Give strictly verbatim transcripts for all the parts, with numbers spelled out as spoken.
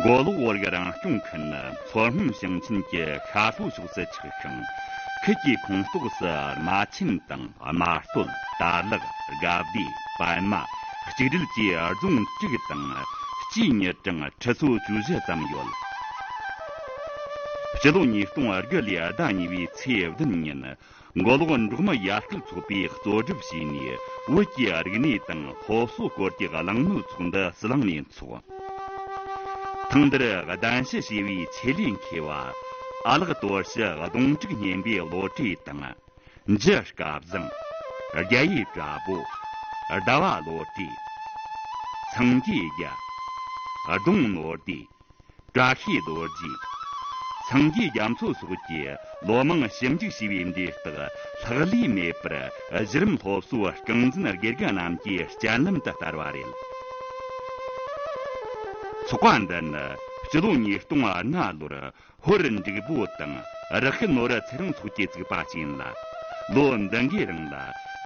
གོ་ལོག་བོད་རིགས་རང་སྐྱོང་ཁུལ་ནི་མཚོ་སྔོན་ཞིང་ཆེན་གྱི་ཤར་ལྷོ་ཕྱོགས་སུ་ཆགས་ཤིང་། ཁུལ་གྱི་ཁོངས་གཏོགས་སུ་རྨ་ཆེན་དང་རྨ་སྟོད། དར་ལག། དགའ་བདེ། པདྨ། གཅིག་སྒྲིལ་བཅས་རྫོང་དྲུག་དང་སྤྱིའི་མི་གྲངས་ཁྲི་ཚོ་བཅུ་བཞི་ཙམ་ཡོད། སྤྱི་ལོ་ཉིས་སྟོང་དགུ་ལོའི་ཟླ་གཉིས་པའི་ཚེས་བདུན་ཉིན། མགོ་ལོག་འབྲོག་མི་ཡར་སྐུལ་ཚོགས་པས་གཙོ་སྒྲུབ་བྱས་ནས། བོད་ཀྱི་རིག་གནས་དང་སློབ་གསོ་སྐོར་གྱི་གླེང་མོལ་ཚོགས་འདུ་ཟི་ལིང་ནས་འཚོགས། ཐེངས་འདིར་གདན་ཞུ་བྱས་པའི་ཆེད་ལས་མཁས་པ་ཨ་ལགས་དོར་ཞི་གདོང་དྲུག་སྙེམས་པའི་བློ་གྲོས་དང་། འཇུ་སྐལ་བཟང་། རྒྱ་ཡེ་བཀྲ་བྷོ། ཟླ་བ་བློ་གྲོས། སངས་རྒྱས་རྒྱལ། ལྡོང་ནོར་བདེ། བཀྲ་ཤིས་རྡོ་རྗེ། སངས་རྒྱས་རྒྱ་མཚོ་སོགས་ཀྱིས་ལོ་མང་ཞིབ་འཇུག་བྱས་པའི་འབྲས་རྟགས་ལྷག་ལུས་མེད་པར། གཞི་རིམ་སློབ་གསོའི་རྐང་འཛིན་དགེ་རྒན་རྣམས་ཀྱི་སྤྱན་ལམ་དུ་བསྟར་བ་རེད། ཚོགས་པ་འདི་ནི་སྤྱི་ལོ་ཉིས་སྟོང་ལྔ་ལོར་ཧོར་འབྲུག་པོ་དང་ར་ཤི་ནོར་ཚེ་རིང་སོགས་ཀྱིས་བཙུགས་པ་ཞིག་ཡིན་ལ། ལོ་འདི་འགའི་རིང་ལ་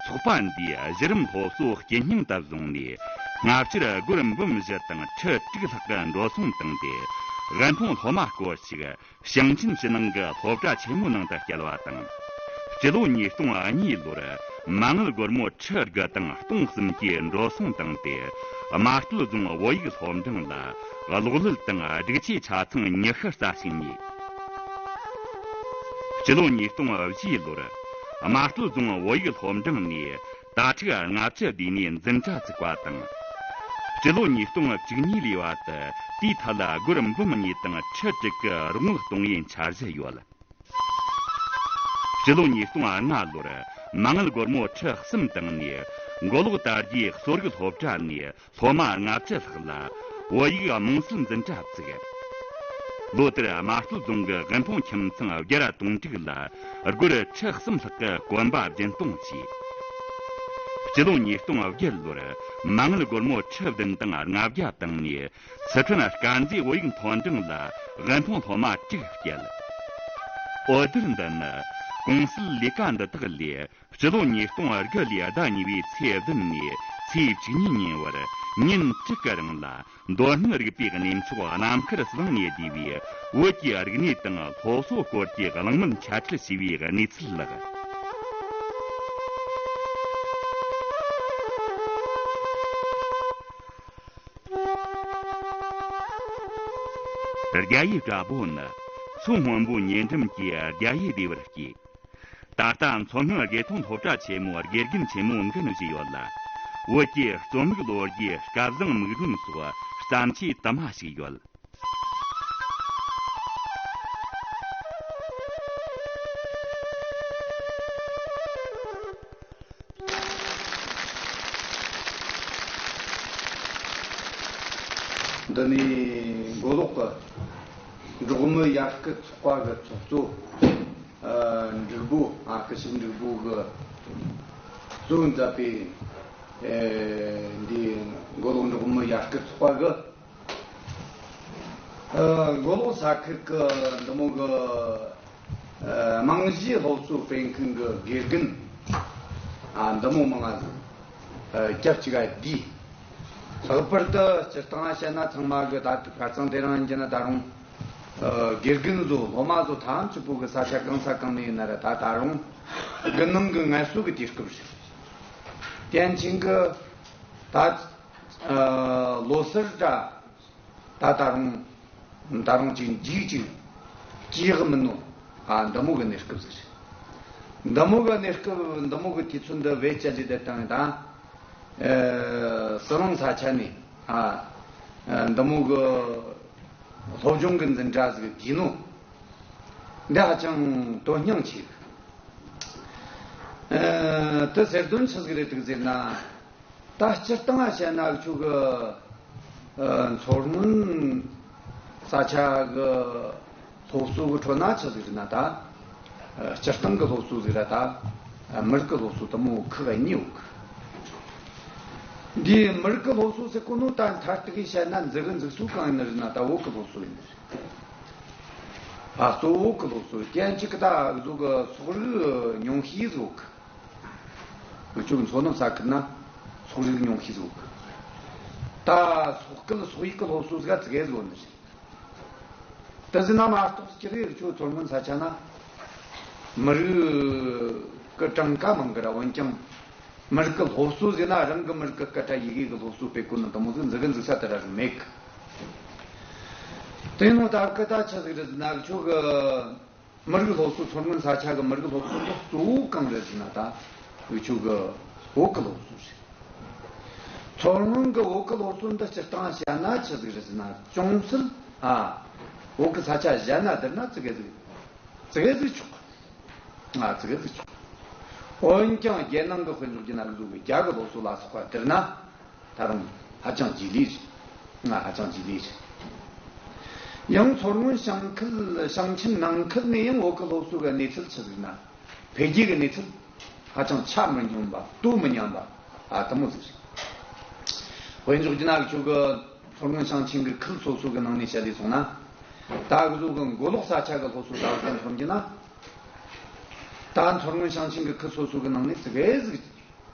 ཚོགས་པ་འདིས་གཞི་རིམ་སློབ་གསོ་དཀྱིལ་སྙིང་དུ་བཟུང་ནས། སྔ་ཕྱིར་སྒོར་འབུམ་བཞི་དང་ཁྲི་དྲུག་ལྷག་གི་འགྲོ་སོང་བཏང་སྟེ། དབུལ་ཕོངས་སློབ་མ་སྐོར་ཞིག་ཞིང་ཆེན་ཕྱི་ནང་གི་སློབ་གྲྭ་ཆེན་མོའི་ནང་དུ་བསྐྱལ་བ་དང་། སྤྱི་ལོ་ཉིས་སྟོང་གཉིས་ལོར་མ་དངུལ་སྒོར་མོ་ཁྲི་དགུ་དང་སྟོང་གསུམ་གྱི་འགྲོ་སོང་བཏང་སྟེ། རྨ་སྟོད་རྫོང་བོད་ཡིག་སློབ་འབྲིང་ལ་གློག་ཀླད་དང་སྒྲིག་ཆས་ཆ་ཚང་ཉི་ཤུ་རྩ་གཅིག་ཉོས། སྤྱི་ལོ་ཉིས་སྟོང་བཞི་ལོར་རྨ་སྟོད་རྫོང་བོད་ཡིག་སློབ་འབྲིང་ནས་དྭ་ཕྲུག་ལྔ་བཅུ་བསྡུས་ནས་འཛིན་གྲྭ་བཙུགས་པ་དང་། སྤྱི་ལོ་ཉིས་སྟོང་བཅུ་གཉིས་ལོའི་བར་དུ་དེའི་ཐད་ལ་སྒོར་འབུམ་གཉིས་དང་ཁྲི་དྲུག་གི་རོགས་དངུལ་གཏོང་བའི་འཆར་གཞི་ཡོད། སྤྱི་ལོ་ཉིས་སྟོང་ལྔ་ལོར་མ་དངུལ་སྒོར་མོ་ཁྲི་གསུམ་བཏང་ནས། མགོ་ལོག་དར་རྒྱས་གསོ་རིག་སློབ་གྲྭ་ནས་སློབ་མ་ལྔ་བཅུ་ལྷག་ལ་བོད་ཡིག་རྨོངས་སེལ་འཛིན་གྲྭ་བཙུགས། ལོ་དེར་རྨ་སྟོད་རྫོང་གི་དབུལ་ཕོངས་ཁྱིམ་ཚང་བརྒྱ་ར་དོན་དྲུག་ལ་སྒོར་ཁྲི་གསུམ་ལྷག་གི་གོན་པ་སྦྱིན་གཏོང་བྱས། སྤྱི་ལོ་ཉིས་སྟོང་བརྒྱད་ལོར་མ་དངུལ་སྒོར་མོ་ཁྲི་བདུན་དང་ལྔ་བརྒྱ་བཏང་ནས། སི་ཁྲོན་དཀར་མཛེས་བོད་ཡིག་མཐོ་འབྲིང་ལ་དབུལ་ཕོངས་སློབ་མ་དྲུག་བསྐྱལ། འོད་སྡེར་འདི་ནི་གོང་གསལ་ལས་ཀ་འདི་དག་ལས། སྤྱི་ལོ་ཉིས་སྟོང་དགུ་ལོའི་ཟླ་གཉིས་པའི་ཚེས་བདུན་ནས་ཚེས་བཅུ་གཉིས་ཉིན་བར་ཉིན་དྲུག་གི་རིང་ལ། མདོ་སྨད་རིག་པའི་གནས་མཆོག་རྣམ་མཁར་ཟི་ལིང་ནས་བསྡུས་པའི་བོད་ཀྱི་རིག་གནས་དང་སློབ་གསོ་སྐོར་གྱི་གླེང་མོལ་འཆད་ཁྲིད་བྱས་པའི་གནས་ཚུལ་ལགས། རྒྱ་ཡེ་བཀྲ་བྷོ་ནི་མཚོ་སྔོན་པོའི་ཉེ་འགྲམ་གྱི་རྒྱ་ཡེ་སྡེ་བར་སྐྱེས། ད་ལྟ་མཚོ་སྔོན་དགེ་ཐོན་སློབ་གྲྭ་ཆེན་མོའི་དགེ་རྒན་ཆེན་མོ་འགན་བཞེས་ཡོད་ལ། བོད་ཀྱི་རྩོམ་རིག་ལོ་རྒྱུས་སྐལ་བཟང་མིག་སྒྲོན་སོགས་བརྩམས་ཆོས་དུ་མ་ཞིག་ཡོད། འདི་ནི་མགོ་ལོག་གི་འབྲོག་མི་ཡར་སྐུལ་ཚོགས་པ་གི་ཚོགས་གཙོ། ཨ། འབྲུག་པོ། ཨ། སྐུ་ཞབས་འབྲུག་པོ་གི་གཙོས་མཛད་པའི། ཨེ། འདི་མགོ་ལོག་འབྲོག་མི་ཡར་སྐུལ་ཚོགས་པ་གི། ཨ། མགོ་ལོག་ས་ཁུལ་གི་འདི་མོ་གི། ཨ། རྨང་གཞིའི་སློབ་གསོ་སྤེལ་མཁན་གི་དགེ་རྒན། ཨ། འདི་མོ་མང་ང་ཟིག་ཨ། སྐབས་གཅིག་ག་བསྡུས། ལྷག་པར་དུ་སྤྱིར་བཏང་བཤད་ན་ཚང་མ་གི་ད་ཁ་རྩང་དེ་རིང་ཡིན་གྱི་ན་ད་རུང་། ཨ། དགེ་རྒན་ཚོ་སློབ་མ་ཚོ་ཐམས་ཅད་པོ་གི་ས་ཆ་གང་ས་གང་ནས་ཡིན་ན་ར་ད་ད་རུང་དགུན་གནང་གི་ངལ་གསོ་གི་དུས་སྐབས་རེད། དེ་ཡིན་ཕྱིན་གི་ད། ཨ། ལོ་སར་འདྲ། ད་ད་རུང་། ད་རུང་ཅིག་འཇིག་ཅིག་སྐྱེ་གི་མིན་ནོ། ཨ། འདི་མོ་གི་གནས་སྐབས་ཟིག་རེད། འདི་མོ་གི་གནས་སྐབས་འདི་མོ་གི་དུས་ཚོད་འདི་བེད་སྤྱད་ལས་བསྡད་བཏང་ཡིན་ད། ཨེ། ཟི་ལིང་ས་ཆ་ནས། ཨ། ཨེ། འདི་མོ་གི་སློབ་སྦྱོང་གི་འཛིན་གྲྭ་ཟིག་བསྡུས་ནོ། འདི་ཧ་ཅང་དོན་སྙིང་ཆེ་གི། ཨེ། དེ་ཟེར་དོན་ཆི་ཟིག་རེད་འདུག་ཟེར་ན། ད་སྤྱིར་བཏང་ང་བཤད་ན་ཁྱོད་གི། ཨ། མཚོ་སྔོན་ས་ཆ་གི་སློབ་གསོ་གི་ཁྲོད་ན་ཆི་ཟིག་རེད་ན་ད། ཨ། སྤྱིར་བཏང་གི་སློབ་གསོ་ཟིག་ར་ད། ཨ། མི་རིགས་གི་སློབ་གསོ་དེ་མོ་ཁག་གཉིས་ཡོད་གི། འདིའི་མི་རིགས་གི་སློབ་གསོ་ཟེར་གོ་ནོ་ད་མཐར་ཐུག་གིས་བཤད་ན་འཛུགས་འཛུགས་སུ་གང་ཡིན་ནི་རེད་ན་ད་བོད་གི་སློབ་གསོ་ཡིན་ནི་རེད། ཨ། གཙོ་བོ་བོད་གི་སློབ་གསོ་རྐྱེན་གཅིག་གི་ད་བཟོ་གི་སོག་རིགས་ཉུང་ཤས་ཟིག་ཡོད་གི། ང་ཆོ་མཚོ་ནུབ་ས་ཁུལ་ན་སོག་རིགས་ཉུང་ཤས་ཟིག་ཡོད་གི། ད་སོག་སྐད་སོག་ཡིག་གི་སློབ་གསོ་ཟིག་ཙི་གེ་ཟིག་ཡོད་ནི་རེད། ད་ཟེར་ན་མ་གཏོགས་སྤྱིར་ཡོད་ཆོས་མཚོ་སྔོན་ས་ཆ་ན་མི་རིགས་ཀྱི་གྲངས་ཀ་མང་གི་ར། འོན་ཀྱང་མི་རིགས་ཀྱི་སློབ་གསོ་ཟེར་ན་རང་གི་མི་རིགས་ཀྱི་སྐད་ཆ་ཡི་གེ་གི་སློབ་གསོ་སྤེལ་གོ་ནི་དེ་མོ་ཟིག་འཛི་གི་འཛི་ས་དེ་ར་རུ་མེད་གི། དེ་ནོ་ད་སྐད་ད་ཆི་ཟིག་རེད་ཟེར་ན་ཆོས་གི་མི་རིགས་སློབ་གསོ། མཚོ་སྔོན་ས་ཆ་གི་མི་རིགས་སློབ་གསོ་འདི་གཙོ་བོ་གང་རེད་ཟེར་ན་ད་འུ་ཆོ་གི་བོད་གི་སློབ་གསོ་རེད། མཚོ་སྔོན་གི་བོད་གི་སློབ་གསོ་འདི་སྤྱིར་བཏང་བཤད་ན་ཆི་ཟིག་རེད་ཟེར་ན་ཅུང་ཟད་ཨ་བོད་གི་ས་ཆ་གཞན་ན་བསྡུར་ན་ཙི་གེ་ཟིག་ཙི་གེ་ཟིག་ཆོག་ང་ཙི་གེ་ཟིག་ཆོག་འོན་ཀྱང་རྒྱལ་ནང་གི་དཔེ་འཇོག་རྒྱུ་ན་འུ་ཆོ་གི་རྒྱ་གི་སློབ་གསོ་ལ་སོགས་པ་བསྡུར་ན། ད་རུང་ཧ་ཅང་རྗེས་ལུས་རེད། ང་ཧ་ཅང་རྗེས་ལུས་རེད། ཡང་མཚོ་སྔོན་ཞིང་ཁུལ་ཞིང་ཆེན་ནང་ཁུལ་ནས་ཡང་བོད་ཀྱི་སློབ་གསོ་གི་གནས་ཚུལ་ཆི་ཟིག་ན། འཕེལ་རྒྱས་ཀྱི་གནས་ཚུལ་ཧ་ཅང་ཆ་མི་སྙོམས་པ་དོ་མི་མཉམ་པ་ཨ་དེ་མོ་ཟིག་རེད། དཔེ་འཇོག་རྒྱུ་ན་ཁྱོད་ཀྱི་མཚོ་སྔོན་ཞིང་ཆེན་གྱི་ཁུལ་སོ་སོ་གི་ནང་ནས་བཤད་ལས་སོང་ན། ད་གི་ཟོ་གི་མགོ་ལོག་ས་ཆ་གི་སློབ་གསོ་ད་གི་མཚོན་རྒྱུ་ན། ད་མཚོ་སྔོན་ཞིང་ཆེན་གྱི་ཁུལ་སོ་སོ་གི་ནང་ནས་ཙི་གེ་ཟིག་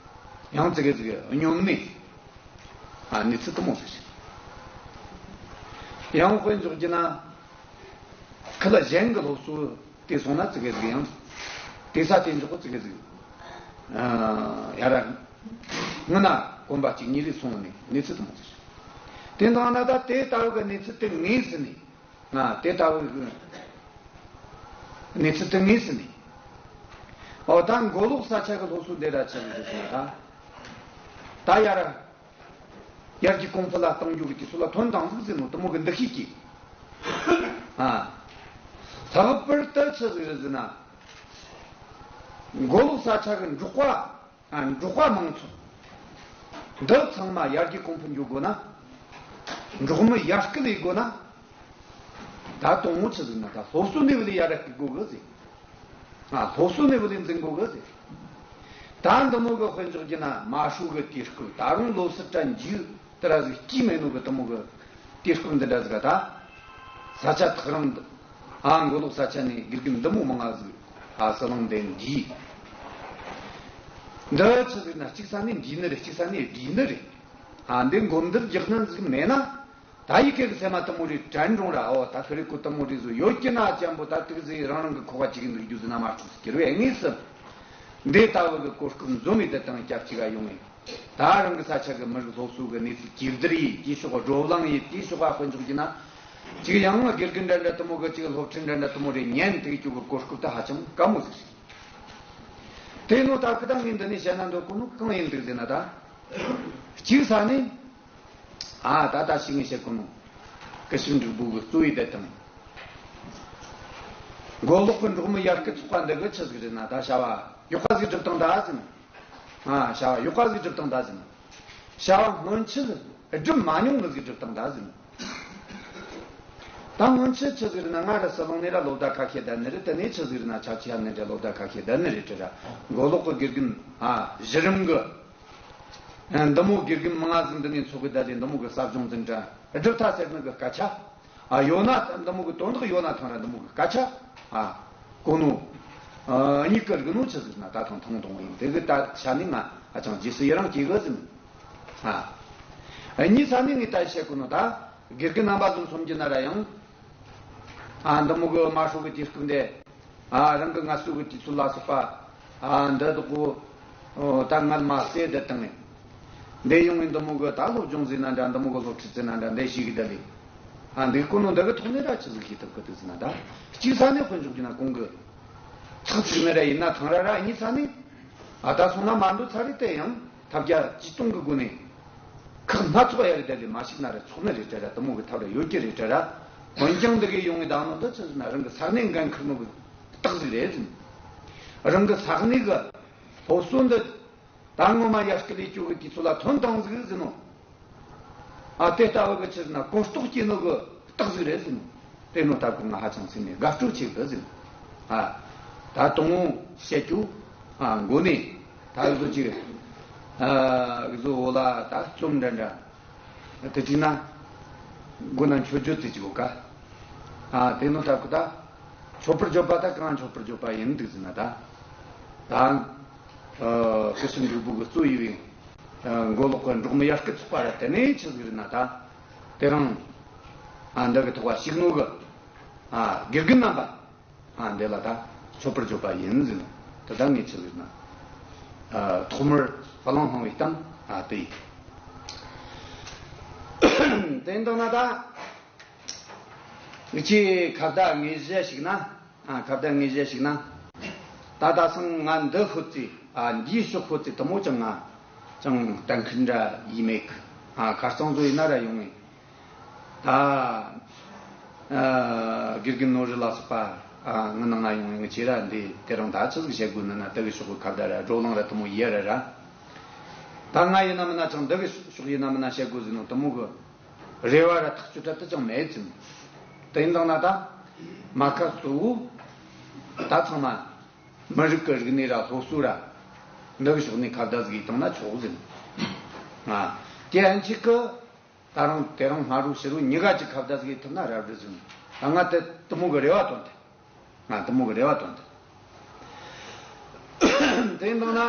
ཡང་ཙི་གེ་ཙི་གེ་སྙོམས་མེད། ཨ་གནས་ཚུལ་དེ་མོ་ཟིག་རེད། ཡང་དཔེ་འཇོག་རྒྱུ་ན། ཁུལ་གཞན་གྱི་སློབ་གསོ་དེ་སོང་ན་ཙི་གེ་ཙི་གེ་ཡང་། དེ་ས་དེ་འཇོག་གི་ཙི་གེ་ཙི་གེ་ཨ་ཡ་ར། སྔོན་ན་གོམ་པ་གཅིག་གཉིས་རེ་སོང་ནས་གནས་ཚུལ་དེ་མོ་ཟིག་རེད། དེ་འདང་ན་ད་དེ་ལྟ་བུ་གི་གནས་ཚུལ་དེ་ངེས་ཟིན་ནས། ང་དེ་ལྟ་བུ་གི་གནས་ཚུལ་དེ་ངེས་ཟིན་ནས། ཨོ་ད་མགོ་ལོག་ས་ཆ་གི་སློབ་གསོ་འདི་ར་ཆི་ཟིག་རེད་ཟེར་ན་ད། ད་ཡ་ར། ཡར་རྒྱས་གོང་འཕེལ་ལ་གཏང་རྒྱུ་གི་དུས་ཚོད་ལ་ཐོན་བཏང་ཟིག་ཟེར་ནོ་དེ་མོ་གི་འདུ་ཤེས་ཀྱིས། ཨ། ལྷག་པར་དུ་ཆི་ཟིག་རེད་ཟེར་ན། མགོ་ལོག་ས་ཆ་གི་འབྲོག་པ། ཨ་འབྲོག་པ་མང་ཚོགས་འདི་ཚང་མ་ཡར་རྒྱས་གོང་འཕེལ་འགྱོ་དགོས་ན། འབྲོག་མི་ཡར་སྐུལ་ཡེད་དགོས་ན། ད་དང་པོ་ཆི་ཟིག་ན་ད་སློབ་གསོ་ནས་བུ་ལས་ཡར་ར་སྐུལ་དགོས་གི་ཟེར། ང་སློབ་གསོ་ནས་བུ་ལས་འཛིན་དགོས་གི་ཟེར། ད་འདི་མོ་གི་དཔེ་འཇོག་རྒྱུ་ན་མ་ཧྲུའུ་གི་དུས་སྐབས་ད་རུང་ལོ་སི་ཏྲ་འཇུ་དེ་ར་ཟིག་སྐྱིད་མེད་ནོ་གི་དེ་མོ་གི་དུས་སྐབས་འདི་འདྲ་ཟིག་ག་ད། ས་ཆ་ཐག་རིང་འདི། ཨ་མགོ་ལོག་ས་ཆ་ནས་དགེ་རྒན་འདི་མོ་མང་ང་ཟིག་ཨ་ཟི་ལིང་འདི་འདི། འདི་ཆི་ཟིག་ན་གཅིག་ས་ནས་འདི་ནི་རེད། གཅིག་ས་ནས་འདི་ནི་རེད། ཨ་འདི་མགོ་འདིར་རྒྱག་ནི་ཟིག་མེད་ན། ད་ཡི་གེ་གི་སེམས་མ་དེ་མོ་རེ་དྲན་འགྲོ་ར། ཨོ་ད་ཁི་རེ་ཀོ་དེ་མོ་རེ་བཟོ་ཡོད་ཀྱི་ན་ཅམ་པོ་ད་དུག་ཟེ་རང་རང་གི་ཁོ་བ་གཅིག་གི་འདུག་རྒྱུ་ཟེར་ན་མ་འཁྲུག་ཟེར་གྱི་རེད། ངེས་སུ་འདི་ལྟ་བུ་གི་གོ་སྐབས་འཛོམས་མེད་དེ་དང་སྐྱབས་གཅིག་ག་ཡོང་ངེ། ད་རང་གི་ས་ཆ་གི་མི་རིགས་སློབ་གསོ་གི་གནས་ཚུལ་གྱེར་བསྡུར་ཡེ་དེའི་ཕྱོགས་བགྲོ་གླེང་ཡེ་དེའི་ཕྱོགས་ཨ་དཔེ་འཇོག་རྒྱུ་ན། གཅིག་ཡང་དགེ་རྒན་འདྲ་འདྲ་དེ་མོ་གི་གཅིག་སློབ་ཁྲིད་འདྲ་འདྲ་དེ་མོ་རེ་ཉན་དེ་གི་ཅུ་གི་གོ་སྐབས་ད་ཧ་ཅང་དཀའ་མོ་ཟིག་རེད། དེ་ནོ་ད་ཁི་ད་ངས་འདི་ནས་བཤད་ན་འདོད་གོ་ནོ་གང་ཡིན་འདུག་ཟེར་ན་ད། གཅིག་ས་ནས། ཨ་ད་ད་ཤི་ངེས་བཤད་གོ་ནོ། ཀི་ཤིན་འབྲུག་པོ་གི་གཙོ་བོའི་བསྡད་དང་། མགོ་ལོག་གི་འབྲོག་མི་ཡར་སྐུལ་ཚོགས་པ་འདི་གི་ཆི་ཟིག་རེད་ན་ད་བྱ་བ་ཡག་པ་ཟིག་སྒྲུབ་དང་ད་ཟིན། ཨ་བྱ་བ་ཡག་པ་ཟིག་སྒྲུབ་དང་ད་ཟིན། བྱ་བ་སྔོན་ཆད་སྒྲུབ་མ་མྱོང་ནི་ཟིག་སྒྲུབ་དང་ད་ཟིན། ད་སྔོན་ཆད་ཆི་ཟིག་རེད་ན་ང་ར་ཟི་ལིང་ནས་ར་ལོ་ཟླ་ཁ་ཤས་བསྡད་ནི་རེད། དེ་ནས་ཆི་ཟིག་རེད་ན་ཆབ་ཆ་ནས་ར་ལོ་ཟླ་ཁ་ཤས་བསྡད་ནི་རེད་དྲ་ར། མགོ་ལོག་གི་དགེ་རྒན་ཨ་གཞི་རིམ་གི། འདི་མོ་དགེ་རྒན་མང་ང་ཟིག་འདི་ནས་འཚོ་གི་བསྡད་དེ་འདི་མོ་གི་ཟབ་སྦྱོང་འཛིན་གྲྭ་སྒྲུབ་ཐ་ཟེར་ནི་གི་སྐད་ཆ། ཨ་ཡོད་ན་འདི་མོ་གི་དོན་དག་ཡོད་ན་ཐང་ར་འདི་མོ་གི་སྐད་ཆ། ཨ་གོ་ནོ། ཨ་གཉིས་ཀ་རིག་ནོ་ཆི་ཟིག་ན་ད་ཐང་ཐང་ཐང་ཡིན་དེ་གི་ད་ཆ་ནི་ང་ཨ་ཅང་རྗེས་སུ་ཡི་རང་སྐྱེ་གི་ཟིན། ཨ་གཉིས་ས་ནི་ངས་ད་བཤད་གོ་ནོ་ད་དགེ་རྒན་རྣམ་པ་ཚོ་མཚོན་རྒྱུ་ན་ར་ཡང་། ཨ་འདི་མོ་གི་མ་ཧྲུའུ་གི་དུས་སྐབས་འདི། ཨ་རང་གི་ངལ་གསོ་གི་དུས་ཚོད་ལ་སོགས་པ། ཨ་འདི་དག་གོ་ད་ངལ་མ་སེ་བསྡད་བཏང་ནས། འདི་ཡོང་ངས་འདི་མོ་གི་ད་སློབ་སྦྱོང་ཟེར་ན་འདྲ་འདི་མོ་གི་སློབ་ཁྲིད་ཟེར་ན་འདྲ་འདི་ཞིག་གི་ད་ལས། ཨ་འདི་གོ་ནོ་འདི་གི་ཐོག་ནས་ར་ཆི་ཟིག་ཤེས་ཐུབ་གི་འདུག་ཟེར་ན་ད། གཅིག་ས་ནས་དཔེ་འཇོག་རྒྱུ་ན་གོང་གི། ཚག་ཚིག་ནི་ར་ཡིན་ན་ཐང་ར་ར་གཉིས་ས་ནས། ཨ་ད་སོང་ན་མ་འདོད་ཚ་རེད་དེ་ཡང་ཐབས་བརྒྱ་ཇུས་སྟོང་གི་སྒོ་ནས། ཁག་སྣ་ཚོགས་ཡ་རེ་བསྡད་དེ་མ་ཤེས་ན་རེ་ཚོགས་ནི་རེད་དྲ་ར་དེ་མོ་གི་ཐབས་རེ་ཡོད་ཀྱི་རེད་དྲ་ར། འོན་ཀྱང་འདི་གའི་ཡོང་ངེ་དང་ནང་དུ་ཆི་ཟེར་ན་རང་གི་ས་གནས་འགན་འཁུར་ནོ་གི་རྟགས་ཟིག་རེད་ཟིན། རང་གི་ས་གནས་གི་སློབ་གསོ་འདི་ད་ངོ་མ་ཡར་སྐུལ་ལས་བཅོས་གི་དུས་ཚོད་ལ་ཐོན་བཏང་ཟིག་ཟིན་ནོ། ཨ་དེ་ལྟ་བུ་གི་ཆི་ཟེར་ན་གོ་རྟོགས་སྐྱེས་ནོ་གི་རྟགས་ཟིག་རེད་ཟིན། དེ་ནོ་ལྟ་བུ་ང་ཧ་ཅང་སེམས་ནས་དགའ་སྤྲོ་ཆེ་གི་ཟིན། ཨ་ད་དུང་བཤད་རྒྱུ་ཨ་མགོ་ནས་ད་བཟོ་ཅིག་ཨ་བཟོ་འོ་ལ་ད་རྩོམ་འདྲ་འདྲ། དེ་བྲིས་ན། མགོ་ན་མཆོད་བརྗོད་དེ་བྱེད་དགོས་ཀ་ཨ་དེ་ནོ་ལྟ་བུ་ད། མཆོད་པར་བརྗོད་པ་ད་གང་མཆོད་པར་བརྗོད་པ་ཡིན་འདུག་ཟེར་ན་ད། ད། ཀི་ཤིན་འབྲུག་པོ་གི་གཙོ་ཡི་བའི། མགོ་ལོག་གི་འབྲོག་མི་ཡར་སྐུལ་ཚོགས་པ་ར་དེ་ནས་ཆི་ཟིག་རེད་ན་ད། དེ་རིང་། ཨ་འདི་གི་ཐོག་བ་ཞིག་ནོ་གི། ཨ་དགེ་རྒན་རྣམ་པ། ཨ་འདི་ལ་ད་མཆོད་པར་བརྗོད་པ་ཡིན་ཟེར་ནོ། དེ་ད་ངས་ཆི་ཟེར་ན། ཨ་ཐོག་མར་བློ་སྣང་བའི་གཏམ་ཨ་དེ་ཡིན། དེ་འདང་ན་ད་ངི་ཆེ་ཁ་བརྡ་ངེས་བཞེས་ཞིག་ན། ཨ་ཁ་བརྡ་ངེས་བཞེས་ཞིག་ན། ད་ད་སང་ང་འདི་ཤོད་ཙི་ཨ་འདིའི་ཕྱོགས་ཤོད་ཙི་དེ་མོ་ཅང་ང་ཅང་གཏན་འཁེལ་འདྲ་ཡིན་མེད་གི། ཨ་ཁ་རྩང་བཟོ་ཡིན་ན་ར་ཡོང་ངེ། ད་ཨ་དགེ་རྒན་ནོར་རི་ལ་སོགས་པ་ཨ་ང་ནང་ང་ཡོང་ངེ། ང་ཆེ་ར་འདི་དེ་རང་ད་ཆི་ཟིག་བཤད་དགོས་ན་ན་དེ་གི་ཕྱོགས་གི་ཁ་བརྡ་ར་བགྲོ་གླེང་ར་དེ་མོ་ཡེ་ར་ར། ད་ང་ཡིན་ན་མིན་ན་ཅང་འདི་གི་ཕྱོགས་ཡིན་ན་མིན་ན་བཤད་དགོས་ཟེར་ནོ་དེ་མོ་གི་རེ་བ་ར་ཐག་གཅོད་ར་དེ་ཅང་མེད་ཙམ། དེ་ཡིན་དང་ན་ད་མ་ཁ་གཙོ་བོ་ད་ཚང་མ་མི་རིགས་ཀྱི་རིག་གནས་ར་སློབ་གསོ་ར་འདི་གི་ཕྱོགས་ནས་ཁ་བརྡ་ཟིག་ཡིན་དང་ན་ཆོག་ཟིན། ང་དེ་ཡན་ཆད་ཀི་ད་རང་དེ་རང་སྔ་རུ་ཕྱི་རུ་གཉིས་ཀ་ཅིག་ཁ་བརྡ་ཟིག་ཡིན་ཐུབ་ན་རབ་རི་ཟིན། ད་ང་དེ་དེ་མོ་གི་རེ་བ་བཏོན་ཏེ། ང་དེ་མོ་གི་རེ་བ་བཏོན་ཏེ། དེ་ཡིན་དང་ན་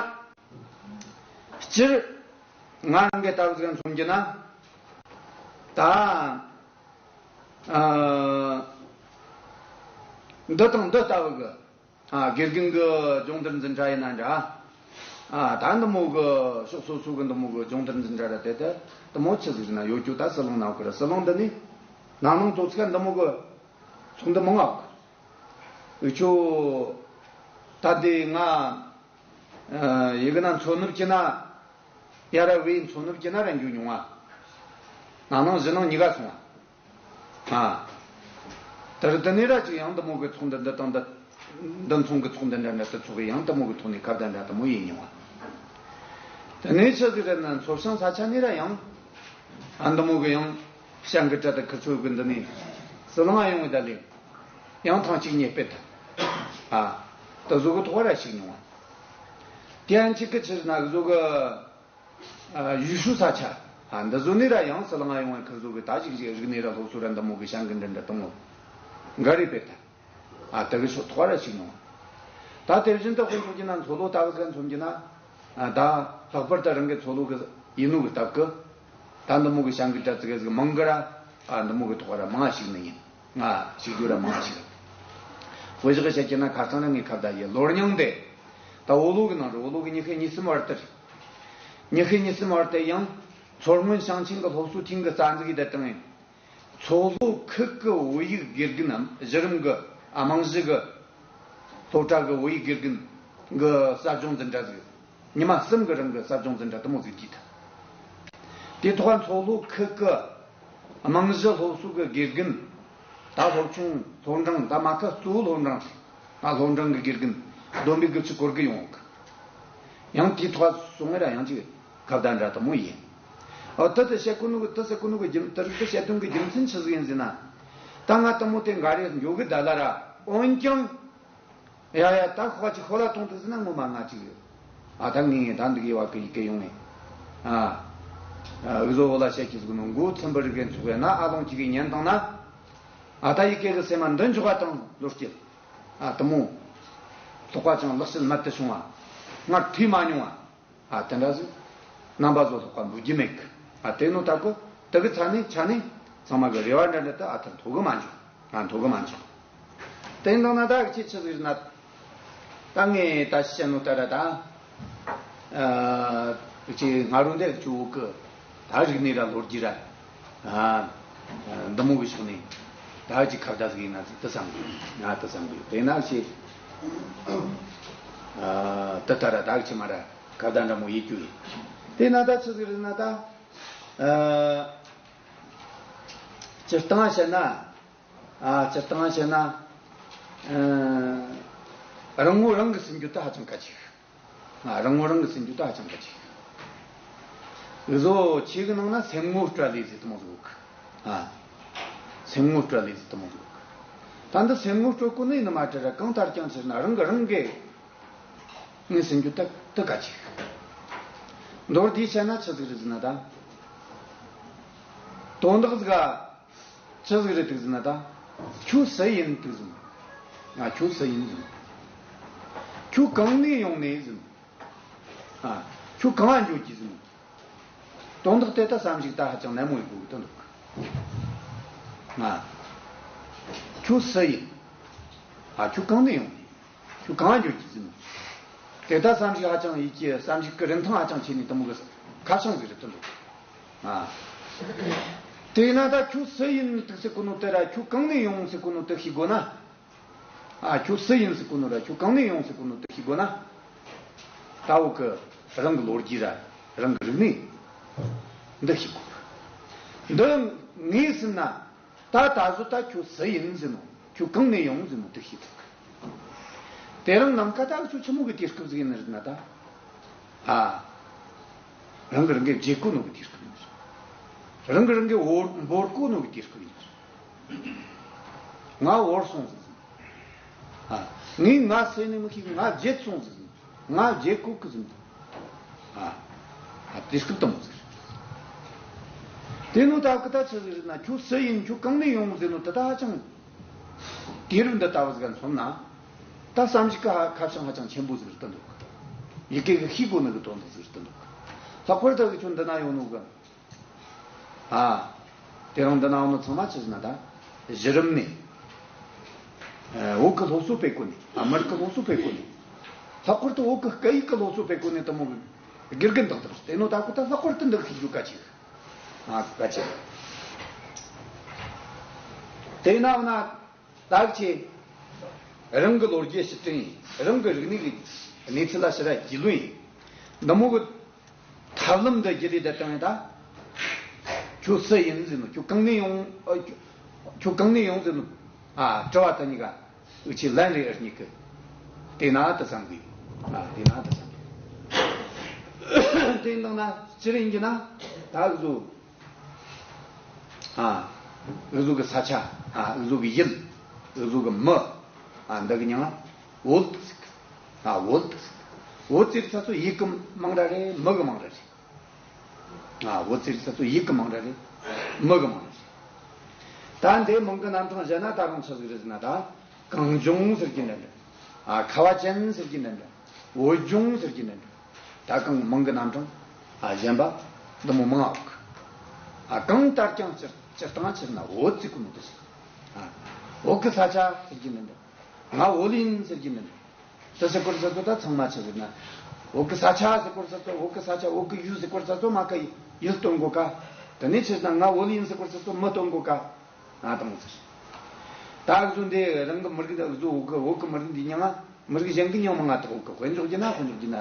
སྤྱིར་ང་རང་གི་ལྟ་བུ་ཟིག་མཚོན་རྒྱུ་ན། ད་ཨ་འདི་དང་འདི་ལྟ་བུ་གི་ཨ་དགེ་རྒན་གི་སྦྱོང་བརྡར་འཛིན་གྲྭ་ཡིན་ན་འདྲ། ཨ་ད་འདི་མོ་གི་ཕྱོགས་སོ་སོ་གི་འདི་མོ་གི་སྦྱོང་བརྡར་འཛིན་གྲྭ་ར་དེ་དེ་འདི་མོ་ཆི་ཟིག་ན་ཡོད་རྒྱུ་ད་ཟི་ལིང་ན་ཡོད་གི་ར། ཟི་ལིང་འདི་ནི་ནང་ནང་ཙོག་ཚིག་འདི་མོ་གི་ཚོགས་འདུ་མང་ང་ཡོད་གི། འུ་ཆོ་ད་དེ་ང་ཡི་གེ་ན་མཚོ་ནུབ་ཀྱི་ན་ཡ་ར་བའི་མཚོ་ནུབ་ཀྱི་ན་ར་འགྱོ་མྱོང་ང་། ནང་ནང་གཞི་ནང་གཉིས་ཀ་སོང་ང་། ཨ། དེར་དེ་ནས་ར་ཅིག་ཡང་འདི་མོ་གི་ཚོགས་འདུ་འདི་དང་འདི། འདི་མཚུངས་ཀྱི་ཚོགས་འདུ་འདྲ་འདྲ་དུ་ཚོགས་ཡང་འདི་མོ་གི་ཐོག་ནས་ཁ་བརྡ་འདྲ་དུ་མོ་ཡིན་མྱོང་བ། དེ་ནས་ཆི་ཟིག་རེད་ན་མཚོ་བྱང་ས་ཆ་ནས་ར་ཡང་། ཨ་འདི་མོ་གི་ཡང་། བྱང་གི་གྲལ་དུ་ཁུ་ཚོ་གི་འདི་ནས། ཟི་ལིང་ང་ཡོང་བའི་ད་ལས། ཡང་ཐེངས་གཅིག་གཉིས་སྤེལ་ཐལ། ཨ། དེ་བཟོ་གི་ཐོག་ར་ཞིག་མྱོང་བ། དེ་ཡང་གཅིག་གི་ཕྱིར་ན་བཟོ་གི། ཨ་ཡུས་ཧྲུའུ་ས་ཆ། ཨ་འདི་བཟོ་ནས་ར་ཡང་ཟི་ལིང་ང་ཡོང་བའི་ཁུ་བཟོ་གི་ད་ཞིག་ཞིག་རིག་གནས་ར་སློབ་གསོ་ར་འདི་མོ་གི་བྱང་གི་འདྲ་འདྲ་དུ་མོ། འགའ་རེ་སྤེལ་ཐལ། ཨ་དེ་གི་ཕྱོགས་ཐོག་ར་ཞིག་མྱོང་། ད་དེ་བཞིན་དུ་དཔེ་མཚོན་གྱི་ན་མཚོ་ལྷོ་ལྟ་བུ་ཟིག་མཚོན་གྱི་ན། ཨ་ད་ལྷག་པར་དུ་རང་གི་མཚོ་ལྷོ་གི་ཡིན་ནོ་གི་སྟབས་ཀི། ད་འདི་མོ་གི་བྱང་གི་གྲལ་ཙི་གེ་ཟིག་མང་གི་ར། ཨ་འདི་མོ་གི་ཐོག་ར་མང་ཞིག་ནི་ཡིན། ང་ཞིག་རྒྱུ་ར་མང་ཞིག་དཔེ་བཞག་བཤད་ཀྱི་ན་ཁ་སང་ར་ངའི་ཁ་བརྡ་ཡི་ལོ་རྙིང་དེ། ད་བོ་ལོ་གི་ནང་རུ་བོ་ལོ་གི་ཉི་ཤུ་གཉིས་གསུམ་བར་དུ་རེད། ཉི་ཤུ་གཉིས་གསུམ་བར་དུ་ཡང་མཚོ་སྔོན་ཞིང་ཆེན་གི་སློབ་གསོ་ཐིང་གི་རྩ་འཛུགས་ཡི་དེ་དང་ཡིན། མཚོ་ལྷོ་ཁུལ་གི་བོད་ཡིག་དགེ་རྒན་ནམ་གཞི་རིམ་གི་ཨ་རྨང་གཞི་གི་སློབ་གྲྭ་གི་བོད་ཡིག་དགེ་རྒན་གི་གསབ་སྦྱོང་འཛིན་གྲྭ་ཟིག་ཉི་མ་གསུམ་གི་རིང་གི་གསབ་སྦྱོང་འཛིན་གྲྭ་དུ་མོ་ཟིག་བགྱིས་ཐལ། དེ་ཐོག་མཚོ་ལྷོ་ཁུལ་གི་རྨང་གཞི་སློབ་གསོ་གི་དགེ་རྒན། ད་སློབ་ཆུང་སློབ་འབྲིང་ད་མ་ཁ་གཙོ་བོ་སློབ་འབྲིང་རེད། ད་སློབ་འབྲིང་གི་དགེ་རྒན་བསྡོམས་པས་དགུ་བཅུ་སྐོར་གི་ཡོང་གི། ཡང་དེའི་ཐོག་སོང་ངེ་ར་ཡང་ཅིག་ཁ་བརྡ་འདྲ་དུ་མོ་ཡིན། ཨོ་དེ་དེ་བཤད་གོ་ནོ་གི་དེ་ཟེར་གོ་ནོ་གི་རྒྱུ་དེ་རིགས་དེ་བཤད་དོན་གི་རྒྱུ་མཚན་ཆི་ཟིག་ཡིན་ཟེར་ན། ད་ང་དུ་མོ་དེ་འགའ་རེ་འགྱོ་གི་ད་ལ་ར་འོན་ཀྱང་། ཡ་ཡ་ད་ཁོ་ཅིག་ཁོ་ལ་གཏོང་དུ་ཟེར་ན་ངོ་མ་ང་ཅིག་ཡོད། ཨ་ད་ངས་ངས་ད་འདི་གི་བ་གི་ཡི་གེ་ཡོང་ངེ། ཨ། ཨ་འུ་ཟོ་བོ་ལ་བཤད་ཀྱི་ཟིག་ནོ་མགོ་ཚིམ་པར་རིག་གེ་འཚོགས་ཡ་ན་ཨ་ལོང་ཅིག་གི་ཉན་དང་ན། ཨ་ད་ཡི་གེ་གི་སེམས་མ་འདི་འཇོག་པ་དང་བློ་སྐྱེད། ཨ་དུ་མོ། ལྷག་པ་ཅང་ལག་ཤེས་མ་དུ་བྱུང་བ། སྔར་ཐོས་མ་མྱོང་བ། ཨ་དེ་འདྲ་ཟིག་རྣམ་པ་ཚོ་ལྷག་པ་འབུལ་རྒྱུ་མེད་གི། ཨ་དེ་ནོ་ད་གི་དེ་གི་ཚ་ནི་ཆ་ནི་ཚང་མ་གི་རེ་བ་འདྲ་འདྲ་ད་ཨ་ཐར་མཐོ་གི་མ་འཇོག་ཨ་མཐོ་གི་མ་འཇོག་དེ་འདང་ན་ད་གི་ཅི་ཆི་ཟིག་ན། ད་ངས་ད་བཤད་ནོ་ད་ར་ད། ཨ་ཅི་སྔ་རུ་འདེགས་ཅུ་གི་ད་རིག་གནས་ར་ལོ་རྒྱུས་ར། ཨ་འདི་མོ་གི་ཕྱོགས་ནས་ད་ཅི་ཁ་བརྡ་ཟིག་ཡིན་ན་ཟིག་དུ་བསམ་གི་ང་དུ་བསམ་གི་དེ་ན་ཞེས། ཨ་དུ་ད་ར་ད་གི་ཅི་མ་ར་ཁ་བརྡ་འདྲ་མོ་ཡིད་རྒྱུ་ཡིན། དེ་ན་ད་ཆི་ཟིག་རེད་ན་ད། ཨ་སྤྱིར་བཏང་བཤད་ན། ཨ་སྤྱིར་བཏང་བཤད་ན། ཨ་རང་ངོ་རང་གི་སེམས་རྒྱུད་དུ་ཧ་ཅང་གལ་ཆེ་གི། ཨ་རང་ངོ་རང་གི་སེམས་རྒྱུད་དུ་ཧ་ཅང་གལ་ཆེ་གི། འུ་ཟོ་ཆོས་གི་ནང་ན་སེམས་ངོ་སྤྲོད་ལས་ཟེར་དུ་མོ་ཟིག་ཡོད་གི། ཨ་སེམས་ངོ་སྤྲོད་ལས་ཟེར་དུ་མོ་ཟིག་ཡོད་གི། ད་འདི་སེམས་ངོ་སྤྲོད་གོ་ནི་ཡིན་ན་མ་བྲལ་ར་གང་ལྟར་ཀྱང་ཕྱིར་ན་རང་གི་རང་གི་ངའི་སེམས་རྒྱུད་དུ་དུ་གལ་ཆེ་གི། མདོར་བསྡུས་བཤད་ན་ཆི་ཟིག་རེད་ཟེར་ན་ད། དོན་དག་ཟིག་ག་ཆི་ཟིག་རེད་འདུག་ཟེར་ན་ད། ཁྱོད་སུ་ཡིན་འདུག་ཟེར། ང་ཁྱོད་སུ་ཡིན་ཟེར། ཁྱོད་གང་ནས་ཡོང་ནས་ཟེར། ཨ་ཁྱོད་གང་ང་འགྱོ་གི་ཟེར། དོན་དག་དེ་ད་བསམ་གཞིག་ད་ཧ་ཅང་ནན་མོ་ཡིན་དགོས་ཀྱི་འདུག་ང་ ཁྱོད་སུ་ཡིན། ཨ། ཁྱོད་གང་ནས་ཡོང་ནས། ཁྱོད་གང་འགྱོ་རྒྱུ་ཟིན། དེ་ལྟར་བསམ་གཞིག་ཧ་ཅང་ཡིད་ཀྱི་བསམ་གཞིག་གི་རིན་ཐང་ཧ་ཅང་ཆེ་ནས་དུ་མོ་གི་ཁ་བྱང་ཟིག་རེད་དུ་འདུག་ཨ། དེས་ན་ད་ཁྱོད་སུ་ཡིན་དུ་ཟེར་གོ་ནོ་དེ་ར་ཁྱོད་གང་ནས་ཡོང་ཟེར་གོ་ནོ་དེ་ཤེས་དགོས་ན། ཨ། ཁྱོད་སུ་ཡིན་ཟེར་གོ་ནོ་ར་ཁྱོད་གང་ནས་ཡོང་ཟེར་གོ་ནོ་དེ་ཤེས་དགོས་ན། ད་འོ་གི་རང་གི་ལོ་རྒྱུས་ར་རང་གི་རིག་གནས་འདི་ཤེས་དགོས། འདི་ངས་ཟིན་ན། ད་ད་གཟོད་ད་ཁྱོད་སུ་ཡིན་ཟེར་ནོ། ཁྱོད་གང་ནས་ཡོང་ཟེར་ནོ་དེ་ཤེས་ཐུབ་གི། དེ་རིང་ནམ་མཁའ་ད་ཁྱོད་ཆི་མོ་གི་དུས་སྐབས་ཟིག་ཡིན་ནི་རེད་ན་ད། ཨ། རང་གི་རང་གི་བརྗེད་གོ་ནོ་གི་དུས་སྐབས་ཡིན་ནི་རེད། རང་གི་རང་གི་འོར་འབོར་གོ་ནོ་གི་དུས་སྐབས་ཡིན་ནི་རེད། ང་འོར་སོང་ཟིག་ཟེར། ཨ། ངས་ང་སུ་ཡིན་ནི་མི་ཤེས་གི། ང་བརྗེད་སོང་ཟིག་ཟེར། ང་བརྗེད་གོ་གི་ཟེར། ཨ། ཨ། དེ་སྐབས་དུ་མོ་ཟེར། དེ་ནོ་ད་གི་ད་ཆི་ཟིག་རེད་ན། ཁྱོད་སུ་ཡིན། ཁྱོད་གང་ནས་ཡོང་ཟེར་ནོ་དེ་ད་ཧ་ཅང་དུས་རབས་འདི་ལྟ་བུ་ཟིག་ག་མཚོན་ན། ད་བསམ་གཞིག་གི་ཁ་བྱང་ཧ་ཅང་ཆེན་པོ་ཟིག་རེད་དུ་འདུག་ཡི་གེ་གི་ཤེས་དགོས་ནི་གི་དོན་དག་ཟིག་རེད་དུ་འདུག་ལྷག་པར་དུ་གི་ཁྱོད་འདི་ན་ཡོང་ནོ་གི། ཨ། དེ་རིང་འདི་ན་འོ་ནོ་ཚང་མ་ཆི་ཟེར་ན་ད། གཞི་རིམ་ནས། ཨ། བོད་ཀྱི་སློབ་གསོ་སྤེལ་གོ་ནས། ཨ། མི་རིགས་ཀྱི་སློབ་གསོ་སྤེལ་གོ་ནས། ལྷག་པར་དུ་བོད་ཀྱི་སྐད་ཡིག་གི་སློབ་གསོ་སྤེལ་གོ་ནས་དུ་མོ་གི་དགེ་རྒན་དག་དག་དེ་ནོ་ད་ཁོ་ད་ལྷག་པར་དུ་འདི་ཤེས་རྒྱུ་གལ་ཆེ་གི། ཨ། གལ་ཆེ་གི། དེ་ན་འོ་ན། ད་ཁྱེད་རང་གི་ལོ་རྒྱུས་ཕྱིར་དྲན་ཡིན། རང་གི་རིག་གནས་ཀྱི་གནས་ཚུལ་ལ་ཕྱིར་རྒྱུས་ལོན་ཡིན། འདི་མོ་གི་ཐབས་ལམ་འདི་བརྒྱུད་ལས་བསྡད་བཏང་ཡིན་ད། ཁྱོད་སུ་ཡིན་ཟེར་ནོ། ཁྱོད་གང་ནས་ཡོང་། ཨ། ཁྱོད་གང་ནས་ཡོང་ཟེར་ནོ། ཨ། དྲི་བ་དེ་གཉིས་ཀ་འུ་ཆོས་ལན་རེ་ཨེ་རྙེད་གི། དེ་ན་དུ་བསམ་གི་ཡོད། ཨ། དེ་ན་དུ་བསམ་གི་ཡོད། དེ་ཡིན་དང་ན་སྤྱིར་ཡིན་གྱི་ན་ད་གཟོད། ཨ། འུ་ཚོ་གི་ས་ཆ། ཨ། འུ་ཚོ་གི་ཡུལ། འུ་ཚོ་གི་མི། ཨ། འདི་གི་མྱིང་ང་བོད་ཟེར་གི། ཨ། བོད་ཟེར་གི། བོད་ཟེར་ས་ཚོ་ཡུལ་གི་མིང་ར་རེད། མི་གི་མིང་ར་རེད། ཨ། བོད་ཟེར་ས་ཚོ་ཡུལ་གི་མིང་ར་རེད། མི་གི་མིང་ར་རེད། ད་འདི་མིང་གི་རྣམ་གྲངས་བཤད་ན་ད་རུང་ཆི་ཟིག་རེད་ཟེར་ན་ད། གངས་ལྗོངས་ཟེར་གྱི་འདྲ་འདྲ། ཨ། ཁ་བ་ཅན་ཟེར་གྱི་འདྲ་འདྲ། བོད་ལྗོངས་ཟེར་གྱི་འདྲ་འདྲ། ད་གང་མིང་གི་རྣམ་གྲངས། ཨ། གཞན་པ་འདི་མོ་མང་ཨོག་ཨ། གང་ལྟར་ཀྱང་སྤྱིར་སྤྱིར་བཏང་ཕྱིར་ན་བོད་ཟེར་གོ་ནོ་དེ་ཟེར། ཨ། བོད་གི་ས་ཆ་ཟེར་གྱི་འདྲ་འདྲ། ང་བོད་ཡིན་ཟེར་གྱི་འདྲ་འདྲ། དེ་ཟེར་གོ་ས་ཚོ་ད་ཚང་མ་ཆི་ཟེར་ན། བོད་གི་ས་ཆ་ཟེར་གོ་ས་ཚོ། བོད་གི་ས་ཆ། བོད་གི་ཡུལ་ཟེར་གོ་ས་ཚོ་མ་ག་ཡུལ་སྟོན་གོ་ཀ། དེ་ནས་ཕྱིར་ན་ང་བོད་ཡིན་ཟེར་གོ་ས་ཚོ་མི་སྟོན་གོ་ཀ། ང་དང་ཟེར། ད་གཟོད་འདི་རང་གི་མི་རིགས་ད་གཟོད་བོད་གི་བོད་གི་མི་རིགས་འདི་མྱིང་ང་མི་རིགས་གཞན་གི་མྱིང་མང་ང་ཐོགས་གི། དཔེ་འཇོག་རྒྱུ་ན། དཔེ་འཇོག་རྒྱུ་ན།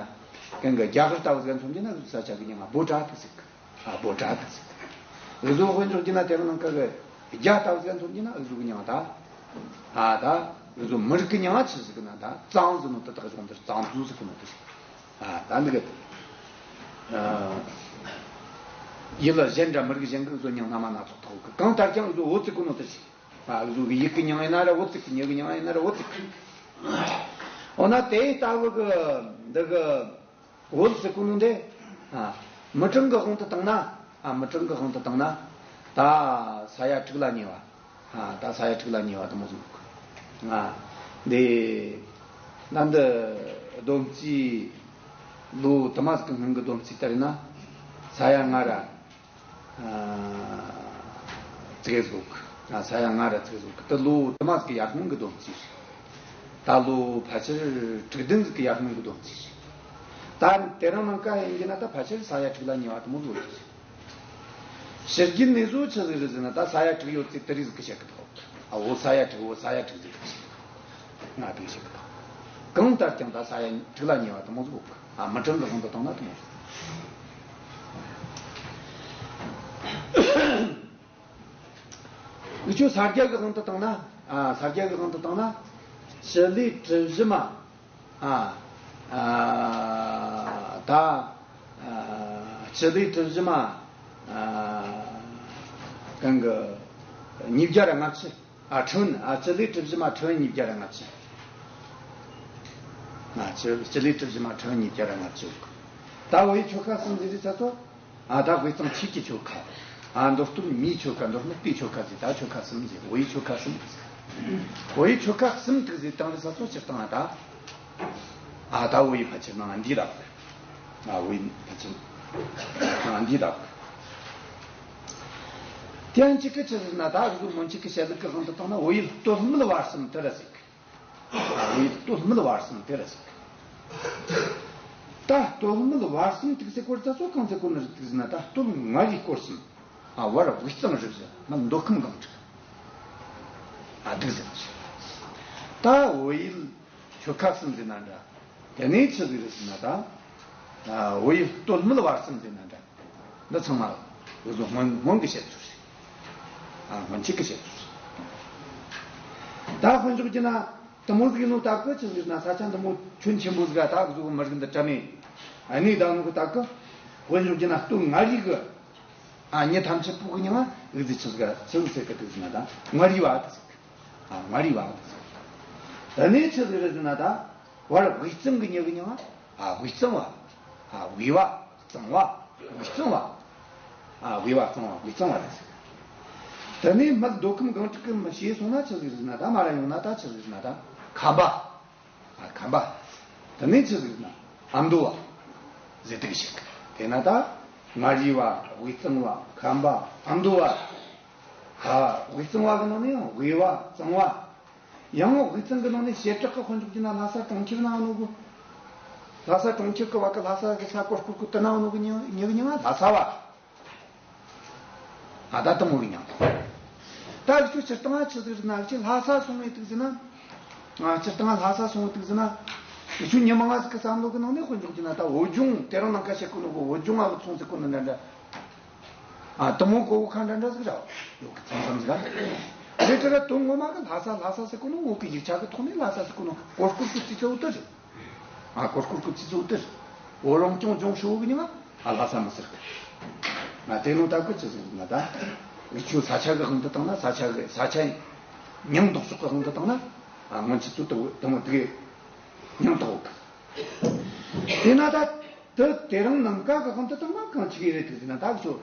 གན་གི་རྒྱ་གར་ལྟ་བུ་ཟིག་མཚོན་རྒྱུ་ན་གཟོད་ས་ཆ་གི་མྱིང་ང་བྷོ་ཊ་དེ་ཟེར་གི། ཨ། བྷོ་ཊ་དེ་ཟེར་གི། གཟོད་དཔེ་འཇོག་རྒྱུ་ན་དེ་རིང་ནངས་ཀ་གི་རྒྱ་ལྟ་བུ་ཟིག་མཚོན་རྒྱུ་ན་གཟོད་གི་མྱིང་ང་ད། ཨ། ད་གཟོད་མི་རིགས་གི་མྱིང་ང་ཆི་ཟེར་གི་ན་ད་གཙང་ཟེར་ནོ་དེ་དག་གཞུང་འདིར་གཙང་ཟུར་ཟེར་གི་ནོ་དེ་ཟེར། ཨ། ད་འདི་གི། ཨ། ཡུལ་གཞན་འདྲ་མི་རིགས་གཞན་གི་བཟོ་མྱིང་སྣ་མ་སྣ་ཚོགས་ཐོགས་གི། གང་ལྟར་ཀྱང་བཟོ་བོད་ཟེར་གོ་ནོ་དེ་ཟེར། ཨ། བཟོ་གི་ཡུལ་གི་མྱིང་ཡིན་ན་ར་བོད་ཟེར་གི། མྱི་གི་མྱིང་ཡིན་ན་ར་བོད་ཟེར་གི། འོ་ན་དེ་ལྟ་བུ་གི་འདི་གི་བོད་ཟེར་གོ་ནོ་འདི། ཨ། མི་གྲངས་གི་དབང་དུ་བཏང་ན། ཨ། མི་གྲངས་གི་དབང་དུ་བཏང་ན། ད་ས་ཡ་དྲུག་ལ་ཉེ་བ། ཨ། ད་ས་ཡ་དྲུག་ལ་ཉེ་བ་དེ་མོ་ཟིག་ཡོད་གི། ཨ། འདི་ད་འདི་བསྡོམས་རྩིས་ལོ་དུ་མ་ཟིག་གི་སྔོན་གི་བསྡོམས་རྩིས་ལྟར་ན་ས་ཡ་ལྔ་ར། ཨ། ཙིག་གེ་ཟིག་ཡོད་གི། ཨ། ས་ཡ་ལྔ་ར་ཙིག་གེ་ཟིག་ཡོད་གི། དེ་ལོ་དུ་མ་ཟིག་གི་ཡར་སྔོན་གི་བསྡོམས་རྩིས་རེད། ད་ལོ་ཕལ་ཆེར་དྲུག་བདུན་ཟིག་གི་ཡར་སྔོན་གི་བསྡོམས་རྩིས་རེད། ད་དེ་རིང་ནངས་ཀ་ཡིན་གྱི་ན་ད་ཕལ་ཆེར་ས་ཡ་དྲུག་ལ་ཉེ་བ་དེ་མོ་ཟིག་ཡོད་གི། ཕྱི་རྒྱལ་ནས་བཟོ་ཆི་ཟིག་རེད་ཟེར་ན་ད་ས་ཡ་དྲུག་ཡོད་ཚེ་དེ་རིགས་ཟིག་གི་བཤད་གི་འདུག་ཨ། འོ་ས་ཡ་དྲུག་འོ་ས་ཡ་དྲུག་ཟིག་གི་བཤད་གི་འདུག་ང་དེ་བཤད་གི་འདུག་གང་ལྟར་ཀྱང་ད་ས་ཡ་དྲུག་ལ་ཉེ་བ་དེ་མོ་ཟིག་ཡོད་གི། ཨ། མི་གྲངས་གི་དབང་དུ་བཏང་ན་དེ་མོ་ཟིག་འུ་ཆོ་ས་རྒྱ་གི་དབང་དུ་བཏང་ན། ཨ། ས་རྒྱ་གི་དབང་དུ་བཏང་ན། སྤྱི་ལེ་གྲུ་བཞི་མ། ཨ། ཨ། ད། ཨ། སྤྱི་ལེ་གྲུ་བཞི་མ། ཨ། གང་གི་ཉིས་བརྒྱ་ར་ལྔ་བཅུ། ཨ། ཁྲི་བན། ཨ། སྤྱི་ལེ་གྲུ་བཞི་མ་ཁྲི་བན་ཉིས་བརྒྱ་ར་ལྔ་བཅུ། ཨ། སྤྱི་སྤྱི་ལེ་གྲུ་བཞི་མ་ཁྲི་བན་ཉིས་བརྒྱ་ར་ལྔ་བཅུ། ད་བོད་ཡིག་ཆོལ་ཁ་གསུམ་ཟེར་རེད་ས་ཚོ། ཨ། ད་དབུས་གཙང་ཆོས་ཀྱི་ཆོལ་ཁ། ཨ། མདོ་སྟོད་མིའི་ཆོལ་ཁ། མདོ་སྨད་པའི་ཆོལ་ཁ་ཟེར། ད་ཆོལ་ཁ་གསུམ་ཟེར། བོད་ཡིག་ཆོལ་ཁ་གསུམ་ཟེར། བོད་ཡིག་ཆོལ་ཁ་གསུམ་དུ་ཟེར་བཏང་རེད་ས་ཚོ། སྤྱིར་བཏང་ཨ་ད། ཨ། ད་བོད་ཡིག་ཕལ་ཆེར་ནང་འདི་རག་ཨ། བོད་ཡིག་ཕལ་ཆེར་ནང་འདི་རག་ཅན་གཅིག་གི་ཆི་ཟེར་ན་ད་གཟུགས་སྔོན་ཆད་ཀྱི་བཤད་ལུགས་ཀྱི་དབང་དུ་བཏང་ན་བོད་ཡུལ་སྟོད་སྨད་བར་གསུམ་དེ་ར་ཟེར་གི། བོད་ཡུལ་སྟོད་སྨད་བར་གསུམ་དེ་ར་ཟེར་གི། ད་སྟོད་སྨད་བར་གསུམ་དེ་ཟེར་སྐོར་ད་ཚོ་གང་ཟེར་སྐོར་ནི་རེད་དེ་ཟེར་ན་ད་སྟོད་མངའ་རིས་སྐོར་གསུམ། ཨ་བར་དབུས་གཙང་རུ་བཞི་སྨད་མདོ་ཁམས་སྒང་དྲུག་ཨ་དེ་ཟེར་ན་ད་བོད་ཡུལ་ཆོལ་ཁ་གསུམ་ཟེར་ན་འདྲ། དེ་ནས་ཆི་ཟིག་རེད་ཟེར་ན་ད། ཨ་བོད་ཡུལ་སྟོད་སྨད་བར་གསུམ་ཟེར་ན་འདྲ། འདི་ཚང་མ་འུ་ཚོ་སྔོན་སྔོན་གྱི་བཤད་ཚུལ་རེད། ཨ་སྔོན་ཆད་ཀྱི་བཤད་ཚུལ་རེད། ད་དཔེ་འཇོག་རྒྱུ་ན་དེ་མོ་ཟིག་ཡིན་ནོ་ད་གི་ཆི་ཟིག་ན་ས་ཆ་འདི་མོ་ཁྱོན་ཆེན་པོ་ཟིག་ག་ད་གི་ཟིག་མི་རིགས་འདི་བཀྲམ་མེད། ཨ་ནི་ད་ནོ་གི་ད་གི་དཔེ་འཇོག་རྒྱུ་ན་སྟོད་མངའ་རིས་གི་ཨ་མྱི་ཐམས་ཅད་པོ་གི་མྱིང་ང་འུ་ཚོས་ཆི་ཟིག་ག་ཆི་ཟིག་ཟེར་གི་འདུག་ཟེར་ན་ད་མངའ་རིས་བ་དེ་ཟེར་གི། ཨ་མངའ་རིས་བ་དེ་ཟེར་གི། དེ་ནས་ཆི་ཟིག་རེད་ཟེར་ན་ད། བར་དབུས་གཙང་གི་མྱི་གི་མྱིང་ང་། ཨ་དབུས་གཙང་བ། ཨ་དབུས་བ། གཙང་བ། དབུས་གཙང་བ། ཨ་དབུས་བ་གཙང་བ་དབུས་གཙང་བ་རེད་ཟེར། དེ་ནས་སྨད་མདོ་ཁམས་སྒང་དྲུག་གི་མི་ཞེས་སོང་ན་ཆི་ཟིག་ཟེར་ན་ད་མ་ར་ཡོང་ན་ད་ཆི་ཟིག་ཟེར་ན་ད་ཁམས་པ། ཨ་ཁམས་པ། དེ་ནས་ཆི་ཟིག་ཟེར་ན་ཨ་མདོ་བ། ཟེར་དུག་ཞིག་དེ་ན་ད་མངའ་རིས་བ་དབུས་གཙང་བ་ཁམས་པ་ཨ་མདོ་བ། ཨ་དབུས་གཙང་བ་གི་ནང་ནས་ཡང་དབུས་བ་གཙང་བ། ཡང་དབུས་གཙང་གི་ནང་ནས་བྱེ་བྲག་གི་དཔེ་འཇོག་རྒྱུ་ན་ལྷ་ས་གྲོང་ཁྱེར་ན་ཡོད་ནོ་གི། ལྷ་ས་གྲོང་ཁྱེར་གི་བ་གི་ལྷ་ས་གི་ས་གོར་སྐོར་གི་དེ་ན་ཡོད་ནོ་གི་མྱི་མྱི་གི་མྱིང་ང་ལྷ་ས་བ། ཨ་ད་དེ་མོ་གི་མྱིང་། ད་འུ་ཆོ་སྤྱིར་བཏང་ང་ཆི་ཟིག་རེད་ན་འུ་ཆོ་ལྷ་ས་སོང་བའི་དུག་ཟེར་ན། ཨ་སྤྱིར་བཏང་ང་ལྷ་ས་སོང་བའི་དུག་ཟེར་ན། འུ་ཆོ་མྱི་མང་ང་ཟིག་གི་བསམ་བློ་གི་ནང་ནས་དཔེ་འཇོག་རྒྱུ་ན་ད་བོད་ལྗོངས་དེ་རིང་ནངས་ཀ་བཤད་གོ་ནོ་གི་བོད་ལྗོངས་ང་གི་ཚོང་ཟེར་གོ་ནོ་འདྲ་འདྲ། ཨ་དེ་མོ་གོ་བོ་ཁ་འདྲ་འདྲ་ཟིག་ར་ཡོད་གི་ཚང་ཚང་ཟིག་ར། རེད་དེ་ར་དོན་ངོ་མ་གི་ལྷ་ས་ལྷ་ས་ཟེར་གོ་ནོ་བོད་གི་ཡིག་ཆ་གི་ཐོག་ནས་ལྷ་ས་ཟེར་གོ་ནོ་གོར་སྐོར་གི་རྩིས་གཙོ་བོ་དེ་རེད། ཨ་གོར་སྐོར་གི་རྩིས་གཙོ་བོ་དེ་རེད། བོད་རང་སྐྱོང་ལྗོངས་ཧྲིལ་བོ་གི་མྱིང་ང་ཨ་ལྷ་ས་མི་ཟེར་གི། ང་དེ་ནོ་ད་གི་ཆི་ཟིག་ན་ད། འུ་ཆོ་ས་ཆ་གི་དབང་དུ་བཏང་ན་ས་ཆ་གི་ས་ཆ་མྱིང་འདོགས་ཕྱོགས་གི་དབང་དུ་བཏང་ན། ཨ་སྔོན་ཆད་ཚོ་དེ་དེ་མོ་དེ་གི་མྱིང་འདོགས་གི། དེ་ན་ད། དེ་དེ་རིང་ནངས་ཀ་གི་དབང་དུ་བཏང་ན་གང་ཅི་གི་རེད་དེ་ཟེར་ན་ད་ཁྱོད་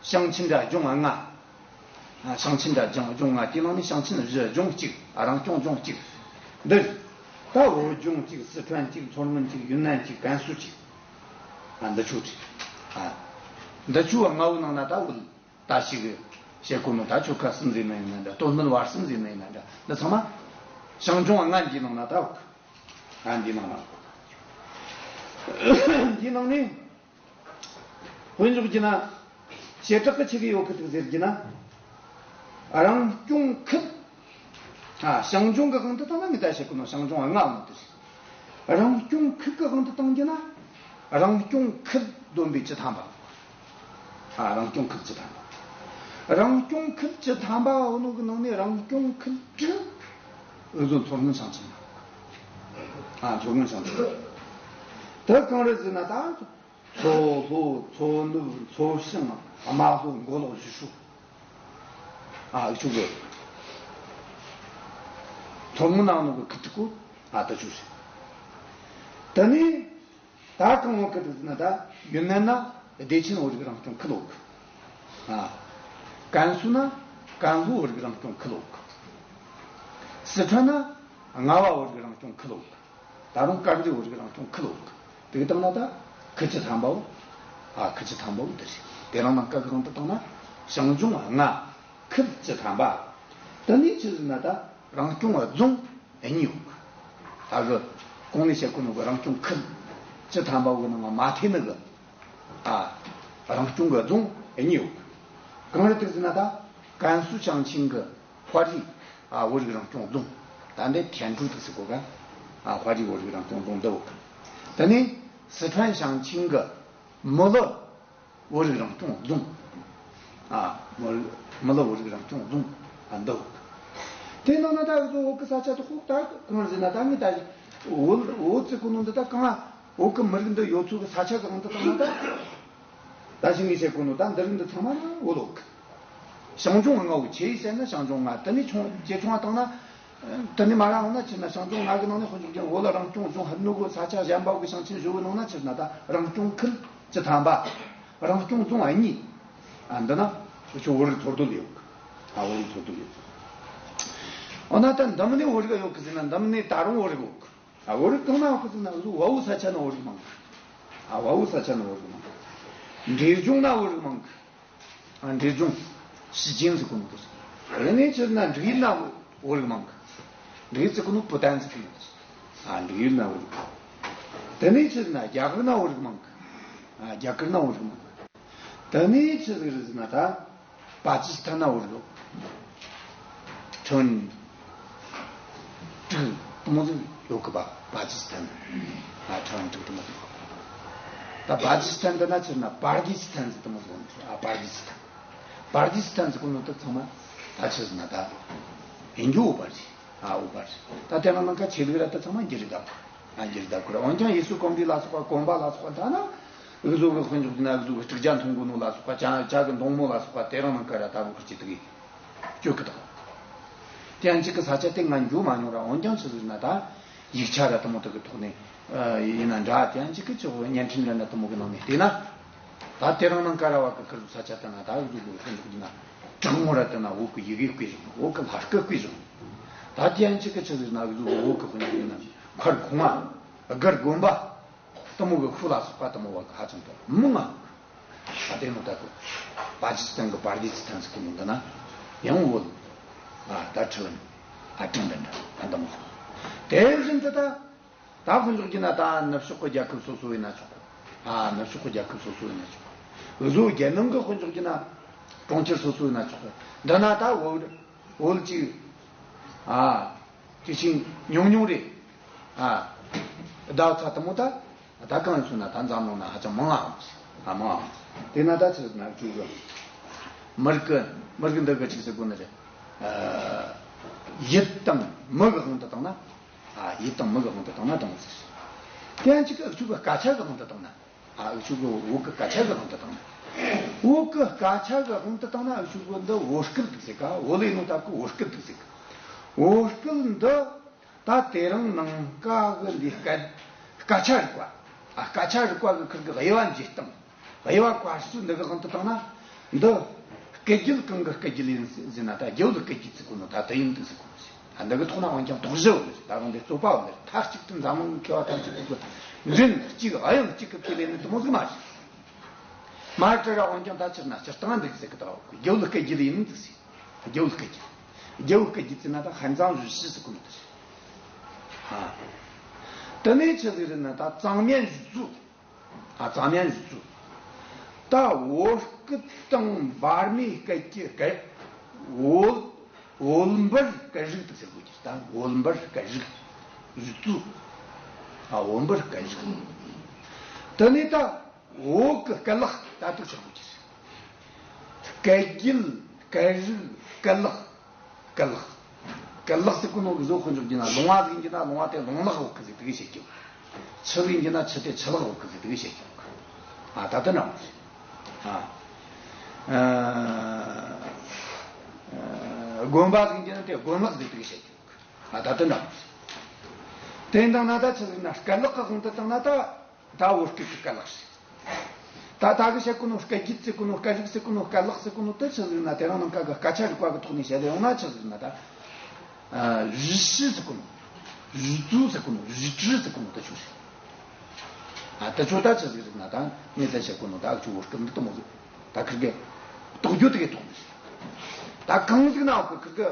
ཞིང་ཆེན་འདྲ་ལྗོངས་ལྔ། ཨ་ཞིང་ཆེན་འདྲ་ལྗོངས་ལྗོངས་ལྔ་དེ་ནང་ནས་ཞིང་ཆེན་བཞི་ལྗོངས་གཅིག་ཨ་རང་སྐྱོང་ལྗོངས་གཅིག་འདི་རེད། ད་བོད་ལྗོངས་གཅིག་སི་ཁྲོན་གཅིག་མཚོ་སྔོན་གཅིག་ཡུན་ནན་གཅིག་ཀན་སུའུ་གཅིག་ཨ་འདི་ཆོ་གཅིག་ཨ་འདི་ཆོ་ལྔ་བོའི་ནང་ན་ད་བོད་ད་ཞིག་བཤད་གོ་ནོ་ད་ཆོལ་ཁ་གསུམ་ཟེར་ན་ཡིན་ན་འདྲ་སྟོད་སྨད་བར་གསུམ་ཟེར་ན་ཡིན་ན་འདྲ་འདི་ཚང་མ་ཞིང་ལྗོངས་ལྔ་འདིའི་ནང་ན་ད་བོད། ཨ་འདི་ནང་ན། འདི་ནང་ནས། དཔེ་འཇོག་རྒྱུ་ན། བྱེ་བྲག་གི་ཆི་གི་ཡོད་གི་འདུག་ཟེར་རྒྱུ་ན། རང་སྐྱོང་ཁུལ། ཨ་ཞིང་ལྗོངས་གི་དབང་དུ་བཏང་ན་ངས་ད་བཤད་གོ་ནོ་ཞིང་ལྗོངས་ལྔ་འོང་དུ་ཟེར། རང་སྐྱོང་ཁུལ་གི་དབང་དུ་བཏང་རྒྱུ་ན། རང་སྐྱོང་ཁུལ་བསྡོམས་པས་བཅུ་ཐམ་པ། ཨ་རང་སྐྱོང་ཁུལ་བཅུ་ཐམ་པ། རང་སྐྱོང་ཁུལ་བཅུ་ཐམ་པ་འོ་ནོ་གི་ནང་ནས་རང་སྐྱོང་ཁུལ་དྲུག་འུ་ཚོ་མཚོ་སྔོན་ཞིང་ཆེན་ན། ཨ་མཚོ་སྔོན་ཞིང་ཆེན་ན། དེ་གང་རེད་ཟེར་ན་ད། མཚོ་ལྷོ་མཚོ་ནུབ་མཚོ་བྱང་རྨ་ལྷོ་མགོ་ལོག་ཡུལ་ཤུལ། ཨ་འུ་ཆོ་གི་མཚོ་སྔོན་ནང་ནང་གི་ཁུལ་དྲུག་གོ། ཨ་ད་ཆོ་ཟེར། དེ་ནས། ད་གང་འོང་གི་འདུག་ཟེར་ན་ད་ཡུན་ནན་ན་བདེ་ཆེན་བོད་རིགས་རང་སྐྱོང་ཁུལ་ཡོད་གི། ཨ། ཀན་སུའུ་ན་ཀན་ལྷོ་བོད་རིགས་རང་སྐྱོང་ཁུལ་ཡོད་གི། སི་ཁྲོན་ན་རྔ་བ་བོད་རིགས་རང་སྐྱོང་ཁུལ་ཡོད་གི། ད་རུང་དཀར་མཛེས་བོད་རིགས་རང་སྐྱོང་ཁུལ་ཡོད་གི། དེ་གི་སྟེང་ན་ད་ཁུལ་བཅུ་ཐམ་པའོ། ཨ་ཁུལ་བཅུ་ཐམ་པའོ་འདི་རེད། དེ་རིང་ནངས་ཀ་གི་དབང་དུ་བཏང་ན་ཞིང་ལྗོངས་ལྔ། ཁུལ་བཅུ་ཐམ་པ། དེ་ནས་ཆི་ཟེར་ན་ད་རང་སྐྱོང་རྫོང་གཉིས་ཡོད། ད་གི་གོང་ནས་བཤད་གོ་ནོ་གི་རང་སྐྱོང་ཁུལ་བཅུ་ཐམ་པ་བོ་ནང་མ་ཐེ་ནི་གི་ཨ་རང་སྐྱོང་གི་རྫོང་གཉིས་ཡོད། གང་རེད་དེ་ཟེར་ན་ད་ཀན་སུའུ་ཞིང་ཆེན་གི་དཔའ་རིས་ཨ་བོད་རིགས་རང་སྐྱོང་རྫོང་། ད་འདི་ཐན་ཀྲུའུ་དེ་ཟེར་གོ་ག་ཨ་དཔའ་རིས་བོད་རིགས་རང་སྐྱོང་རྫོང་འདི་ཡོད། དེ་ནས་སི་ཁྲོན་ཞིང་ཆེན་གི་མི་ལི་བོད་རིགས་རང་སྐྱོང་རྫོང་། ཨ། མི་མི་ལི་བོད་རིགས་རང་སྐྱོང་རྫོང་། ཨ་འདི་འོག་དེ་ནང་ན་ད་འུ་ཚོ་འོག་གི་ས་ཆ་དེ་ཁོག་ད་གང་ཟེར་ན་ད་ངས་ད་བོད་བོད་ཟེར་གོ་ནོ་འདི་ད་གང་ང་བོད་གི་མི་རིགས་འདི་ཡོད་ཚོད་གི་ས་ཆ་གི་དབང་དུ་བཏང་ན་ད། ད་ཞིག་ངས་བཤད་གོ་ནོ་ད་འདི་རིགས་འདི་ཚང་མ་ན་བོད་འོག་གི། ཞིང་ལྗོངས་ལྔ་བོ་ཆེ་ཡིས་བཤད་ན་ཞིང་ལྗོངས་ལྔ་དེ་ནས་ཆུང་ཇེ་ཆུང་བ་བཏང་ན། དེ་ནས་མ་ར་འོང་ན་ཕྱིར་ན་ཞིང་ལྗོངས་ལྔ་གི་ནང་ནས་དཔེ་འཇོག་རྒྱུ་བོད་ལ་རང་སྐྱོང་ལྗོངས་ཧ་ནུ་གི་ས་ཆ་གཞན་པ་གི་ཞིང་ཆེན་བཞི་བོའི་ནང་ན་ཕྱིར་ན་ད་རང་སྐྱོང་ཁུལ་བཅུ་ཐམ་པ། རང་སྐྱོང་རྫོང་གཉིས། ཨ་འདི་ན་ཁྱོད་བོད་རིགས་འཚོ་སྡོད་ཡོད་གི། ཨ་བོད་རིགས་འཚོ་སྡོད་ཡོད་གི། འོ་ན་ད་འདི་མིན་ནས་བོད་རིགས་ཡོད་གི་ཟེར་ན་འདི་མིན་ནས་ད་རུང་བོད་རིགས་ཡོད་གི། ཨ་བོད་རིགས་གང་ན་ཡོད་གི་ཟེར་ན་འུ་ཚོ་བལ་བོ་ས་ཆ་ན་བོད་རིགས་མང་གི། ཨ་བལ་བོ་ས་ཆ་ན་བོད་རིགས་མང་གི། འབྲས་ལྗོངས་ན་བོད་རིགས་མང་གི། ཨ་འབྲས་ལྗོངས། 时间ཟེར་གོ་ནོ་དེ་རེད། དེ་ནས་ཕྱིར་ན་འབྲུག་ཡུལ་ན་བོད་རིགས་མང་གི། འབྲུག་ཡུལ་ཟེར་གོ་ནོ་བུ་ཏན་ཟེར་གོ་ནོ་དེ་རེད། ཨ། འབྲུག་ཡུལ་ན་བོད་རིགས་མང་གི། དེ་ནས་ཕྱིར་ན་རྒྱ་གར་ན་བོད་རིགས་མང་གི། ཨ། རྒྱ་གར་ན་བོད་རིགས་མང་གི། དེ་ནས་ཕྱིར་ཟེར་ན་ད། པ་ཀི་སི་ཐན་ན་བོད་རིགས། ཁྲི་དྲུག་དེ་མོ་ཟིག་ཡོད་གི་པ། པ་ཀི་སི་ཐན། ཨ། ཁྲི་དྲུག་དེ་མོ་ཟིག་ཡོད་གི། ད་པ་ཀི་སི་ཐན་འདི་ན་ཕྱིར་ན་པར་དི་སི་ཐན་ཟེར་དེ་མོ་ཟིག་ཡོད་ནི། ཨ། པར་དི་སི་ཐན། པར་དི་སི་ཐན་ཟེར་གོ་ནོ་དེ་ཚང་མ་ད་ཕྱིར་ན་ད་ཡིན་རྒྱུ་བོད་པ་རེད། ཨ། བོད་པ་རེད། ད་དེ་རིང་ནངས་ཁ་ཆོས་ལུགས་ར་དེ་ཚང་མ་འགྱུར་བསྡད་གོ། ཨ། འགྱུར་བསྡད་གོ་ར། འོན་ཀྱང་ཡེ་སུ་གོང་འཕེལ་ལ་སོགས་པ། གོང་མ་ལ་སོགས་པ་ད་ན། འུ་ཚོ་གི་དཔེ་འཇོག་རྒྱུ་ན་འུ་ཚོ་གི་དཀྲུག་ཇ་འཐུང་གོ་ནོ་ལ་སོགས་པ། ཇ་ཇ་གི་མདོང་མོ་ལ་སོགས་པ་དེ་རིང་ནངས་ཁ་ར་ད་བོད་ཁུལ་གྱི་དེ་གི་སྤྱོད་གི་འདུག་དེ་ཡང་གཅིག་གི་ས་ཆ་དེ་ང་འགྱོ་མ་མྱོང་ར། འོན་ཀྱང་ཆི་ཟིག་ན་ད་ཡིག་ཆ་ར་དེ་མོ་དེ་གི་ཐོག་ནས་ཡིན་ན་འདྲ། དེ་ཡང་གཅིག་གི་ཅིག་བརྙན་འཕྲིན་ར་ན་དེ་མོ་གི་ནང་ནས་བལྟས་ན། ད་དེ་རིང་ནངས་ཁ་ར་བ་གི་ཁུལ་ས་ཆ་དེ་ན་ད་འུ་ཚོ་གི་དཔེ་འཇོག་རྒྱུ་ན་དྲང་མོ་ར་དེ་ན་བོད་གི་ཡི་གེ་བརྐོས་བཞག་བོད་གི་ལྷ་སྐུ་བརྐོས་བཞག་ད་དེ་ཡང་གཅིག་གི་ཆི་ཟིག་ན་འུ་ཚོ་གི་བོད་གི་དཔེ་འཇོག་རྒྱུ་ན་མཁར་གོང་མ། སྒར་དགོན་པ། དེ་མོ་གི་ཤུལ་ལ་སོགས་པ་དེ་མོ་བ་གི་ཧ་ཅང་དོ་མི་མང་། ད་དེ་ནོ་ད་གི་པ་ཀི་སི་ཐན་གི་པར་དི་སི་ཐན་ཟེར་གོ་ནོ་འདི་ན་ཡང་བོད། ཨ། ད་ཁྲི་ལམ། ཨ། ཀྲང་འདྲ་འདྲ་ད་འདི་མོ་ཟིག་དེ་བཞིན་དུ་ད་ད་དཔེ་འཇོག་རྒྱུ་ན་ད་ནུབ་ཕྱོགས་གི་རྒྱལ་ཁབ་སོ་སོ་ཡིན་ན་ཆོག་གི། ཨ། ནུབ་ཕྱོགས་གི་རྒྱལ་ཁབ་སོ་སོ་ཡིན་ན་ཆོག་གི། འུ་ཚོ་རྒྱལ་ནང་གི་དཔེ་འཇོག་རྒྱུ་ན་གྲོང་ཁྱེར་སོ་སོ་ཡིན་ན་ཆོག་གི། འདི་ན་ད་བོད་བོད་ཅིག་ཨ། དེ་བཞིན་ཉུང་ཉུང་རེད། ཨ། ཟླ་ཚ་དེ་མོ་ད། ད་གང་ཡིན་སོང་ན་ད་འཛམ་གླིང་ན་ཧ་ཅང་མང་ང་། ཨ། མང་ང་། དེ་ན་ད་ཆི་ཟེར་ན་ཅིག་གི་མི་རིགས་མི་རིགས་འདི་གི་ཆི་ཟེར་དགོས་ནི་རེད། ཨ། ཡུལ་དང་མི་གི་དབང་དུ་བཏང་ན། ཨ། ཡུལ་དང་མི་གི་དབང་དུ་བཏང་ན་དེ་མོ་ཟེར། དེ་ཡང་གཅིག་གི་འུ་ཆོ་གི་སྐད་ཆ་གི་དབང་དུ་བཏང་ན། ཨ། འུ་ཆོ་གི་བོད་གི་སྐད་ཆ་གི་དབང་དུ་བཏང་ན། བོད་གི་སྐད་ཆ་གི་དབང་དུ་བཏང་ན་འུ་ཆོ་གི་འདི་བོད་སྐད་འདུག་ཟེར་ག་བོད་ལས་ནོ་ད་གི་བོད་སྐད་འདུག་ཟེར་ག་བོད་སྐད་འདི་ད་དེ་རིང་ནངས་ཀ་གི་འདི་སྐད་སྐད་ཆ་རིག་པ། ཨ། སྐད་ཆ་རིག་པ་གི་ཁུར་གི་དབྱེ་བ་འབྱེད་སྟངས། དབྱེ་བ་བཀར་ཚུལ་འདི་གི་དབང་དུ་བཏང་ན། འདི་སྐད་རྒྱུད་གང་གི་སྐད་རྒྱུད་ཡིན་ཟེར་ན་ད་རྒྱ་བོད་སྐད་རྒྱུད་ཟེར་གོ་ནོ་ད་དེ་ཡིན་འདུག་ཟེར་གོ་ནོ་ཟེར། ད་འདི་གི་ཐོག་ན་འོན་ཀྱང་དོགས་གཞི་ཡོད་ནི་རེད། ད་རུང་འདི་རྩོད་པ་ཡོད་ནི་རེད། མཐའ་གཅིག་ཏུ་འཛམ་གླིང་མཁས་པ་མཐའ་གཅིག་ཏུ་མགྲིན་གཅིག་དབྱངས་གཅིག་གི་ཁས་ལེན་ནི་དེ་མོ་ཟིག་མ་རེད། མ་རེད་ར། འོན་ཀྱང་ད་སྤྱིར་ན་སྤྱིར་བཏང་འདི་གི་ཟེར་གི་ད་རྒྱ་བོད་སྐད་རྒྱུད་ཡིན་འདུག་ཟེར། རྒྱ་བོད་སྐད་རྒྱུད། རྒྱ་བོད་སྐད་རྒྱུད་ཟེར་ན་ད་ཧན་ཙང་རུ་ཤི་ཟེར་གོ་ནོ་དེ་རེད། ཨ། དེ་ནས་ཆི་ཟིག་རེད་ན་ད་藏缅语族། ཨ།藏缅语族། ད་བོད་སྐད་དང་འབར་མའི་སྐད་ཀྱི་སྐད། བོད། བོད་འབར་སྐད་རིགས་དེ་ཟེར་དགོས་ཀྱི། ད་བོད་འབར་སྐད་རིགས། 语族། ཨ། བོད་འབར་སྐད་རིགས། དེ་ནས་ད་བོད་ཀྱི་སྐད་ལག་ད་དེ་ཟེར་དགོས་ཀྱི། སྐད་རྒྱུད། སྐད་རིགས། སྐད་ལག། སྐད་ལག། སྐད་ལག་ཟེར་གོ་ནོ་གི་བཟོ་དཔེ་འཇོག་རྒྱུ་ན་ལུང་བ་ཟིག་ཡིན་རྒྱུ་ན་ལུང་བ་དེ་ལུང་ལག་བོད་སྐད་ཟེར་དེ་གི་བཤད་རྒྱུ། ཆུ་ཟིག་ཡིན་རྒྱུ་ན་ཆུ་དེ་ཆུ་ལག་བོད་སྐད་ཟེར་དེ་གི་བཤད་རྒྱུ། ཨ། ད་དེ་འདྲ་མོ་ཟིག་ཨ། ཨ། དགོན་པ་ཟིག་ཡིན་རྒྱུ་ན་དེ་དགོན་ལག་ཟེར་དེ་གི་བཤད་རྒྱུ། ཨ། ད་དེ་འདྲ་མོ་ཟིག་དེ་འདང་ན་ད་ཆི་ཟིག་ན་སྐད་ལག་གི་དབང་དུ་བཏང་ན་ད། ད་བོད་སྐད་ཀྱི་སྐད་ལག་རེད། ད་ད་གི་བཤད་གོ་ནོ་སྐད་རྒྱུད་ཟེར་གོ་ནོ། སྐད་རིགས་ཟེར་གོ་ནོ། སྐད་ལག་ཟེར་གོ་ནོ་དེ་ཆི་ཟིག་ན་དེ་རིང་ནངས་ཀ་གི་སྐད་ཆ་རིག་པ་གི་ཐོག་ནས་བཤད་ཡོང་ན་ཆི་ཟིག་ན་ད། ཨ། 语系ཟེར་གོ་ནོ། 语族ཟེར་གོ་ནོ། 语支ཟེར་གོ་ནོ་དེ་ཆོ་རེད། ཨ། དེ་ཆོ་ད་ཆི་ཟིག་ན་ད་ངས་ད་བཤད་གོ་ནོ་ད་ཁྱོད་བོད་སྐད་འདི་དེ་མོ་ཟིག་ད་ཁིར་གི་རྟོགས་རྒྱུ་དེ་གི་ཐོག་ནས་རེད། ད་གང་ཟིག་ན་ཁིར་གི་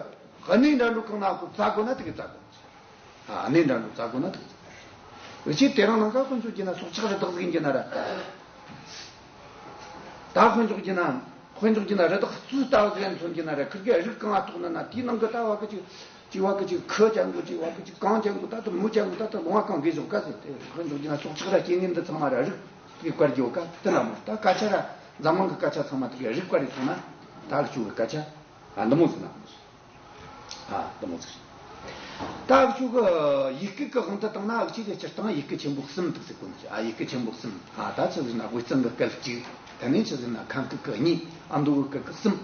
གནས་འདྲ་འགྲོ་གང་ན་ཁོ་བཙལ་དགོས་ན་དེ་གི་བཙལ་དགོས། ཨ། གནས་འདྲ་འགྲོ་བཙལ་དགོས་ན་ཐུག་ཚར། འུ་ཆོས་དེ་རིང་ནངས་ཀ་དཔེ་འཇོག་རྒྱུ་ན་སྲོག་ཆགས་རི་དྭགས་ཟིག་ཡིན་རྒྱུ་ན་ར། ད་དཔེ་འཇོག་རྒྱུ་ན། དཔེ་འཇོག་རྒྱུ་ན་རི་དྭགས་གཙོད་ལྟ་བུ་ཟིག་མཚོན་རྒྱུ་ན་ར། ཁིར་གི་རིགས་གང་ང་གཏོགས་ན་ན་དེའི་ནང་གི་ད་བ་གི་ཅིག་ཅིག་བ་གི་ཅིག་ཁུ་ཅན་གོ། ཅིག་བ་གི་ཅིག་གངས་ཅན་གོ། ད་ད་མུ་ཅན་གོ། ད་ད་ལུང་བ་གང་གི་བཞག་ག་ཟེར་ཏེ། དཔེ་འཇོག་རྒྱུ་ན་སྲོག་ཆགས་ར་སྐྱེ་དངོས་འདི་ཚང་མ་ར་རིགས་དེ་བཀར་རྒྱུ་ག་དེ་ན་མོ། ད་སྐད་ཆ་ར་འཛམ་གླིང་གི་སྐད་ཆ་ཚང་མ་དེ་གི་རིགས་བཀར་རེ་སོང་ན་ད་ཁྱོད་གི་སྐད་ཆ་ཨ་འདི་མོ་ཟིག་ན་མོ། ཨ། དེ་མོ་ཟིག་རེད། ད་འུ་ཆོ་གི་ཡིག་སྐད་ཀྱི་དབང་དུ་བཏང་ན་འུ་ཆོ་གི་སྤྱིར་བཏང་ཡིག་སྐད་ཆེན་པོ་གསུམ་འདུག་ཟེར་གོ་ནི་རེད། ཨ། ཡིག་སྐད་ཆེན་པོ་གསུམ། ཨ། ད་ཆི་ཟེར་ན་དབུས་གཙང་གི་སྐད་གཅིག་དེ་ནས་ཆི་ཟེར་ན་ཁམས་སྐད་ཀྱི་གཉིས། ཨ་མདོ་བོད་སྐད་ཀྱི་གསུམ།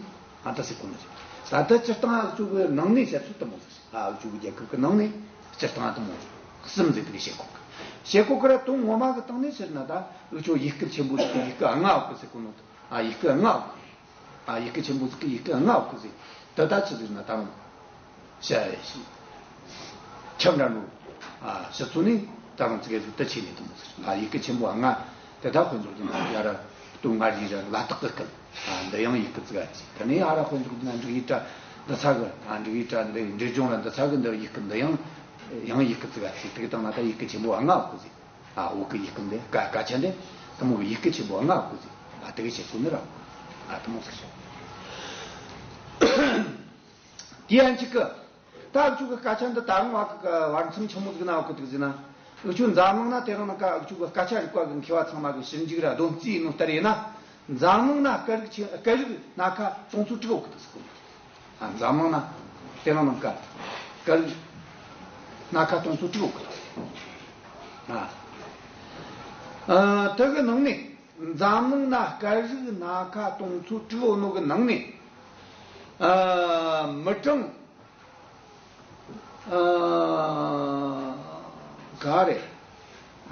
ཨ། ད་ཟེར་གོ་ནི་རེད། ད་ལྟ་སྤྱིར་བཏང་འུ་ཆོ་གི་ནང་ནས་བཤད་ཚུལ་དེ་མོ་ཟིག་རེད། ཨ། འུ་ཆོ་གི་རྒྱལ་ཁབ་ཀྱི་ནང་ནས་སྤྱིར་བཏང་དེ་མོ་གསུམ་ཟེར་དེ་བཤད་གོ་གི། བཤད་གོ་གི་ར། དོན་ངོ་མ་གི་སྟེང་ནས་ཟེར་ན་ད་འུ་ཆོ་ཡིག་སྐད་ཆེན་པོ་ཟིག་གི་ཡིག་སྐད་ལྔ་ཡོད་གི་ཟེར་གོ་ནོ། ཨ། ཡིག་སྐད་ལྔ་ཡོད་གི། ཨ། ཡིག་སྐད་ཆེན་པོ་ཟིག་གི་ཡིག་སྐད་ལྔ་ཡོད་གི་ཟེར། དེ་ད་ཆི་ཟེར་ན་ད་རུང་བཤད་ཤིག་ཁྱབ་འདྲ་འགྲོ། ཨ། ཕྱི་ཚུལ་ནས་ད་རུང་ཙི་གེ་ཟིག་དེ་ཆེ་ནས་དེ་མོ་ཟིག་ཨ། ཡིག་སྐད་ཆེན་པོ་ལྔ་དེ་ད་དཔེ་འཇོག་རྒྱུ་ན་ཡ་ར། དོན་ལྔ་བཞི་ར་ལ་དྭགས་ཀྱི་སྐད། ཨ། འདི་ཡང་ཡི་གེ་ཙིག་ག་ཅིག་དེ་ནས་ཨ་ར་དཔེ་འཇོག་ན་འབྲུག་ཡིག་གྲྭ་འདི་ཚ་གི། ཨ། འབྲུག་ཡིག་གྲྭ་འདི་འབྲས་ལྗོངས་ར་འདི་ཚ་གི་འདི་ཡི་གེ་འདི་ཡང་ཡང་ཡི་གེ་ཙིག་ག་ཅིག་དེ་གི་སྟེང་ན་ད་ཡི་གེ་ཆེན་པོ་ལྔ་ཡོད་གི་ཟིག་ཨ། བོད་ཀྱི་ཡི་གེ་འདི་སྐད་སྐད་ཆ་འདི་དེ་མོ་གི་ཡི་གེ་ཆེན་པོ་ལྔ་ཡོད་གི་ཟིག་ཨ། དེ་གི་བཤད་ཚུལ་ནི་ར། ཨ། དེ་མོ་ཟིག་རེད། དེ་ཡང་གཅིག་གི། ད་འུ་ཆོ་གི་སྐད་ཆ་འདི་ད་རུང་བ་གི་བར་མཚམས་ཆེན་མོ་ཟིག་ན་ཡོད་གི་འདུག་ཟེར་ན། འུ་ཆོ་འཛམ་གླིང་ན་དེ་རིང་ནངས་ཀ་འུ་ཆོ་གི་སྐད་ཆ་རིག་པ་གི་མཁས་པ་ཚང་མ་གི་ཞིབ་འཇུག་ར་སྡོམ་རྩིས་ཡིན་ནོ་ལྟར་ཡིན་ན། འཛམ་གླིང་ན་སྐད་རིགས་ཆེ་སྐད་རིགས་སྣ་ཁ་སྟོང་ཚོ་དྲུག་ཡོད་གི་འདུག་ཟེར་གོ། ཨ། འཛམ་གླིང་ན་དེ་རིང་ནངས་ཀ་སྐད་རིགས་སྣ་ཁ་སྟོང་ཚོ་དྲུག་ཡོད་གི་འདུག་ཨ། ཨ། དེ་གི་ནང་ནས། འཛམ་གླིང་ན་སྐད་རིགས་སྣ་ཁ་སྟོང་ཚོ་དྲུག་ཡོད་ནོ་གི་ནང་ནས། ཨ། མི་གྲངས། ཨ། ག་རེ།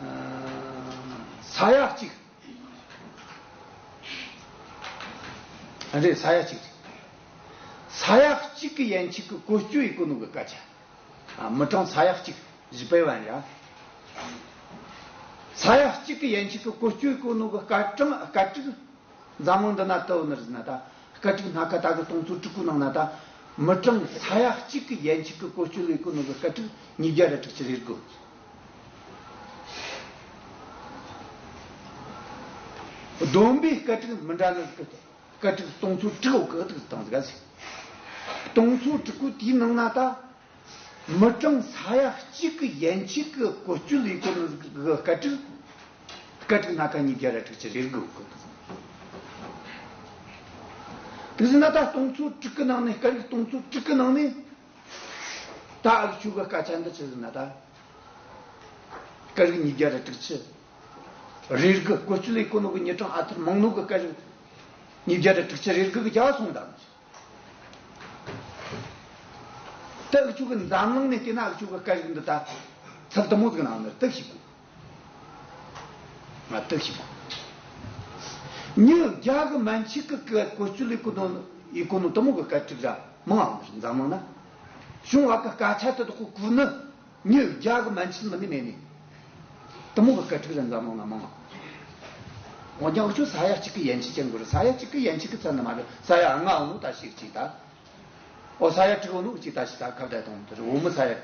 ཨ། ས་ཡ་གཅིག་རེད། ས་ཡ་གཅིག་རེད། ས་ཡ་གཅིག་གི་ཡན་ཆད་ཀྱི་བཀོལ་སྤྱོད་ཡེད་གོ་ནོ་གི་སྐད་ཆ། ཨ། མི་གྲངས་ས་ཡ་གཅིག 一百万人 ར། ས་ཡ་གཅིག་གི་ཡན་ཆད་ཀྱི་བཀོལ་སྤྱོད་ཡེད་གོ་ནོ་གི་སྐད་གྲངས་སྐད་རིགས། འཛམ་གླིང་འདི་ན་དུ་ནི་རེད་ན་ད། སྐད་རིགས་སྣ་ཁ་ད་གི་སྟོང་ཚོ་དྲུག་གི་ནང་ན་ད། མི་གྲངས་ས་ཡ་གཅིག་གི་ཡན་ཆད་ཀྱི་བཀོལ་སྤྱོད་ཡེད་གོ་ནོ་གི་སྐད་རིགས་ཉིས་བརྒྱ་ར་དྲུག་ཅུ་རེ་དགུ། བསྡོམས་པའི་སྐད་རིགས་མི་འདྲ་ནི་ཟིག་སྐད་རིགས་སྟོང་ཚོ་དྲུག་གི་དུ་དང་ཟིག་ཟིག་སྟོང་ཚོ་དྲུག་གི་དེའི་ནང་ན་ད། མི་གྲངས་ས་ཡ་གཅིག་གི་ཡན་ཆད་ཀྱི་བཀོལ་སྤྱོད་ཡེད་གོ་ནོ་གི་སྐད་རིགས། སྐད་རིགས་སྣ་ཁ་ཉིས་བརྒྱ་ར་དྲུག་ཅུ་རེ་དགུ་གི། དེ་ཟིན་ན་ད་སྟོང་ཚོ་དྲུག་གི་ནང་ནས་སྐད་རིགས་སྟོང་ཚོ་དྲུག་གི་ནང་ནས། ད་འུ་ཆོ་གི་སྐད་ཆ་འདི་ཆི་ཟིན་ན་ད། སྐད་རིགས་ཉིས་བརྒྱ་ར་དྲུག་ཅུ་རེ་དགུ་བཀོལ་སྤྱོད་ཡེད་གོ་ནོ་གི་མི་གྲངས་ཨ་ཐུར་མང་ནོ་གི་སྐད་རིགས་ཉིས་བརྒྱ་ར་དྲུག་ཅུ་རེ་དགུ་གི་རྒྱ་སོང་ད། ད་འུ་ཆོ་གི་འཛམ་གླིང་ནས་བལྟས་ན་འུ་ཆོ་གི་སྐད་རིགས་འདི་ད་ཚད་དེ་མོ་ཟིག་ནང་ནས་དེ་ཤེས་དགོས། ང་དེ་ཤེས་དགོས། མི་བརྒྱ་གི་མན་ཆད་ཀྱི་སྐད་བཀོལ་སྤྱོད་ཡེད་གོ་ནོ་ཡེད་གོ་ནོ་དེ་མོ་གི་སྐད་རིགས་ར་མང་ང་འཛམ་གླིང་ན། བྱུང་བ་གི་སྐད་ཆ་དེ་དག་གི་གོ་ནི་མི་བརྒྱ་གི་མན་ཆད་མིན་ནི་མེད་ནི། དེ་མོ་གི་སྐད་རིགས་ར་འཛམ་གླིང་ན་མང་ང་། འོན་ཀྱང་འུ་ཆོ་ས་ཡ་གཅིག་གི་ཡན་ཆད་ཅན་དགོས་རེད། ས་ཡ་གཅིག་གི་ཡན་ཆད་ཀྱི་ཚད་ནི་མ་རེད། ས་ཡ་ལྔ་ཡོད་ནོ་ད་ཞིག་ཅིག་ད། ཨོ་ས་ཡ་དྲུག་ཡོད་ནོ་གཅིག་ད་ཞིག་ད་ཁ་བརྡ་གཏོང་དེ་རེད། འོ་མི་ས་ཡ་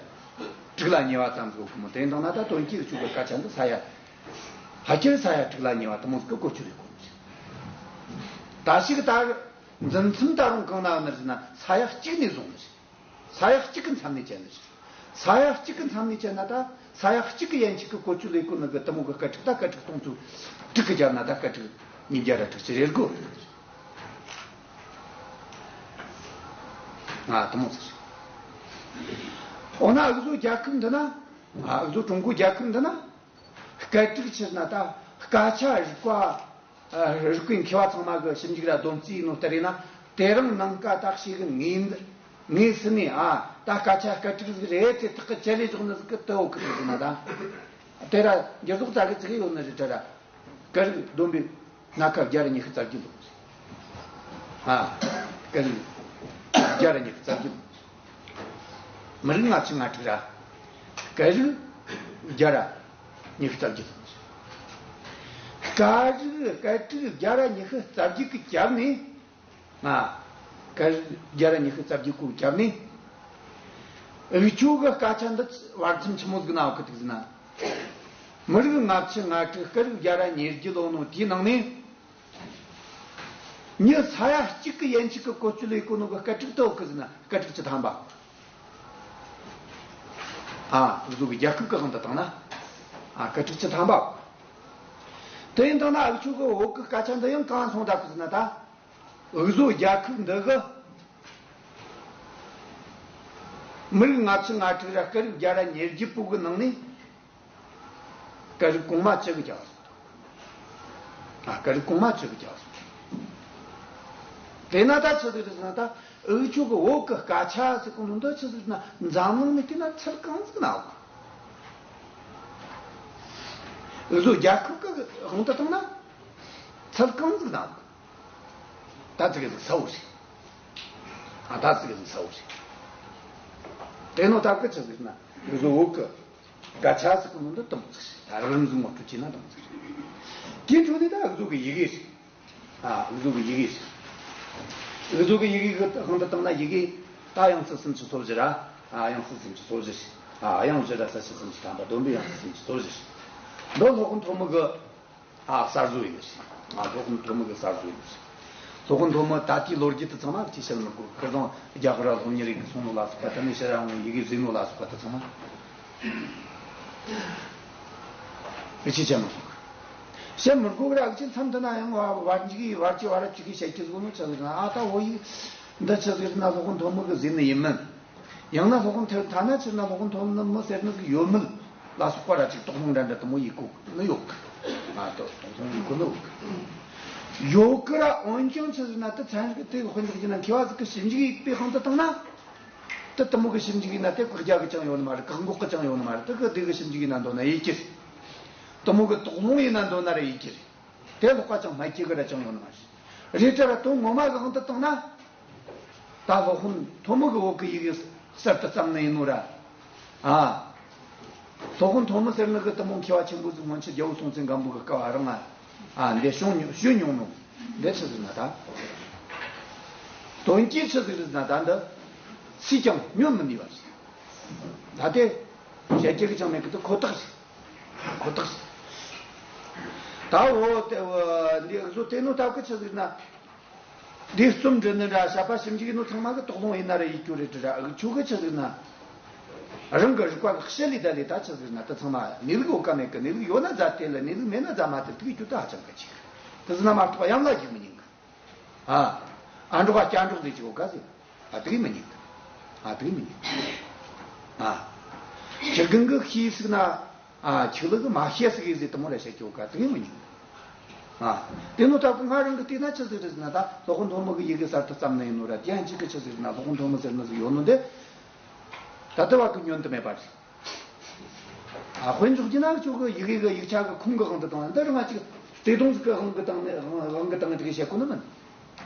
དྲུག་ལ་ཉེ་བ་ཙམ་ཟིག་ཡོད་གི་མོ། དེ་འདང་ན་ད་དོན་གྱི་འུ་ཆོ་གི་སྐད་ཆ་འདི་ས་ཡ། ཕལ་ཆེར་ས་ཡ་དྲུག་ལ་ཉེ་བ་དེ་མོ་ཟིག་གི་བཀོལ་སྤྱོད་ཡེད་གོ་ནི་རེད། ད་ཞིག་ད་འཛིན་མཚམས་ད་རུང་གང་ན་ཡོད་ནི་རེད་ཟེར་ན་ས་ཡ་གཅིག་ནས་བཟུང་ནི་རེད། ས་ཡ་གཅིག་གི་མཚམས་ནས་བཅད་ནི་རེད། ས་ཡ་གཅིག་གི་མཚམས་ནས་བཅད་ན་ད་ས་ཡ་གཅིག་གི་ཡན་ཆད་ཀྱི་བཀོལ་སྤྱོད་ཡེད་གོ་ནི་གི་དེ་མོ་གི་སྐད་རིགས་ད་སྐད་རིགས་སྟོང་ཚོ་དྲུག་གི་རྒྱབ་ན་ད་སྐད་རིགས་ཉིས་བརྒྱ་ར་དྲུག་ཅུ་རེ་དགུ། ང་དེ་མོ་ཟེར། འོ་ན་འུ་ཚོ་རྒྱལ་ཁབ་འདི་ན། ང་འུ་ཚོ་ཀྲུང་གོ་རྒྱལ་ཁབ་འདི་ན། སྐད་རིགས་ཕྱིར་ན་ད་སྐད་ཆ་རིག་པ། ཨ། རིག་པའི་མཁས་པ་ཚང་མ་གི་ཞིབ་འཇུག་ར་སྡོམ་རྩིས་ཡིན་ནོ་ལྟར་ཡིན་ན། དེ་རིང་ནངས་ཀ་ད་ཞིག་གི་ངེས་ངེས་སི་ནས། ཨ། ད་སྐད་ཆ་སྐད་རིགས་ཟིག་རེད་དེ་ཐག་གི་ཆད་ལས་འཇོག་ནི་ཟིག་གི་དུ་འོ་གི་ཟིག་ཟེར་ན་ད། དེ་ར་འགྱུར་ལྡོག་ཙག་གི་ཙིག་ཡོད་ནི་རེད་དྲ་ར། སྐད་རིགས་བསྡོམས་པས་སྣ་ཁ་བརྒྱ་ར་ཉི་ཤུ་རྩ་བརྒྱད་ལོངས། ཨ། སྐད་རིགས་བརྒྱ་ར་ཉི་ཤུ་རྩ་བརྒྱད་ལོངས། མི་རིགས་ལྔ་བཅུ་ང་དྲུག་ར། སྐད་རིགས་བརྒྱ་ར་ཉི་ཤུ་རྩ་བརྒྱད་ལོངས། སྐད་རིགས་སྐད་རིགས་བརྒྱ་ར་ཉི་ཤུ་རྩ་བརྒྱད་ཀྱི་རྒྱབ་ནས། ང་། སྐད་རིགས་བརྒྱ་ར་ཉི་ཤུ་རྩ་བརྒྱད་ཀྱི་རྒྱབ་ནས། འུ་ཆོ་གི་སྐད་ཆ་འདི་བར་མཚམས་ཆི་མོ་ཟིག་ན་ཡོད་གི་འདུག་ཟེར་ན། མི་རིགས་ལྔ་བཅུ་ང་དྲུག་སྐད་རིགས་བརྒྱ་ར་ཉེར་བརྒྱད་ལོངས་ནོ་དེའི་ནང་ནས། མི་ས་ཡ་གཅིག་གི་ཡན་ཆད་ཀྱི་བཀོལ་སྤྱོད་ཡེད་གོ་ནོ་གི་སྐད་རིགས་དུ་ཡོད་གི་ཟེར་ན་སྐད་རིགས་བཅུ་ཐམ་པ། ཨ། འུ་ཚོ་གི་རྒྱལ་ཁབ་ཀྱི་དབང་དུ་བཏང་ན། ཨ། སྐད་རིགས་བཅུ་ཐམ་པ། དེ་ཡིན་དང་ན་འུ་ཆོ་གི་བོད་ཀྱི་སྐད་ཆ་འདི་ཡང་གང་སོང་ད་གི་ཟེར་ན་ད། འུ་ཚོ་རྒྱལ་ཁབ་འདི་གི་མི་རིགས་ལྔ་བཅུ་ང་དྲུག་ར་སྐད་རིགས་བརྒྱ་ར་ཉེར་བརྒྱད་པོ་གི་ནང་ནས་སྐད་རིགས་གོང་མ་བཅུ་གི་རྒྱལ་བ་སོང་། ཨ། སྐད་རིགས་གོང་མ་བཅུ་གི་རྒྱལ་བ་སོང་། དེ་ན་ད་ཆི་ཟིག་རེད་ཟེར་ན་ད་འུ་ཆོ་གི་བོད་གི་སྐད་ཆ་ཟེར་གོ་ནོ་འདི་ཆི་ཟིག་རེད་ན་འཛམ་གླིང་ནས་བལྟས་ན་ཚད་གང་ཟིག་ན་ཡོད་གི། འུ་ཚོ་རྒྱལ་ཁབ་གི་དབང་དུ་བཏང་ན་ཚད་གང་ཟིག་ན་ཡོད་གི། ད་ཙི་གེ་ཟིག་གསལ་བོ་རེད། ཨ། ད་ཙི་གེ་ཟིག་གསལ་བོ་རེད། དེ་ནོ་ད་གི་ཆི་ཟིག་ན་འུ་ཚོ་བོད་གི་སྐད་ཆ་ཟེར་གོ་ནོ་འདི་དེ་མོ་ཟིག་རེད། ད་རགས་རིམ་ཟིག་ངོ་སྤྲོད་བྱས་ན་དེ་མོ་ཟིག་རེད། དེའི་འཕྲོ་ནས་ད་འུ་ཚོ་གི་ཡི་གེ་རེད། ཨ་འུ་ཚོ་གི་ཡི་གེ་རེད། འུ་ཚོ་གི་ཡི་གེ་གི་དབང་དུ་བཏང་ན་ཡི་གེ་ད་དབྱངས་གསལ་སུམ་ཅུ་སོ་བཞི་ར། ཨ་དབྱངས་གསལ་སུམ་ཅུ་སོ་བཞི་རེད། ཨ་དབྱངས་བཞི་ར་གསལ་བྱེད་སུམ་ཅུ་ཐམ་པ་བསྡོམས་པས་དབྱངས་གསལ་སུམ་ཅུ་སོ་བཞི་རེད། འདི་སློབ་དཔོན་ཐོན་མི་གི་ཨ་གསར་བཟོ་ཡིན་ཟེར། ཨ་སློབ་དཔོན་ཐོན་མི་གི་གསར་བཟོ་ཡིན་ཟེར། སློབ་དཔོན་ཐོན་མི་ད་ལྟའི་ལོ་རྒྱུས་དེ་ཚང་མ་ཅིག་བཤད་མི་དགོས། ཁིར་ཚང་རྒྱ་གར་ར་སློབ་གཉེར་ཡི་གེ་གསུང་ནོ་ལ་སོགས་པ། དེ་ནས་ཕྱིར་རང་ཡི་གེ་བཟོས་ནོ་ལ་སོགས་པ་དེ་ཚང་མ་ཨེ་ཅིག་བཤད་མི་དགོས། བཤད་མི་དགོས་ར། ཨེ་ཅིག་མཚམས་དེ་ན་ཡང་བ་བར་གཅིག་གིས་བར་གཅིག་བར་གཅིག་གིས་བཤད་ཀྱི་བཟོ་ནོ་ཆི་ཟིག་ན། ཨ་ད་བོད་ཡིག་འདི་ཆི་ཟིག་ན་སློབ་དཔོན་ཐོན་མི་གི་ཟིན་ནི་ཡིན་མིན། ཡང་ན་སློབ་དཔོན་ཐོན་ཐ་ན་ཕྱིར་ན་སློབ་དཔོན་ཐོན་མི་ཟེར་ནི་ཟིག་ཡོད་མེད་ལ་སོགས་པ་ར་ཅིག་དོགས་སློང་འདྲ་འདྲ་དེ་མོ་ཡེད་གོ་ནི་ཡོད་གི། ང་དོ་དོགས་སློང་ཡེད་གོ་ནི་ཡོད་གི། ཡོད་གི་ར། འོན་ཀྱང་ཆི་ཟེར་ན་དེ་ཚན་རིག་དེ་གི་དཔེ་འཇོག་རྒྱུ་ན་མཁས་པ་ཟིག་གི་ཞིབ་འཇུག་ཡེད་པའི་དབང་དུ་བཏང་ན། དེ་དེ་མོ་གི་ཞིབ་འཇུག་ཡེད་ན་དེ་བཀག་རྒྱ་གི་ཅང་ཡོད་ནི་མ་རེད། བཀག་འགོག་གི་ཅང་ཡོད་ནི་མ་རེད། དེ་གི་དེ་གི་ཞིབ་འཇུག་ཡེད་ན་འདོད་ན་ཡེད་རྒྱུ་རེད། དེ་མོ་གི་དོགས་སློང་ཡེད་ན་འདོད་ན་ར་ཡེད་རྒྱུ་རེད། དེ་ལོག་པ་ཅང་མ་སྐྱེ་གི་ར་ཅང་ཡོད་ནི་མ་རེད། རེད་དྲ་ར་དོན་ངོ་མ་གི་དབང་དུ་བཏང་ན། ད་སློབ་དཔོན་ཐོན་མི་གི་བོད་གི་ཡི་གེ་གསར་དུ་བརྩམས་ནི་ཡིན་ནོ་ར། ཨ། སློབ་དཔོན་ཐོན་མི་ཟེར་ནི་གི་དེ་མོ་མཁས་པ་ཆེན་པོ་ཟིག་སྔོན་ཆད་རྒྱལ་པོ་སྲོང་བཙན་སྒམ་པོ་གི་སྐབས་ཨ་རང་ང་། ཨ་འདི་བྱུང་མྱོང་བྱུང་མྱོང་ནོ། འདི་ཆི་ཟིག་ན་ད། དོན་གྱིས་ཆི་ཟིག་རེད་ཟེར་ན་ད་འདི། སུས་ཀྱང་ཉོ་མི་ནུས་པ་རེད། ད་དེ། བཤད་རྒྱུ་གི་ཅང་མེད་གི། དེ་ཁོ་ཐག་རེད། ཁོ་ཐག་རེད། ད་འོ་དེ་འོ་འདི་བཟོ་དེ་ནོ་སྟབས་ཀྱིས་ཆི་ཟིག་ན། འདི་རྩོམ་འབྲི་ནི་འདྲ། བྱ་བ་ཞིབ་འཇུག་ནོ་ཚང་མ་གི་དོགས་སློང་ཡེད་ན་ར་ཡེད་རྒྱུ་རེད་དྲ་ར། ཨ་ཁྱོ་གི་ཆི་ཟིག་ན། རང་གི་རིག་པ་གི་ཞི་ལི་ད་ལི་ད་ཆི་ཟིག་ན་དེ་ཚང་མ་གནས་ལུགས་ཡོད་ག་མེད་གི། གནས་ལུགས་ཡོད་ན་རྫ་དེ་ལ། གནས་ལུགས་མེད་ན་རྫ་མ་དེ། དེ་གི་རྒྱུ་ད་ཧ་ཅང་གལ་ཆེ་གི། དེ་ཟིག་ན་མ་གཏོགས་གཡམ་ལ་རྒྱུག་མི་ཉན་གི། ཨ། ཨ་འབྲོག་པ་སྐྱ་འབྲོག་ཟེར་གྱི་ཡོད་ག་ཟེར། ཨ་དེ་གི་མི་ཉན་གི། ཨ་དེ་གི་མི་ཉན་གི། ཨ། ཁྱི་རྒན་གི་ཤེས་ཟིག་ན། ཨ་ཁྱི་ལུ་གི་མ་ཤེས་ཟིག་ཟེར་དེ་མོ་ར་བཤད་ཀྱི་ཡོད་ག། དེ་གི་མི་ཉན་གི། ཨ། དེ་ནོ་སྟབས་ཀྱིས་ང་རང་གི་བལྟས་ན་ཆི་ཟིག་རེད་ཟེར་ན། ད་སློབ་དཔོན་ཐོན་མི་གི་ཡི་གེ་གསར་དུ་བརྩམས་ནི་ཡིན་ནོ་ར། དེ་ཡང་གཅིག་གི་ཆི་ཟིག་རེད་ན་སློབ་དཔོན་ཐོན་མི་ཟེར་ནི་ཟིག་ཡོད་ནོ་འདི། ད་ལྟ་བ་གི་བསྙོན་དུ་མེད་པ་རེད། ཨ་དཔེ་འཇོག་རྒྱུ་ན་ཁྱོད་ཀྱི་ཡི་གེ་གི་ཡིག་ཆ་གི་ཁུངས་ཀྱི་དབང་དུ་བཏང་ན། འདི་རང་ང་ཅིག་བརྩེ་དུང་ཟིག་གི་དབང་གི་བཏང་ནས་དབང་གི་བཏང་ནས་ཅིག་བཤད་གོ་ནི་མིན།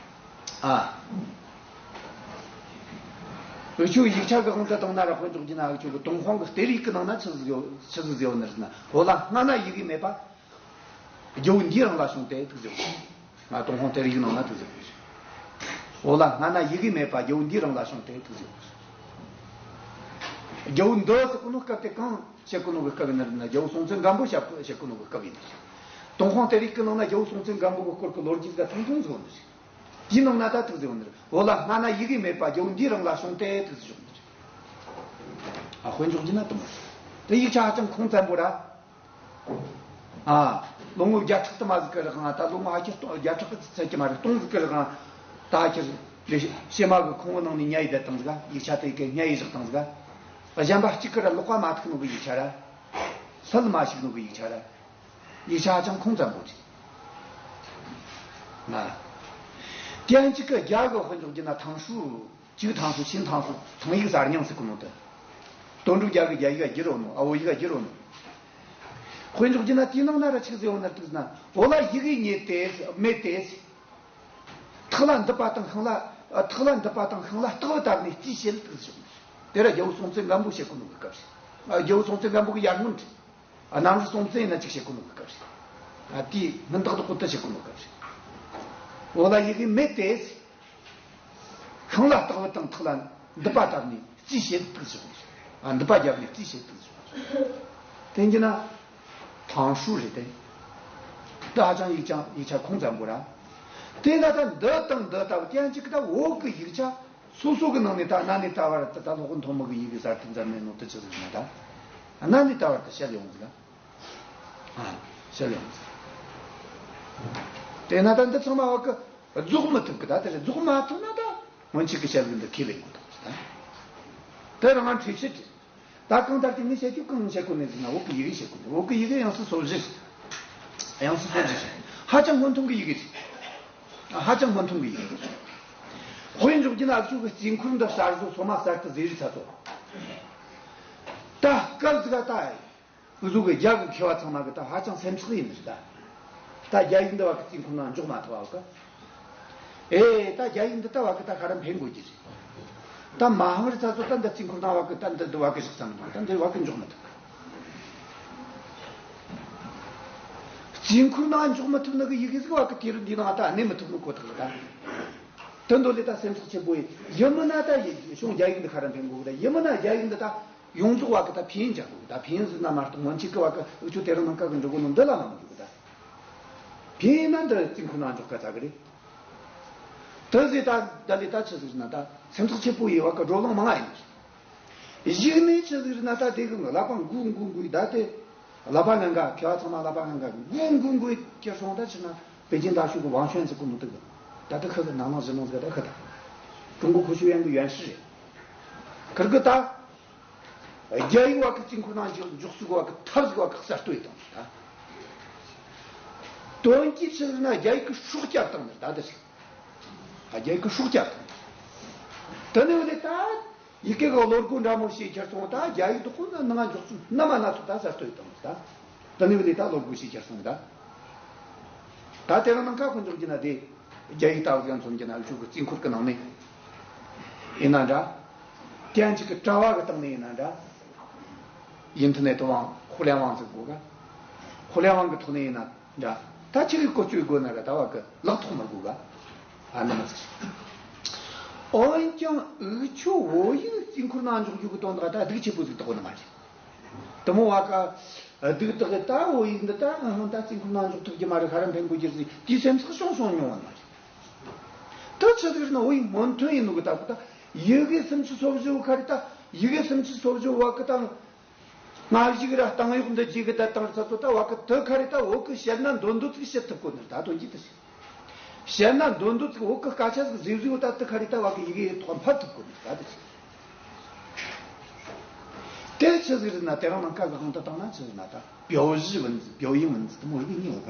ཨ། འུ་ཆོའི་ཡིག་ཆ་གི་དབང་དུ་བཏང་ན་ར། དཔེ་འཇོག་རྒྱུ་ན་འུ་ཆོ་གི་ཏུན་ཧོང་གི་གཏེར་ཡིག་གི་ནང་ན་ཆི་ཟིག་ཡོད། ཆི་ཟིག་ཟེར་ཡོད་ནི་རེད་ན། བོད་ལ་སྔ་ན་ཡི་གེ་མེད་པ། རྒྱལ་པོ་འདིའི་རིང་ལ་བྱུང་སྟེ་འདུག་ཟེར། ང་ཏུན་ཧོང་གཏེར་ཡིག་ནང་ན་འདུག་ཟེར། བོད་ལ་སྔ་ན་ཡི་གེ་མེད་པ། རྒྱལ་པོ་འདིའི་རིང་ལ་བྱུང་སྟེ་འདུག་ཟེར། རྒྱལ་པོ་འདི་ཟེར་གོ་ནོ་སྐབས་དེ་གང་བཤད་གོ་ནོ་གི་སྐབས་ཡིན་ན་རེད་ན། རྒྱལ་པོ་སྲོང་བཙན་སྒམ་པོ་བཤད་བཤད་གོ་ནོ་གི་སྐབས་ཡིན་ན་རེད། ཏུན་ཧོང་གཏེར་ཡིག་གི་ནང་ན་རྒྱལ་པོ་སྲོང་བཙན་སྒམ་པོ་གི་སྐོར་གྱི་ལོ་རྒྱུས་འགའ་ཐུང་ཐུང་ཟིག་ཡོད་ནི་རེད། དེའི་ནང་ན་ད་འདུག་ཟེར་ཡོད་ནི་རེད། བོད་ལ་སྔ་ན་ཡི་གེ་མེད་པ། རྒྱལ་པོ་འདིའི་རིང་ལ་བྱུང་སྟེ་འདུག་ཟེར་ཡོད་ནི་རེད། ཨ་དཔེ་འཇོག་རྒྱུ་ན་དེ་མོ་རེད། དེ་ཡིག་ཆ་ཧ་ཅང་ཁུངས་བཙན་པོ་ར། ཨ། ལོ་ངོ་བརྒྱ་ཕྲག་དུ་མ་ཟིག་གི་རིང་། ད་ལོ་ངོ་ཕལ་ཆེར་སྟོང་། བརྒྱ་ཕྲག་གི་ཚད་ཀྱི་མ་རེད། སྟོང་ཟིག་གི་རིང་། ད་ཁྱེར་ལས་ཕྱེ་མ་གི་ཁུང་བུ་ནང་ནས་ཉལ་ཡི་བསྡད་བཏང་ཟིག། ཡིག་ཆ་དེ་གི་ཉལ་ཡི་བཞག་བཏང་ཟིག། གཞན་པ་གཅིག་གི་ར་ལོག་པ་མ་ཐུག་ནོ་གི་ཡིག་ཆ་ར། སུ་ལ་མ་ཞིག་ནོ་གི་ཡིག་ཆ་ར། ཡིག་ཆ་ཧ་ཅང་ཁུངས་བཙན་པོ་རེད། ན། དེ་ཡང་གཅིག་གི་རྒྱ་གི་དཔེ་འཇོག་རྒྱུ་ན་ཐང་ཧྲུའུ། གཅིག་ཐང་ཧྲུའུ། གཅིག་ཐང་ཧྲུའུ། ཐང་ཡིག་གསར་རྙིང་ཟེར་གོ་ནོ་དེ། དོན་གྲུབ་རྒྱལ་གི་རྒྱ་ཡིག་ག་བསྒྱུར་ཡོད་ནོ། ཨ་བོད་ཡིག་ག་བསྒྱུར་ཡོད་ནོ། དཔེ་འཇོག་རྒྱུ་ན་དེའི་ནང་ན་ར་ཆི་ཟེར་ཡོད་ན་འདུག་ཟེར་ན། བོད་ལ་ཡི་གེ་རྙེད་དེ་མེད་དེ། ཐག་ལ་མདུད་པ་དང་ཤིང་ལ། ཐག་ལ་མདུད་པ་དང་ཤིང་ལ་སྟེགས་བུ་བཏབ་ནས་རྩིས་བྱེད་འདུག་ཟེར་ཡོད་ནི། དེ་ར་རྒྱལ་པོ་སྲོང་བཙན་སྒམ་པོ་བཤད་གོ་ནོ་གི་སྐབས་རེད། རྒྱལ་པོ་སྲོང་བཙན་སྒམ་པོ་གི་ཡར་སྔོན་རེད། ཨ། གནམ་རི་སྲོང་བཙན་ཡིན་ན་ཅིག་བཤད་གོ་ནོ་གི་སྐབས་རེད། ཨ། དེའི་སྔོན་ཏག་ཏག་པོ་དེ་བཤད་གོ་ནོ་གི་སྐབས་རེད། བོད་ལ་ཡི་གེ་མེད་དེ། ཤིང་ལ་སྟེགས་བུ་དང་ཐག་ལ་མདུད་པ་བཏབ་ནས་རྩིས་བྱེད་འདུག་ཟེར་གོ་ནོ། ཨ། མདུད་པ་བརྒྱབ་ནས་རྩིས་བྱེད་འདུག་ཟེར་གོ་ནོ། དེ་ཡིན་རྒྱུ་ན་ཐང་ཧྲུའུ་རེད་དེ། འདི་ཧ་ཅང་ཡིག་ཆ་ཡིག་ཆ་ཁུངས་བཙན་པོ་ར། དེ་ན་ད་འདི་དང་འདི་ལྟ་བུ་ཅན་ཅིག་ད་བོད་ཀྱི་ཡིག་ཆ་སོ་སོ་གི་ནང་ནས་ད་གནའ་ནས་ད་བར་དུ། ད་སློབ་དཔོན་ཐོན་མི་གི་ཡི་གེ་གསར་དུ་བརྩམས་མེད་ནོ་དེ་ཆི་ཟིག་ན་ད། གནའ་ནས་ད་བར་དུ་བཤད་ཡོང་ཟིག། ཨ། བཤད་ཡོང་ཟིག། དེ་ན་ད་འདི་ཚང་མ་བ་གི་རྫོགས་མི་ཐུབ་གི། ད་དེ་རྫོགས་མ་ཐུབ་ན་ད་སྔོན་ཆད་ཀྱི་བཤད་ལུགས་འདི་ཁས་ལེན་དགོས་ཐུབ་ད། དེ་རང་ང་འཁྲིད་བྱེད་དེ། ད་གང་ལྟར་དེ་ངས་བཤད་རྒྱུ་གང་བཤད་གོ་ནི་ཟེར་ན། བོད་ཀྱི་ཡི་གེ་བཤད་གོ་ནི། བོད་ཀྱི་ཡི་གེ་དབྱངས་གསལ་སོ་བཞི་རེད། དབྱངས་གསལ་སོ་བཞི་རེད། ཧ་ཅང་སྔོན་ཐོན་གྱི་ཡི་གེ་རེད། ཧ་ཅང་སྔོན་ཐོན་གྱི་ཡི་གེ་རེད། དཔེ་འཇོག་རྒྱུ་ན་འུ་ཆོ་གི་དཀྱིལ་འཁོར་འདི་གསར་བཟོ། སོ་མ་གསར་དུ་བཟོས་རིགས་ཚ་ཚོ། ད་སྐབས་ཟིག་ག་ད་འུ་ཚོ་གི་རྒྱ་གི་མཁས་པ་ཚང་མ་གི་ད་ཧ་ཅང་སེམས་ཚེགས་ཡིན་ནི་རེད་ད། ད་རྒྱ་ཡིག་འདི་བ་གི་དཀྱིལ་འཁོར་ནང་འཇོག་མ་ཐུབ་བ་གི། ཨེ། ད་རྒྱ་ཡིག་འདི་ལྟ་བ་གི་ད་ཁ་ར་འཕེན་དགོས་ཀྱི་རེད། ད་མ་ཧང་རི་ཚ་ཚོ་ད་འདི་རྩིས་འཁོར་ནང་བ་གི་ད་འདི་འདི་བ་གི་ཞིག་ཙམ་མ། ད་འདི་བ་གི་འཇོག་མི་ཐུབ། དཀྱིལ་འཁོར་ནང་འཇོག་མི་ཐུབ་ནི་གི་ཡི་གེ་ཟིག་བ་གི་དུས་རབས་འདི་ནང་ད་གནས་མི་ཐུབ་ནི་ཁོ་ཐག་རེད་ད། དེ་འདོད་ལས་ད་སེམས་ཚེགས་ཆེ་པོ་ཡིན། ཡིན་མིན་ན་ད་ཡི་གཞུང་རྒྱ་ཡིག་འདི་ཁ་ར་འཕེན་དགོས་གི་ད། ཡིན་མིན་ན་རྒྱ་ཡིག་འདི་ད་ཡོངས་རྫོགས་བ་གི་ད་ཕན་ཡོན་ཅན་དགོས་གི་ད། ཕན་ཡོན་ཟིག་ན་མ་གཏོགས་སྔོན་ཆད་གི་བ་གི་འུ་ཆོ་དེ་རིང་ནངས་ཁ་གི་འགྲོ་གོ་ནོ་འདི་ལ་མ་མི་འཇུག་གི་ད། ཕན་ཡོན་ན་འདི་དཀྱིལ་འཁོར་ནང་འཇོག་ག་ཚ་གི་རེད། དེ་ཟིག་ད་ད་ལས་ད་ཆི་ཟིག་རེད་ན་ད་སེམས་ཚེགས་ཆེ་པོ་ཡིན་བ་གི་བགྲོ་གླེང་མང་ང་ཡིན། གཞུག་ནས་ཆི་ཟིག་རེད་ན་ད་དེ་གི་ལག་པ་འགུལ་འགུལ་འགུལ་ད་དེ། ལག་པ་ངན་ག་མཁས་པ་ཚང་མ་ལག་པ་ངན་ག་འགུལ་འགུལ་འགུལ་ཁྱེར་སོང་ད་ཕྱིར་ན་པེ་ཅིན་ད་ཤུག་གི་ཝང་ཤོན་ཟེར་གོ་ནོ་དེ་གི་ད་ལྟ་ཁི་གི་ནང་ནང་བཞིན་ནང་ཟིག་ད་ཁི་ད་ཀྲུང་གོ་ཁུ་ཤུ་ཡན་གི་ཡོན་ཧྲི་རེད། ཁིར་གི་ད་རྒྱ་ཡིག་བ་གི་དཀྱིལ་འཁོར་ནང་འཇོག་འཇོག་ཚུལ་བ་གི་ཐབས་ཟིག་བ་གི་གསར་གཏོད་བཏང་ད། དོན་གྱི་ཕྱིར་ན་རྒྱ་ཡིག་གི་སྲོག་བསྐྱབས་བཏང་ནི་ད་ད་ཞིག་རྒྱ་ཡིག་གི་སྲོག་བསྐྱབས་བཏང་། དེ་ནས་བ་ལས་ད། ཡི་གེ་གི་བློ་སྒོ་འདྲ་མོ་ཞིག་ཁྱེར་སོང་ད་རྒྱ་ཡིག་དུ་ཁོ་ན་ནང་འཇོག་ཚུལ་སྣ་མ་སྣ་ཚོགས་ད་གསར་གཏོད་བཏང་ད། དེ་ནས་བ་ལས་ད་བློ་སྒོ་ཞིག་ཁྱེར་སོང་ད། ད་དེ་རིང་ནངས་ཁ་ཁོ་འཇོག་གི་ན་དེ་རྒྱ་ཡིག་ལྟ་བུ་ཡང་མཚོན་གྱི་ན་འུ་ཆོ་གི་དཀྱིལ་འཁོར་གི་ནང་ནས་ཡིན་ན་འདྲ། ཀྱང་ཅིག་གི་གྲྭ་བ་གི་སྟེང་ནས་ཡིན་ན་འདྲ། ཡིན་ཐུ་ནས་དུ་ཝང་ཧུ་ལན་ཝང་ཟེར་དགོས་ག་ཧུ་ལན་ཝང་གི་ཐོག་ནས་ཡིན་ན། འདྲ། ད་ཁྱེད་ཀྱིས་བཀོལ་སྤྱོད་དགོས་ན་ར་ད་བ་གི་ལག་ཐོག་མར་དགོས་ག་ཨ་ནི་མ་ཟིག་འོན་ཀྱང་འུ་ཆོ་བོད་ཡིག་དཀྱིལ་འཁོར་ནང་འཇོག་རྒྱུ་གི་དོན་དག་ད་སྡུག་ཆེ་པོ་ཟིག་དགོས་ནི་མ་རེད། དེ་མོ་བ་ག་སྡུག་དག་གི་ད་བོད་ཡིག་འདི་ད་ཨང་ད་དཀྱིལ་འཁོར་ནང་འཇོག་ཐུབ་ཀྱི་མ་རེད། ཁ་ར་འཕེན་དགོས་རྒྱུ་ཟིག་དེའི་སེམས་ཚེགས་བྱུང་སོང་མྱོང་བ་མ་རེད། ད་ཆི་ཟིག་རེད་ན་བོད་ཡིག་སྔོན་ཐོན་ཡིན་ནོ་གི་ད་གོ་ད་ཡི་གེ་སུམ་ཅུ་སོ་བཞི་བོ་ཁ་རེད། ད་ཡི་གེ་སུམ་ཅུ་སོ་བཞི་བ་གི་ད། སྔ་གཞུག་ར་བཏང་གཡོག་འདི་རྗེས་གི་ད་བཏང་ཚ་ཚོ་ད་བ་གི་དུ་ཁ་རེ་ད་བོད་གི་བཤད་ན་འདོད་འདོད་ཚིག་བཤད་ཐུབ་གོ་ནི་ད་དོན་གྱི་དུ་ཞིག་བཤད་ན་འདོད་འདོད་ཚིག་བོད་གི་སྐད་ཆ་ཟིག་བཟོས་བཟོས་ད་དུ་ཁ་རེ་ད་བ་གི་ཡི་གེ་ཐོག་འཕར་ཐུབ་གོ་ནི་ད་དུ་ཞིག་དེ་ཆི་ཟིག་རེད་ན་དེ་རང་ནང་ཁ་གི་ཧང་ད་བཏང་ན་ཆི་ཟིག་ན་ད་表示文字表音文字དུ་མོ་རིག་གཉིས་ཡོད་ག་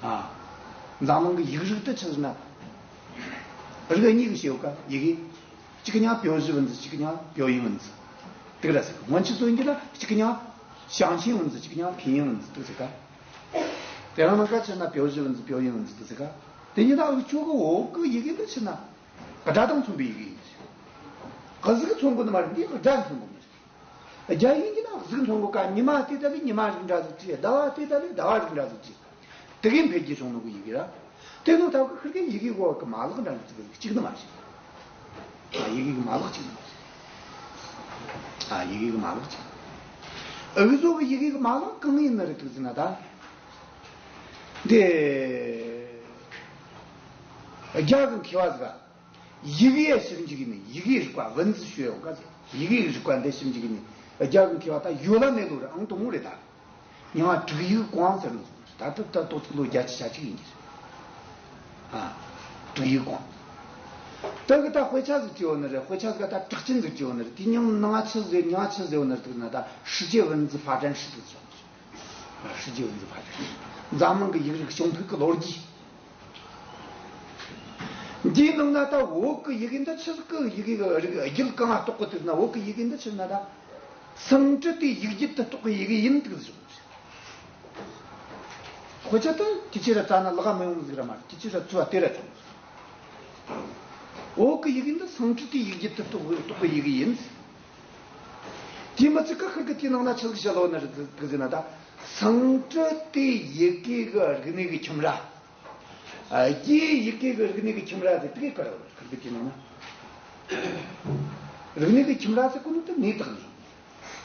ཨ། འཛམ་གླིང་གི་ཡིག་རིགས་དུ་ཆི་ཟིག་ན་རིག་གཉིས་གི་ཞེས་ཡོད་ག་ཡི་གེ་གཅིག་གི་མྱིང་表示文字གཅིག་གི་མྱིང་表音文字དེ་ག་ར་ཟེར་གི་སྔོན་ཆད་སོ་ཡིན་གྱི་ལ་གཅིག་གི་མྱིང་象形文字གཅིག་གི་མྱིང་拼音文字དེ་ཟེར་ག་དེ་རང་ནང་ཁ་ཆེ་ན་表示文字表音文字དེ་ཟེར་ག་དེ་ཉིད་ལ་འུ་ཆོ་གི་བོད་གི་ཡི་གེ་འདི་ཆེ་ན་སྒྲ་དང་མཚུངས་པའི་ཡི་གེ་ཡིན་ཞིང་། གཟུགས་མཚོན་གི་ནི་མ་རེད། འདི་སྒྲ་མཚོན་གི་ནི་རེད། རྒྱ་ཡིག་ཡིན་གྱི་ན་གཟུགས་མཚོན་གི་ག་ཉི་མ་དེ་ད་ལས་ཉི་མ་རིགས་འདྲ་ཟིག་བྲིས། ཟླ་བ་དེ་ད་ལས་ཟླ་བ་རིགས་འདྲ་ཟིག་བྲིས། དེ་གའི་འཕེལ་རྒྱས་བྱུང་ནོ་གི་ཡི་གེ་ར། དེ་ནོ་ཐབས་ཀྱི་ཁིར་གའི་ཡི་གེ་གོ་གི་མ་ལག་འདྲ་འདྲ་ཟིག་གཅིག་ནི་མ་རེད། ཨ་ཡི་གེ་གི་མ་ལག་གཅིག་ནི་མ་རེད། ཨ་ཡི་གེ་གི་མ་ལག་གཅིག་འུ་ཚོ་གི་ཡི་གེ་གི་མ་ལག་གང་ཡིན་ནི་རེད་འདུག་ཟེར་ན་ད། འདི། རྒྱ་གི་མཁས་པ་ཟིག་ག 语言ཞིབ་འཇུག་ནི་语言རིག་པ文字学ཡོད་ག་ཟེར། 语言རིག་པ་འདི་ཞིབ་འཇུག་ནི་རྒྱ་གི་མཁས་པ་ད་ཡོད་ལ་མེད་ལོ་རེད། ཨང་དང་པོ་རེད་ད། མྱིང་ང་ཀྲིག་ཡིག་ཀོང་ཟེར་ནོ་ཟིག་རེད། ད་ད་ད་ཏོག་ཙམ་ལོ་བརྒྱད་ཅུ་གྱ་གཅིག་ཡིན་གྱི་རེད། ཨ། ཀྲིག་ཡིག་ཀོང་། ད་གི་ད་དཔེ་ཆ་ཟིག་བྲིས་ཡོད་ནི་རེད། དཔེ་ཆ་ཟིག་ད་གྲགས་ཅན་ཟིག་བྲིས་ཡོད་ནི་རེད། དེ་མྱིང་ནང་ང་ཆི་ཟེར་མྱིང་ང་ཆི་ཟེར་ཡོད་ནི་རེད་ཟེར་ན་ད་世界文字发展史ཟེར་ཡོད་ནི་རེད། 世界文字发展 འཛམ་གླིང་གི་ཡིག་རིགས་བྱུང་འཕེལ་གྱི་ལོ་རྒྱུས། འདིའི་ནང་ན་ད་བོད་ཀྱི་ཡི་གེ་འདི་ཆི་ཟིག་གི་ཡི་གེ་གི་རིགས་རྒྱུད་གང་ང་གཏོགས་གི་ཟེར་ན། བོད་ཀྱི་ཡི་གེ་འདི་ཆི་ཟེར་ན་ད་སཾ་སྐྲྀ་ཏའི་ཡིག་རྒྱུད་དུ་གཏོགས་པའི་ཡི་གེ་ཡིན་འདུག་ཟེར། དཔེ་ཆ་ད་དེ་ཆེ་ར་བཙལ་ན་ལག་མི་ཡོང་ཟིག་ར་མ་རེད། དེ་ཆེ་ར་བཙལ་བ་དེ་ར་བྱུང་། བོད་ཀྱི་ཡི་གེ་འདི་སཾ་སྐྲྀ་ཏའི་ཡིག་རྒྱུད་དུ་གཏོགས་གཏོགས་པའི་ཡི་གེ་ཡིན། དེ་མི་ཚད་ཀ་ཁིར་གི་དེའི་ནང་ན་ཆི་ཟིག་བཤད་ལོ་ནི་རེད་ཟེར་ན་ད། སཾ་སྐྲྀ་ཏའི་ཡི་གེ་གི་རིག་གནས་ཀྱི་ཁྱིམ་ར། ཨ། རྒྱའི་ཡི་གེ་གི་རིག་གནས་ཀྱི་ཁྱིམ་ར་དེ་དེ་གའི་ཀ་ར་ཁིར་གི་དེའི་ནང་ན། རིག་གནས་ཀྱི་ཁྱིམ་ར་ཟེར་གོ་ནོ་དེ་ངས་བཏགས་ནི་རེད།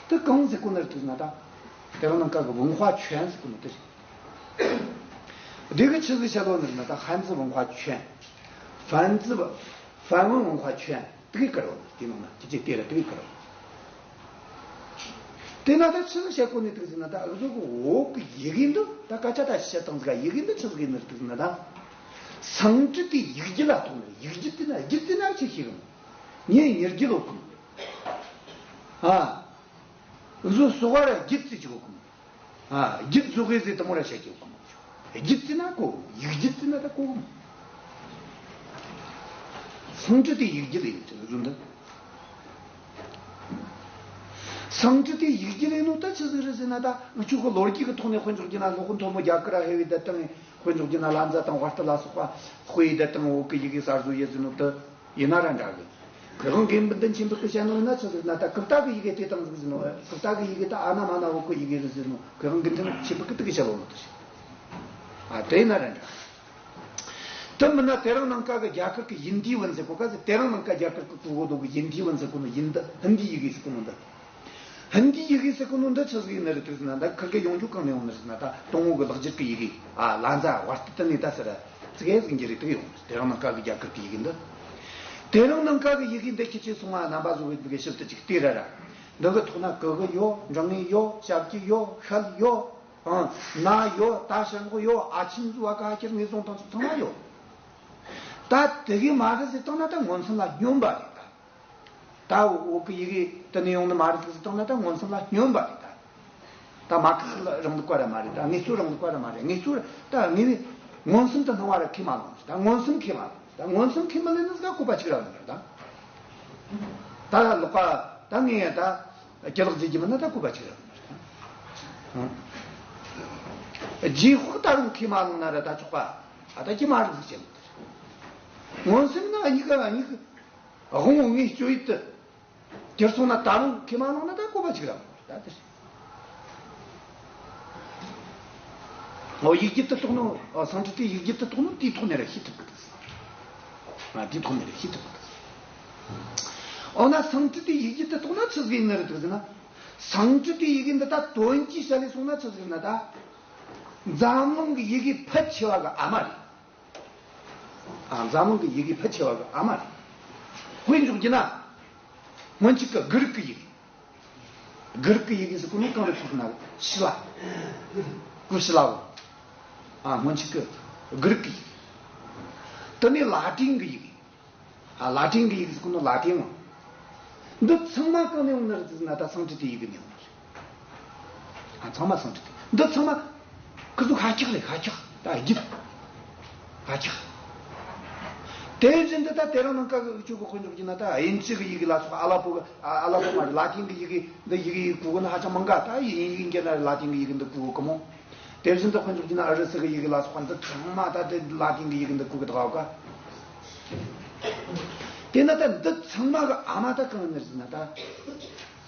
དེ་གང་ཟེར་གོ་ནི་རེད་ཟེར་ན་ད། དེ་རང་ནང་ཀ་གི་文化圈ཟེར་གོ་ནོ་དེ་རེད། དེ་གི་ཆི་ཟིག་བཤད་ལོ་ནི་རེད་ན་ད། 汉字文化圈 繁字 繁文文化圈 དེ་གའི་ཀ་ར་བ་དེ་ནང་ན་དེ་ཅི་དེ་ར་དེ་གའི་ཀ་ར་བ། དེ་ན་ད་ཆི་ཟིག་བཤད་གོ་ནི་འདུག་ཟེར་ན་ད། འུ་ཚོ་གི་བོད་གི་ཡི་གེ་འདི་ད་སྐད་ཆ་ད་བཤད་སྟངས་ཟིག་ག་ཡི་གེ་འདི་ཆི་ཟིག་ཡིན་ནི་འདུག་ཟེར་ན་ད། སཾ་སྐྲྀ་ཏའི་ཡིག་རྒྱུད་ལ་གཏོགས་ནི། ཡིག་རྒྱུད་དེ་ན་རྒྱུད་དེ་ན་ཆི་ཤེས་གི་མོ། ངས་ཉེར་རྒྱུད་ལོ་གི་མོ། ཨ། འུ་ཚོ་སོ་ག་ར་རྒྱུད་ཟེར་གི་གོ་གི་མོ། ཨ། རྒྱུད་བཟོ་གི་ཟེར་དེ་མོ་ར་བཤད་ཀྱི་གོ་མོ། རྒྱུད་ཟེར་ན་གོ། ཡིག་རྒྱུད་ཟེར་ན་ད་གོ་གི་མོ། སཾ་སྐྲྀ་ཏའི་ཡིག་རྒྱུད་ཡིན་ཟེར་བཟོ་འདི། སཾ་སྐྲྀ་ཏའི་ཡིག་རྒྱུད་ཡིན་ནོ་ད་ཆི་ཟིག་རེད་ཟེར་ན་ད། འུ་ཆོ་གི་ལོ་རྒྱུས་ཀྱི་ཐོག་ནས་དཔེ་འཇོག་རྒྱུ་ན། སློབ་དཔོན་ཐོན་མི་རྒྱ་གར་ར་ཕེབས་པའི་དེ་དང་། དཔེ་འཇོག་རྒྱུ་ན་ལཉྫ་དང་ཝརྟུ་ལ་སོགས་པ་ཕེབས་པའི་དེ་དང་། བོད་ཀྱི་ཡི་གེ་གསར་བཟོ་ཡེད་ཟེར་ནོ་དེ་ཡིན་ན་ར་འདྲ་གི། ཁོས་དབང་དགེ་འདུན་ཆོས་འཕེལ་གྱིས་བཤད་ནོ་ན་ཆི་ཟིག་ན་ད་གུཔྟ་གི་ཡི་གེ་དེ་དང་ཟིག་ཟེར་ནོ། གུཔྟ་གི་ཡི་གེ་ད་ཨ་ན་མ་ན་འོག་གི་ཡི་གེ་རེད་ཟེར་ནོ། ཁོས་དབང་དགེ་འདུན་ཆོས་འཕེལ་གྱིས་དེ་གི་བཤད་ལོ་ནོ་དེ་རེད། ཨ་དེ་ན་རེད་འདྲ། དེ་མིན་ན་དེ་རིང་ནངས་ཀ་གི་རྒྱ་གར་གི་ཡིན་དི་ཝན་ཟེར་གོ་ག་ཟེར། དེ་རིང་ནངས་ཀ་རྒྱ་གར་གི་གོ་གོ་དོ་གི་ཡིན་དི་ཝན་ཟེར་གོ་ནོ་ཡིན་ད་ཧིན་དི་ཡི་གེ་ཟེར་གོ་ནོ་འདི། ཧིན་དི་ཡི་གེ་ཟེར་གོ་ནོ་འདི་ཆི་ཟིག་ཡིན་ནི་རེད་དུས་ཟེར་ན། ད་ཁིར་གེ་ཡོང་རྒྱུ་གང་ནས་ཡོང་ནི་རེད་ཟེར་ན། ད་དང་པོ་གི་ལེགས་སྦྱར་གི་ཡི་གེ། ཨ་ལ་མཛའ་བར་སྟོད་དེ་ནས་ད་ཟེར་ར་ཙི་གེ་ཟིག་འགྱུར་རེ་དེ་ཡོང་ནི་རེད། དེ་རིང་ནངས་ཀ་གི་རྒྱ་གར་གི་ཡི་གེ་འདི། དེ་རིང་ནངས་ཀ་གི་ཡི་གེ་འདི་ཁྱེད་ཆོས་སོང་ང་རྣམ་པ་བཟོ་གི་འདུག་གི་ཞིབ་ཏུ་ཅིག་བལྟས་ར་ར། འདི་གི་ཐོག་ན་གི་གུ་ཡོད། འགྲེང་བུ་ཡོད། ཞབས་ཀྱུ་ཡོད། ཤད་ཡོད། ཨང་། ན་ཡོད། ད་ཞབས་འགོག་ཡོད། ཨ་ཆིན་ཟུ་བ་ག་ཁྱེར་ངེས་སོང་དང་ཚོ་ཚང་མ་ཡོད། ད་དེ་གི་མ་རེད་ཟེར་བཏང་ན་ད་མངོན་སུམ་ལ་སྙོན་པ་རེད་ད། ད་འོག་གི་ཡི་གེ་དེ་ནས་ཡོང་ནི་མ་རེད་ཟེར་བཏང་ན་ད་མངོན་སུམ་ལ་སྙོན་པ་རེད་ད། ད་མ་ཁག་རིང་ལུགས་པ་ར་མ་རེད། ད་ངེས་སོ་རིང་ལུགས་པ་ར་མ་རེད། ངེས་སོ་ད་ངེས་པའི་མངོན་སུམ་དུ་སྣང་བ་ར་ཁས་མ་བླངས། ད་མངོན་སུམ་ཁས་མ་བླངས། ད་མངོན་སུམ་ཁས་མི་ལེན་ནི་ཟིག་ག་བཀོད་པ་ཅིག་ར་ཡོང་ནི་རེད་ད། ད་ལོག་པ་ད་ངས་ད་ཅི་ལག་བརྗེ་རྒྱུ་མིན་ན་ད་བཀོད་པ་ཅིག་ར་ཡོང་ནི་རེད་ད། རྗེས་དཔག་ད་རུང་ཁས་མ་བླངས་ན་ར་ད་ཆོག་པ། ཨ་ད་ཅི་མ་རེད་ཟིག་བྱེད་ནི་རེད། མངོན་སུམ་ན་གཉིས་ཀ་གཉིས་ཀ་དབང་པོ་ངེས་སྤྱོད་ཡུལ་དུ། དེར་སོང་ན་ད་རུང་ཁས་མ་བླངས་ན་ད་བཀོད་པ་ཅིག་ར་མ་རེད་ད་དེ། འོ་ཡིག་རྒྱུད་དུ་གཏོགས་ནོ། འོ་སཾ་སྐྲྀ་ཏའི་ཡིག་རྒྱུད་དུ་གཏོགས་ནོ་དེའི་ཐོག་ནས་ར་ཤེས་ཐུབ་གི་འདུག། ཨ་དེའི་ཐོག་ནས་ར་ཤེས་ཐུབ་གི་འདུག། འོ་ན་སཾ་སྐྲྀ་ཏའི་ཡིག་རྒྱུད་དུ་གཏོགས་ན་ཆི་ཟིག་ཡིན་ནི་རེད་འདུག་ཟེར་ན། སཾ་སྐྲྀ་ཏའི་ཡི་གེ་འདི་ད་དོན་གྱིས་བཤད་ལས་སོང་ན་ཆི་ཟིག་ཡིན་ན་ད། འཛམ་གླིང་གི་ཡི་གེ་ཕལ་ཆེ་བ་གི་ཨ་མ་རེད། ཨ་འཛམ་གླིང་གི་ཡི་གེ་ཕལ་ཆེ་བ་གི་ཨ་མ་རེད། དཔེ་འཇོག་རྒྱུ་ན། སྔོན་ཆད་ཀྱི་གྷི་རིག་གི་ཡི་གེ། གྷི་རིག་གི་ཡི་གེ་ཟེར་གོ་ནོ་གང་རེད་ཟེར་ན་ཤི་ལ། ཀུ་ཤི་ལ་བོ། ཨ་སྔོན་ཆད་ཀྱི་གྷི་རིག་གི་ཡི་གེ། དེ་ནས་ལ་ཏིང་གི་ཡི་གེ། ཨ་ལ་ཏིང་གི་ཡི་གེ་ཟེར་གོ་ནོ་ལ་ཏིང་བོ། འདི་ཚང་མ་གང་ནས་ཡོང་ནི་རེད་ཟེར་ན་ད་སཾ་སྐྲྀ་ཏའི་ཡི་གེ་ནས་ཡོང་ནི་རེད། ཨ་ཚང་མ་སཾ་སྐྲྀ་ཏ། འདི་ཚང་མ་ཁོ་ཚོ་ཤ་ཁྱག་རེད། ཤ་ཁྱག་ད་རྒྱུད། ཤ་ཁྱག། དེ་བཞིན་དུ་ད་དེ་རིང་ནངས་ཀ་གི་འུ་ཆོ་གི་དཔེ་འཇོག་རྒྱུ་ན་ད་དབྱིན་ཇི་གི་ཡི་གེ་ལ་སོགས། ཨ་ལ་པོ་གི་ཨ་ཨ་ལ་པོ་མ་རེད། ལ་ཏིང་གི་ཡི་གེ་འདི་ཡི་གེ་གོ་གི་ནི་ཧ་ཅང་མང་ག། ད་དབྱིན་ཡིག་འགྱུར་ན་ལ་ཏིང་གི་ཡི་གེ་འདི་གོ་གི་མོ། དེ་བཞིན་དུ་དཔེ་འཇོག་རྒྱུ་ན་ཨུ་རུ་སུ་གི་ཡི་གེ་ལ་སོགས་པ་འདི་ཚང་མ་ད་དེ་ལ་ཏིང་གི་ཡི་གེ་འདི་གོ་གི་འདུག་ག། དེ་ན་ད་འདི་ཚང་མ་གི་ཨ་མ་ད་གང་ནི་ཟེར་ན་ད་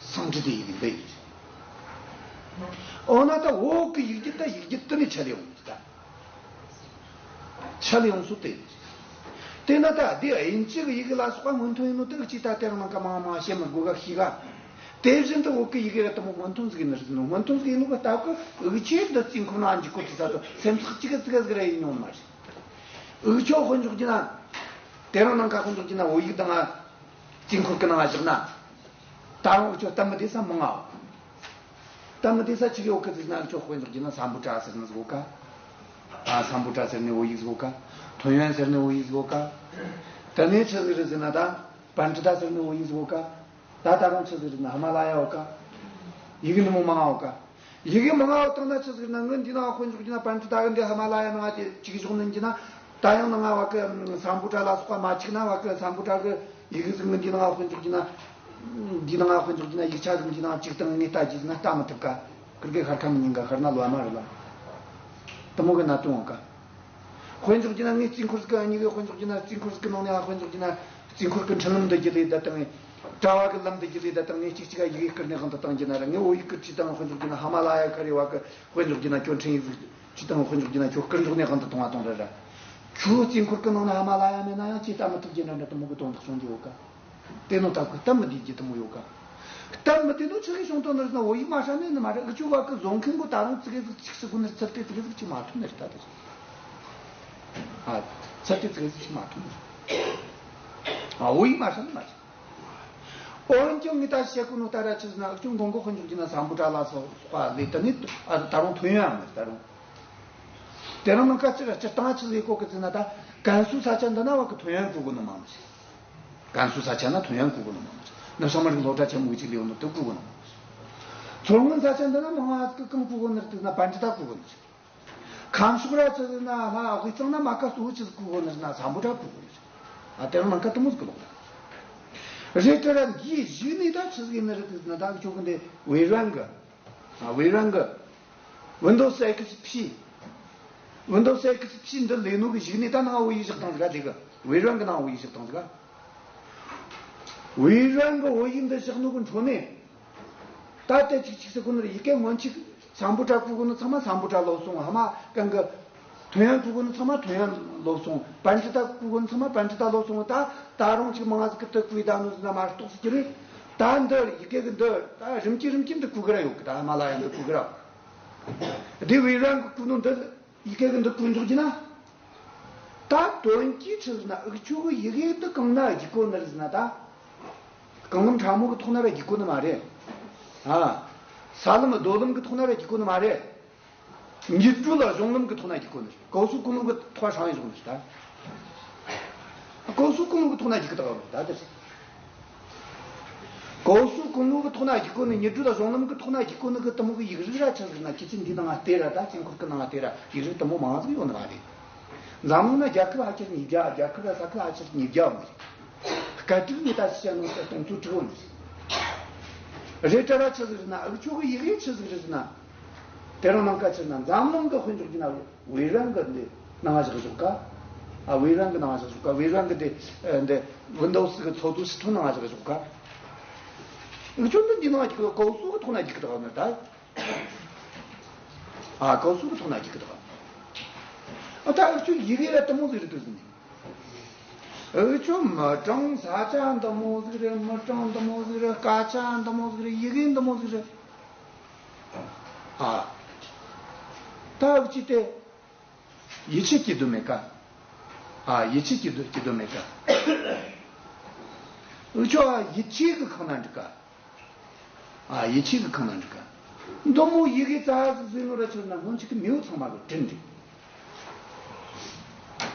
སཾ་སྐྲྀ་ཏའི་ཡི་གེ་འདི་ཡིན། འོ་ན་ད་བོད་གི་ཡིག་རྒྱུད་ད་ཡིག་རྒྱུད་དེ་ནས་ཆད་ལས་ཡོང་གི་ད། ཆད་ལས་ཡོང་སྲོལ་དེ་ཡིན། དེ་ན་ད་འདི་དབྱིན་ཇི་གི་ཡི་གེ་ལ་སོགས་པ་སྔོན་ཐོན་ཡིན་ནོ་དེ་གི་ཅིག་ད་དེ་རིང་ནངས་ཀ་མང་མང་བཤད་མི་དགོས་ག་ཤེས་ག། དེ་བཞིན་དུ་བོད་གི་ཡི་གེ་ར་དེ་མོ་སྔོན་ཐོན་ཟིག་ཡིན་ནི་རེད་ཟེར་ནོ། སྔོན་ཐོན་ཟིག་ཡིན་ནོ་གི་སྟབས་གི་འུ་ཆོས་འདི་རྩིས་འཁོར་ནང་འཇུག་གོ་དུས་ས་དོ་སེམས་ཚེགས་གཅིག་གི་ཙི་གེ་ཟིག་ར་ཡིན་མྱོང་ནི་མ་རེད། འུ་ཆོ་དཔེ་འཇོག་རྒྱུ་ན། དེ་རིང་ནངས་ཀ་དཔེ་འཇོག་རྒྱུ་ན་བོད་ཡིག་དང་ང་རྩིས་འཁོར་གི་ནང་ང་བཞག་ན། ད་རུང་འུ་ཆོ་སྟབས་མི་བདེ་ས་མང་ང་ཡོད། སྟབས་མི་བདེ་ས་ཅིག་ཡོད་གི་ཟེར་ན་འུ་ཆོ་དཔེ་འཇོག་རྒྱུ་ན་སམ་བྷོ་ཊ་ཟེར་ནི་ཟིག་ཡོད་ག། ཨ་སམ་བྷོ་ཊ་ཟེར་ནི་བོད་ཡིག་ཟིག་ཡོད་ག། ཐོན་ཡོན་ཟེར་ནི་བོད་ཡིག་ཟིག་ཡོད་ག། དེ་ནས་ཆི་ཟིག་རེད་ཟེར་ན་ད་པཎྜི་ཏ་ཟེར་ནི་བོད་ཡིག་ཟིག་ཡོད་ག། ད་ད་རུང་ཆི་ཟིག་རེད་ན་ཧི་མ་ལ་ཡ་ཡོད་ག། ཡི་གེ་འདི་མོ་མང་ང་ཡོད་ག། ཡི་གེ་མང་ང་བ་བཏང་ན་ཆི་ཟིག་ན་ངི་འདི་ནང་དཔེ་འཇོག་རྒྱུ་ན་པཎྜི་ཏ་གི་འདི་ཧི་མ་ལ་ཡ་ནང་དེ་གཅིག་བཞག་ནི་འདི་ན། ད་ཡང་ནང་ང་བ་གི་སམ་བྷོ་ཊ་ལ་སོགས་པ་མ་གཅིག་ན་བ་གི་སམ་བྷོ་ཊ་གི་ཡི་གེ་ཟིག་ངི་འདི་ནང་དཔེ་འཇོག་རྒྱུ་ན། འདི་ནང་དཔེ་འཇོག་རྒྱུ་ན་ཡིག་ཆ་ཟིག་འདི་ནང་གཅིག་བཏང་ངས་ལྟ་རྒྱུ་ཟིག་ན་ལྟ་མི་ཐུབ་ག། ཁིར་གེ་ཤར་ཁ་མི་ཉན་ག། ཤར་ན་ལོ་མ་རེད་ལ། དེ་མོ་གི་གནད་དོན་ཡོད་ག། དཔེ་འཇོག་རྒྱུ་ན་ངས་རྩིས་འཁོར་ཟིག་གི་གཉིས་ཀའི་དཔེ་འཇོག་རྒྱུ་ན་རྩིས་འཁོར་ཟིག་གི་ནང་ནས་དཔེ་འཇོག་རྒྱུ་ན་རྩིས་འཁོར་གི་འཕྲིན་ལམ་འདི་བརྒྱུད་ལས་བསྡད་དང་། དྲ་བ་གི་ལམ་འདི་བརྒྱུད་ལས་བསྡད་དང་། ངས་གཅིག་གཅིག་ག་ཡི་གེ་བསྐུར་ནས་དབང་དུ་བཏང་རྒྱུ་ན་ར། ངས་བོད་ཡིག་གི་བྲིས་དང་དཔེ་འཇོག་རྒྱུ་ན་ཧི་མ་ལ་ཡ་ཁ་རེ་བ་གི་དཔེ་འཇོག་རྒྱུ་ན་ཁྱོད་འཕྲིན་ཡིག་ཟིག་བྲིས་དང་དཔེ་འཇོག་རྒྱུ་ན་ཁྱོད་བསྐུར་འཇོག་ནས་དབང་དུ་གཏོང་བ་གཏོང་ར་ར། ཁྱོད་རྩིས་འཁོར་གི་ནང་ན་ཧི་མ་ལ་ཡ་མེད་ན་ཡང་ཅིག་ལྟ་མི་ཐུབ་རྒྱུ་འདྲ་འདྲ་དེ་མོ་གི་དོན་དག་བྱུང་རྒྱུ་ཡོད་ག། དེ་ནོ་སྟབས་གི་སྟབས་མི་བདེ་རྒྱུ་དེ་མོ་ཡོད་ག། སྟབས་མི་བདེ་ནོ་ཆི་གི་བྱུང་དོན་ནི་རེད་ན་བོད་ཡིག་མ་ཧྲ་ནས་ནི་མ་རེད། འུ་ཆོ་བ་གི་བཟོ་མཁན་པོ་ད་རུང་ཙི་གེ་ཟིག་ཅིག་ཟིག་གོ་ནི་ཚུལ་དེ་ཙི་གེ་ཟིག་ཅིག་མ་ཐུབ་ནི་རེད་ད་དེ་རེད། ཨ་ཚུལ་དེ་ཙི་གེ་ཟིག་ཅིག་མ་ཐུབ་ནི་རེད། ཨ་བོད་ཡིག་མ་ཧྲ་ནི་མ་རེད། འོན་ཀྱང་ངས་ད་བཤད་གོ་ནོ་ད་ར་ཆི་ཟེར་ན་འུ་ཆོ་མགོ་མགོ་དཔེ་འཇོག་རྒྱུ་ན་སམ་བྷོ་ཊ་ལ་སོགས་པ་ལས་དེ་ནི་ཨ་ད་རུང་ཐོན་ཡོད་ཨ་མ་རེད་ད་རུང་། དེ་རིང་ནངས་ཀ་ཅི་ར་སྤྱིར་བཏང་ཆི་ཟིག་གོ་གི་ཟེར་ན་ད་ཀན་སུའུ་ས་ཆ་འདི་ན་བ་གི་ཐོན་ཡོན་བཀོལ་གོ་ནི་མང་ནི་ཟིག་ཀན་སུའུ་ས་ཆ་ན་ཐོན་ཡོན་བཀོལ་གོ་ནི་མང་ནི་ཟིག་ནུབ་བྱང་མི་རིགས་སློབ་གྲྭ་ཆེན་མོ་གི་ཅིག་ལས་ཡོད་ནོ་དེ་བཀོལ་གོ་ནི་མང་ནི་ཟིག་མཚོ་སྔོན་ས་ཆ་འདི་ན་མང་ང་ཟིག་གི་གང་བཀོལ་གོ་ནི་རེད་ཟེར་ན་པཎྜི་ཏ་བཀོལ་གོ་ནི་ཟིག་ཁམས་ཕྱོགས་ར་ཆི་ཟེར་ན་ལྷ་དབུས་གཙང་ན་མ་ཀ་གཙོ་བོ་ཆི་ཟིག་བཀོལ་གོ་ནི་རེད་ན་སམ་བྷོ་ཊ་བཀོལ་གོ་ནི་ཟིག་ཨ་དེ་རིང་ནངས་ཀ་དེ་མོ་ཟིག་གི་ལོག་རེད། རེད་དེ་ར་འདིའི་གཞུག་ནས་ད་ཆི་ཟིག་ཡིན་ནི་རེད་ཟེར་ན་ད་འུ་ཆོ་གི་འདི་ཝེ་རན་གི། ཨ་ཝེ་རན་གི། Windows X P། Windows X P འདི་ལས་ནོ་གི་གཞུག་ནས་ད་ནང་བོད་ཡིག་བཞག་སྟངས་ཟིག་ག་དེ་གི། ཝེ་རན་གི་ནང་བོད་ཡིག་བཞག་སྟངས་ཟིག་ག། ཝེ་རན་གི་བོད་ཡིག་འདི་བཞག་ནོ་གི་འཕྲོ་ནས། ད་ལྟ་ཅིག་ཅིག་ཟེར་གོ་ནི་རེད། ཡི་གེ་སྔོན་ཆད་སམ་བྷོ་ཊ་བཀོལ་གོ་ནི་ཚང་མ་སམ་བྷོ་ཊ་ལོབས་སོང་། ཧ་མ་གན་གི་ཐོན་ཡོན་བཀོལ་གོ་ནི་ཚང་མ་ཐོན་ཡོན་ལོབས་སོང་། པཎྜི་ཏ་བཀོལ་གོ་ནི་ཚང་མ་པཎྜི་ཏ་ལོབས་སོང་། ད་ད་རུང་ཅིག་མང་ང་ཟིག་གི་དེ་བཀོལ་ད་ནོ་ཟིག་ན་མ་གཏོགས་ཟིག་གི་རེད། ད་འདི་ཡི་གེ་གི་འདི་ད་རིམ་གྱིས་རིམ་གྱིས་འདི་བཀོལ་གི་ར་ཡོད་གི། ད་ཧི་མ་ལ་ཡ་འདི་བཀོལ་གི་ར་ཡོད་གི། དེ་ཝེ་རན་གི་བཀོལ་ནོ་འདི། ཡི་གེ་གི་འདི་བཀོལ་འཇོག་རྒྱུ་ན། ད་དོན་གྱིས་ཆི་ཟེར་ན་འུ་ཆོ་གི་ཡི་གེ་འདི་གང་ན་རྒྱུག་གོ་ནི་རེད་ཟེར་ན་ད། རྐང་ལམ་ཕྲ་མོ་གི་ཐོག་ན་ར་རྒྱུག་གོ་ནི་མ་རེད། ཨ། ས་ལམ་རྡོ་ལམ་གི་ཐོག་ན་ར་རྒྱུག་གོ་ནི་མ་རེད། འགྱིག་རྡོ་ལ་གཞུང་ལམ་གི་ཐོག་ན་རྒྱུག་གོ་ནི་རེད། 高速公路གི་ཐོག་ན་རྒྱུག་གི་ད་དེ་རེད། 高速公路གི་ཐོག་ན་རྒྱུག་གོ་ནི་ཉི་དྲུག་དང་གཞུང་ལམ་གི་ཐོག་ན་རྒྱུག་གོ་ནི་གི་དེ་མོ་གི་ཡིག་རིགས་ར་ཆི་ཟིག་ན་ཁྱེད་ཚོས་འདི་ནང་ང་བལྟས་ར། ད་དཀྱིལ་འཁོར་གི་ནང་ང་བལྟས་ར། ཡིག་རིགས་དེ་མོ་མང་ཟིག་ཡོད་ནི་མ་རེད། འཛམ་གླིང་ན་རྒྱལ་ཁབ་ཕལ་ཆེར་ཉིས་བརྒྱ། རྒྱལ་ཁབ་ར་ས་ཁུལ་ཕལ་ཆེར་ཉིས་བརྒྱ་ཡོད་ནི་རེད། སྐད་རིགས་ནས་ད་ཅི་བྱ་ནོ་ཟེར་སྟོང་ཚོ་དྲུག་ཡོད་ནི་རེད། རེད་དྲ་ར་ཆི་ཟིག་རེད་ན་འུ་ཆོ་གི་ཡིག་རིགས་ཆི་ཟིག་རེད་ཟེར་ན། དེ་རིང་ནངས་ཀ་ཆི་ཟེར་ན་འཛམ་གླིང་གི་དཔེ་འཇོག་རྒྱུ་ན། ཝེ་རན་གི་འདི་ནང་ང་བཞག་བཞག་ག། ཨ། ཝེ་རན་གི་ནང་ང་བཞག་བཞག་ག། ཝེ་རན་གི་འདི་འདི་ཝིན་དོ་སི་གི་ཚོགས་འདུ་སི་ཐོ་ནང་ང་བཞག་བཞག་ག། འུ་ཆོ་འདི་འདི་ནང་གི་ཀོ་སུ་གི་ཐོག་ན་རྒྱུག་གི་འདུག་ནི་ད། ཨ། ཀོ་སུ་གི་ཐོག་ན་རྒྱུག་གི་འདུག། ཨ། ད་འུ་ཆོ་ཡི་གེ་ར་དེ་མོ་ཟིག་རེད་འདུག་ཟེར་ནས། འུ་ཆོ་མི་གྲངས་ས་ཆ་འདི་མོ་ཟིག་རེད། མི་གྲངས་འདི་མོ་ཟིག་རེད། སྐད་ཆ་འདི་མོ་ཟིག་རེད། ཡི་གེ་འདི་མོ་ཟིག་རེད། ཨ། ད་འུ་ཆོ་དེ། ཡིད་ཆེས་སྐྱེ་འདོད་མེད་ཀ། ཨ། ཡིད་ཆེས་སྐྱེ་འདོད་སྐྱེ་འདོད་མེད་ཀ། འུ་ཆོ་ཡིད་ཆེས་གི་ཁང་ན་འགྲིག་ག། ཨ། ཡིད་ཆེས་གི་ཁང་ན་འགྲིག་ག། འདི་མོ་ཡི་གེ་ཙ་ཟིག་བཟོས་ནོ་ར་ཆི་ཟེར་ན་སྔོན་ཆད་གི་མེས་པོ་ཚང་མ་གི་དྲིན་རེད།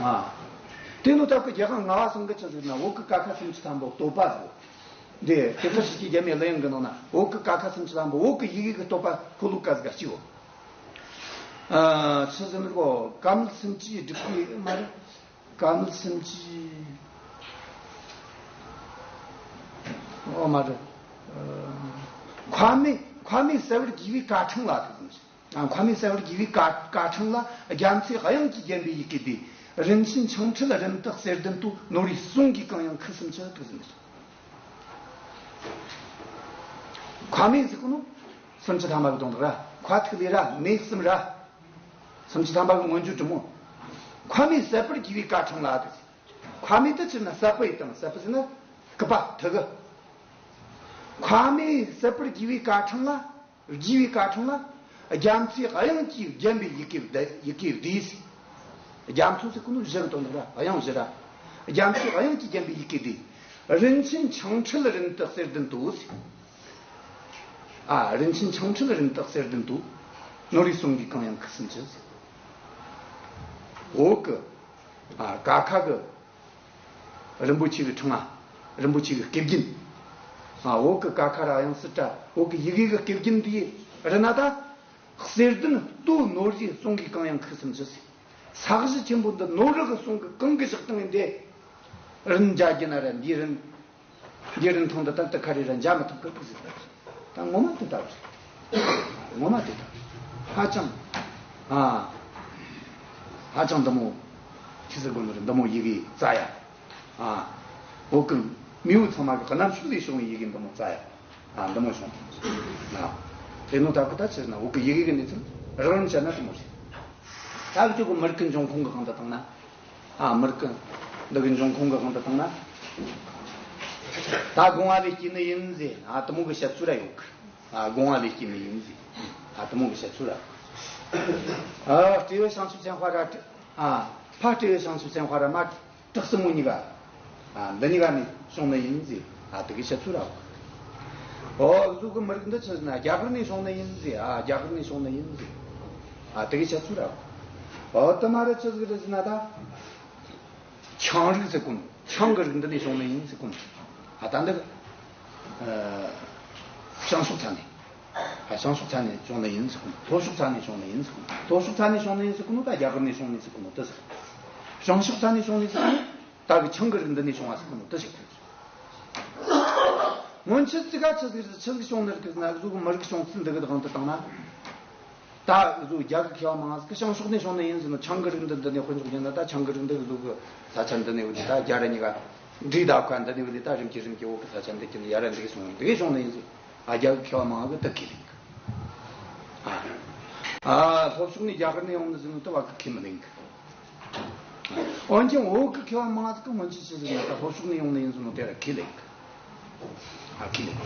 ཨ། དེ་ནོ་ད་གི་རྒྱལ་དབང་ལྔ་པ་ཚང་གི་ཆི་ཟེར་ན་བོད་གི་ཀ་ཁ་སུམ་ཅུ་ཐམ་པ་བསྟོད་པ་ཟིག། འདི་དེབ་ཐེར་ཞིག་གི་རྒྱལ་མོའི་གླུ་དབྱངས་གི་ནང་ན་བོད་གི་ཀ་ཁ་སུམ་ཅུ་ཐམ་པ། བོད་གི་ཡི་གེ་གི་བསྟོད་པ་ཤོ་ལོ་ཀ་ཟིག་ག་གཅིག་ཡོད། ཨ། ཆི་ཟེར་ན་གོ། ཀ་མད་སུམ་ཅུའི་སྒྲུབ་པའི་མ་རེད། ཀ་མད་སུམ་ཅུའི། ཨོ་མ་རེད། ཨ། མཁའ་མེ་མཁའ་མེ་ཟད་པར་བགྱི་བའི་ཀ་ཕྲེང་ལ་དེ་ཟེར། ཨ། མཁའ་མེ་ཟད་པར་བགྱི་བའི་ཀ་ཀ་ཕྲེང་ལ། རྒྱ་མཚོའི་དབྱངས་ཀྱིས་བརྒྱན་པའི་ཡི་གེ་འདི། རིན་ཆེན་འཕྱང་འཕྲུལ་རིན་དུ་གསེར་ལྡན་དུ། ནོར་བུའི་གསུང་གིས་གང་ཡང་ཁུ་སིམ་ཆུ། དེ་ཟེར། མཁའ་མེ་ཟེར་གོ་ནོ། སུམ་ཅུ་ཐམ་པ་གི་དོན་དག་ར། མཁའ་ཐིག་ལེ་ར། མེ་གསུམ་ར། སུམ་ཅུ་ཐམ་པ་གི་མངོན་བརྗོད་དྲི་མོ། མཁའ་མེ་ཟད་པར་བགྱི་བའི་ཀ་ཕྲེང་ལ་དེ། མཁའ་མེ་དེ་ཆི་ཟེར་ན་ཟད་པ་ཡི་དང་། ཟད་པ་ཟེར་ན་སྐུད་པ་ཐུ་གུ། མཁའ་མེ་ཟད་པར་བགྱི་བའི་ཀ་ཕྲེང་ལ། བགྱི་བའི་ཀ་ཕྲེང་ལ། རྒྱ་མཚོའི་དབྱངས་ཀྱིས་བརྒྱན་པའི་ཡི་གེ་འདི། ཡི་གེ་འདི་ཟེར། རྒྱ་མཚོ་ཟེར་གོ་ནོ་གཞི་གི་དོན་དག་ར། དབྱངས་གཞི་ར། རྒྱ་མཚོའི་དབྱངས་ཀྱིས་བརྒྱན་པའི་ཡི་གེ་འདི། རིན་ཆེན་འཕྱང་འཕྲུལ་རིན་དུ་གསེར་ལྡན་དུ་ཟེར། ཨ། རིན་ཆེན་འཕྱང་འཕྲུལ་རིན་དུ་གསེར་ལྡན་དུ། ནོར་བུའི་གསུང་གིས་གང་ཡང་ཁུ་སིམ་ཆུ་ཟེར། འོག་གི། ཨ། ཀ་ཁ་གི་རིན་པོ་ཆེ་གི་ཕྲེང་བ། རིན་པོ་ཆེ་གི་སྐེ་རྒྱན། ཨ། འོག་གི་ཀ་ཁ་ར་དབྱངས་སུ་ཏྲ། འོག་གི་ཡི་གེ་གི་སྐེ་རྒྱན་འདི་རེད་ན་ད། གསེར་ལྡན་དུ་ནོར་བུའི་གསུང་གིས་གང་ཡང་ཁུ་སིམ་ཆུ་ཟེར། ས་གཞི་ཆེན་པོ་འདི་ནོར་བུ་གི་གསུང་གིས་གང་གི་བཞག་བཏང་ཡིན་ཏེ། རིན་བརྒྱ་བརྒྱ་ན་ར་འདིའི་རིན། འདིའི་རིན་ཐང་འདི་ཏན་ཏན་ཁ་རེ་ར་འཇལ་མི་ཐུབ་གི་ཟེར། ད་ངོ་མ་དེ་ལྟ་བུ་རེད། ངོ་མ་དེ་ལྟ་བུ་རེད། ཧ་ཅང་། ཨ། ཧ་ཅང་འདི་མོ་ཆི་ཟེར་དགོས་ནི་རེད། འདི་མོ་ཡི་གེ་རྩ་ཡ། ཨ། བོད་གི་མེས་པོ་ཚང་མ་གི་རྣམ་ཤུགས་ལས་བྱུང་བའི་ཡི་གེ་འདི་མོ་རྩ་ཡ། ཨ། འདི་མོ་བྱུང་། ཨ། དེ་ནོ་ད་གི་ད་ཆི་ཟེར་ན་བོད་གི་ཡི་གེ་གི་གནས་ཚུལ་རགས་རིམ་བཤད་ན་དེ་མོ་རེད། ད་འུ་ཆོ་གི་མི་རིགས་ཀྱི་འབྱུང་ཁུངས་གི་དབང་དུ་བཏང་ན། ཨ། མི་རིགས་ཀྱི་འདི་གི་འབྱུང་ཁུངས་གི་དབང་དུ་བཏང་ན། ད་སྒོ་ང་ལས་སྐྱེས་ནི་ཡིན་ཟེར། ཨ། དེ་མོ་གི་བཤད་ཚུལ་ར་ཡོད་གི། ཨ། སྒོ་ང་ལས་སྐྱེས་ནི་ཡིན་ཟེར། ཨ། དེ་མོ་གི་བཤད་ཚུལ་ར། ཨ། སྤྲེའུ་བྱང་ཆུབ་སེམས་དཔའ་ར། ཨ། ཕ་སྤྲེའུ་བྱང་ཆུབ་སེམས་དཔའ་ར་མ། བྲག་སྲིན་མོ་གཉིས་ཀ། ཨ། འདི་གཉིས་ཀ་ནས་བྱུང་ནི་ཡིན་ཟེར། ཨ། དེ་གི་བཤད་ཚུལ་ར། ཨོ། འུ་ཆོ་གི་མི་རིགས་འདི་ཆི་ཟེར་ན་རྒྱ་གར་ནས་བྱུང་ནི་ཡིན་ཟེར། ཨ། རྒྱ་གར་ནས་བྱུང་ནི་ཡིན་ཟེར། ཨ། དེ་གི་བཤད་ཚུལ་ར། ཨོ། དེ་མ་རེད། ཆི་ཟིག་རེད་ཟེར་ན་ད། ཆའང་རིགས་ཟེར་གོ་ནོ། ཆའང་གི་རིགས་འདི་ནས་བྱུང་ནི་ཡིན་ཟེར་གོ་ནོ། ཨ། ད་འདི། ཨ། བྱང་ཕྱོགས་ཚ་ནས། ཨ། བྱང་ཕྱོགས་ཚ་ནས་བྱུང་ནི་ཡིན་ཟེར་གོ་ནོ། ལྷོ་ཕྱོགས་ཚ་ནས་བྱུང་ནི་ཡིན་ཟེར་གོ་ནོ། ལྷོ་ཕྱོགས་ཚ་ནས་བྱུང་ནི་ཡིན་ཟེར་གོ་ནོ་ད་རྒྱ་གར་ནས་བྱུང་ནི་ཟེར་གོ་ནོ་དེ་ཟེར། བྱང་ཕྱོགས་ཚ་ནས་བྱུང་ནི་ཟེར་གོ་ནོ། ད་གི་ཆའང་གི་རིགས་འདི་ནས་བྱུང་བ་ཟེར་གོ་ནོ་དེ་ཟེར་གོ་ནོ། སྔོན་ཆད་ཙི་ག་ཆི་ཟིག་རེད། ཆི་ཟིག་བྱུང་ནི་རེད་ཟེར་ན། འུ་ཆོ་གི་མི་རིགས་བྱུང་ཚུལ་འདི་གི་དབང་དུ་བཏང་ན། ད་འུ་ཆོ་རྒྱ་གི་མཁས་པ་མང་ཟིག་གིས་བྱང་ཕྱོགས་ནས་བྱུང་ནི་ཡིན་ཟེར་ནོ། ཆའང་གི་རིགས་འདི་འདི་ནས་དཔེ་འཇོག་རྒྱུ་ན་ད་ཆའང་གི་རིགས་འདི་འུ་ཆོ་གི་ས་ཆ་འདི་ནས་འུ་ཆོ་ད་རྒྱ་ར་གཉིས་ཀ། འདྲེས་ད་ཁ་འདི་ནས་བ་ལས་ད་རིམ་གྱིས་རིམ་གྱིས་བོད་གི་ས་ཆ་འདི་ཀྱི་ནི་ཡར་ར་འདི་གི་སོང་འདི་གི་སོང་ནི་ཡིན་ཟིག་ཨ། རྒྱ་གི་མཁས་པ་མང་གི་དེ་ཁས་ལེན་གི་ཨ། ཨ། ལྷོ་ཕྱོགས་ནས་རྒྱ་གར་ནས་ཡོང་ནི་ཟིག་ནི་དེ་བ་གི་ཁས་མི་ལེན་གི་འོན་ཀྱང་བོད་གི་མཁས་པ་མང་ཟིག་གི་སྔོན་ཆད་ཆི་ཟིག་ན་ད་ལྷོ་ཕྱོགས་ནས་ཡོང་ནི་ཡིན་ཟིག་ནི་དེ་ར་ཁས་ལེན་གི་ཨ། ཁས་ལེན་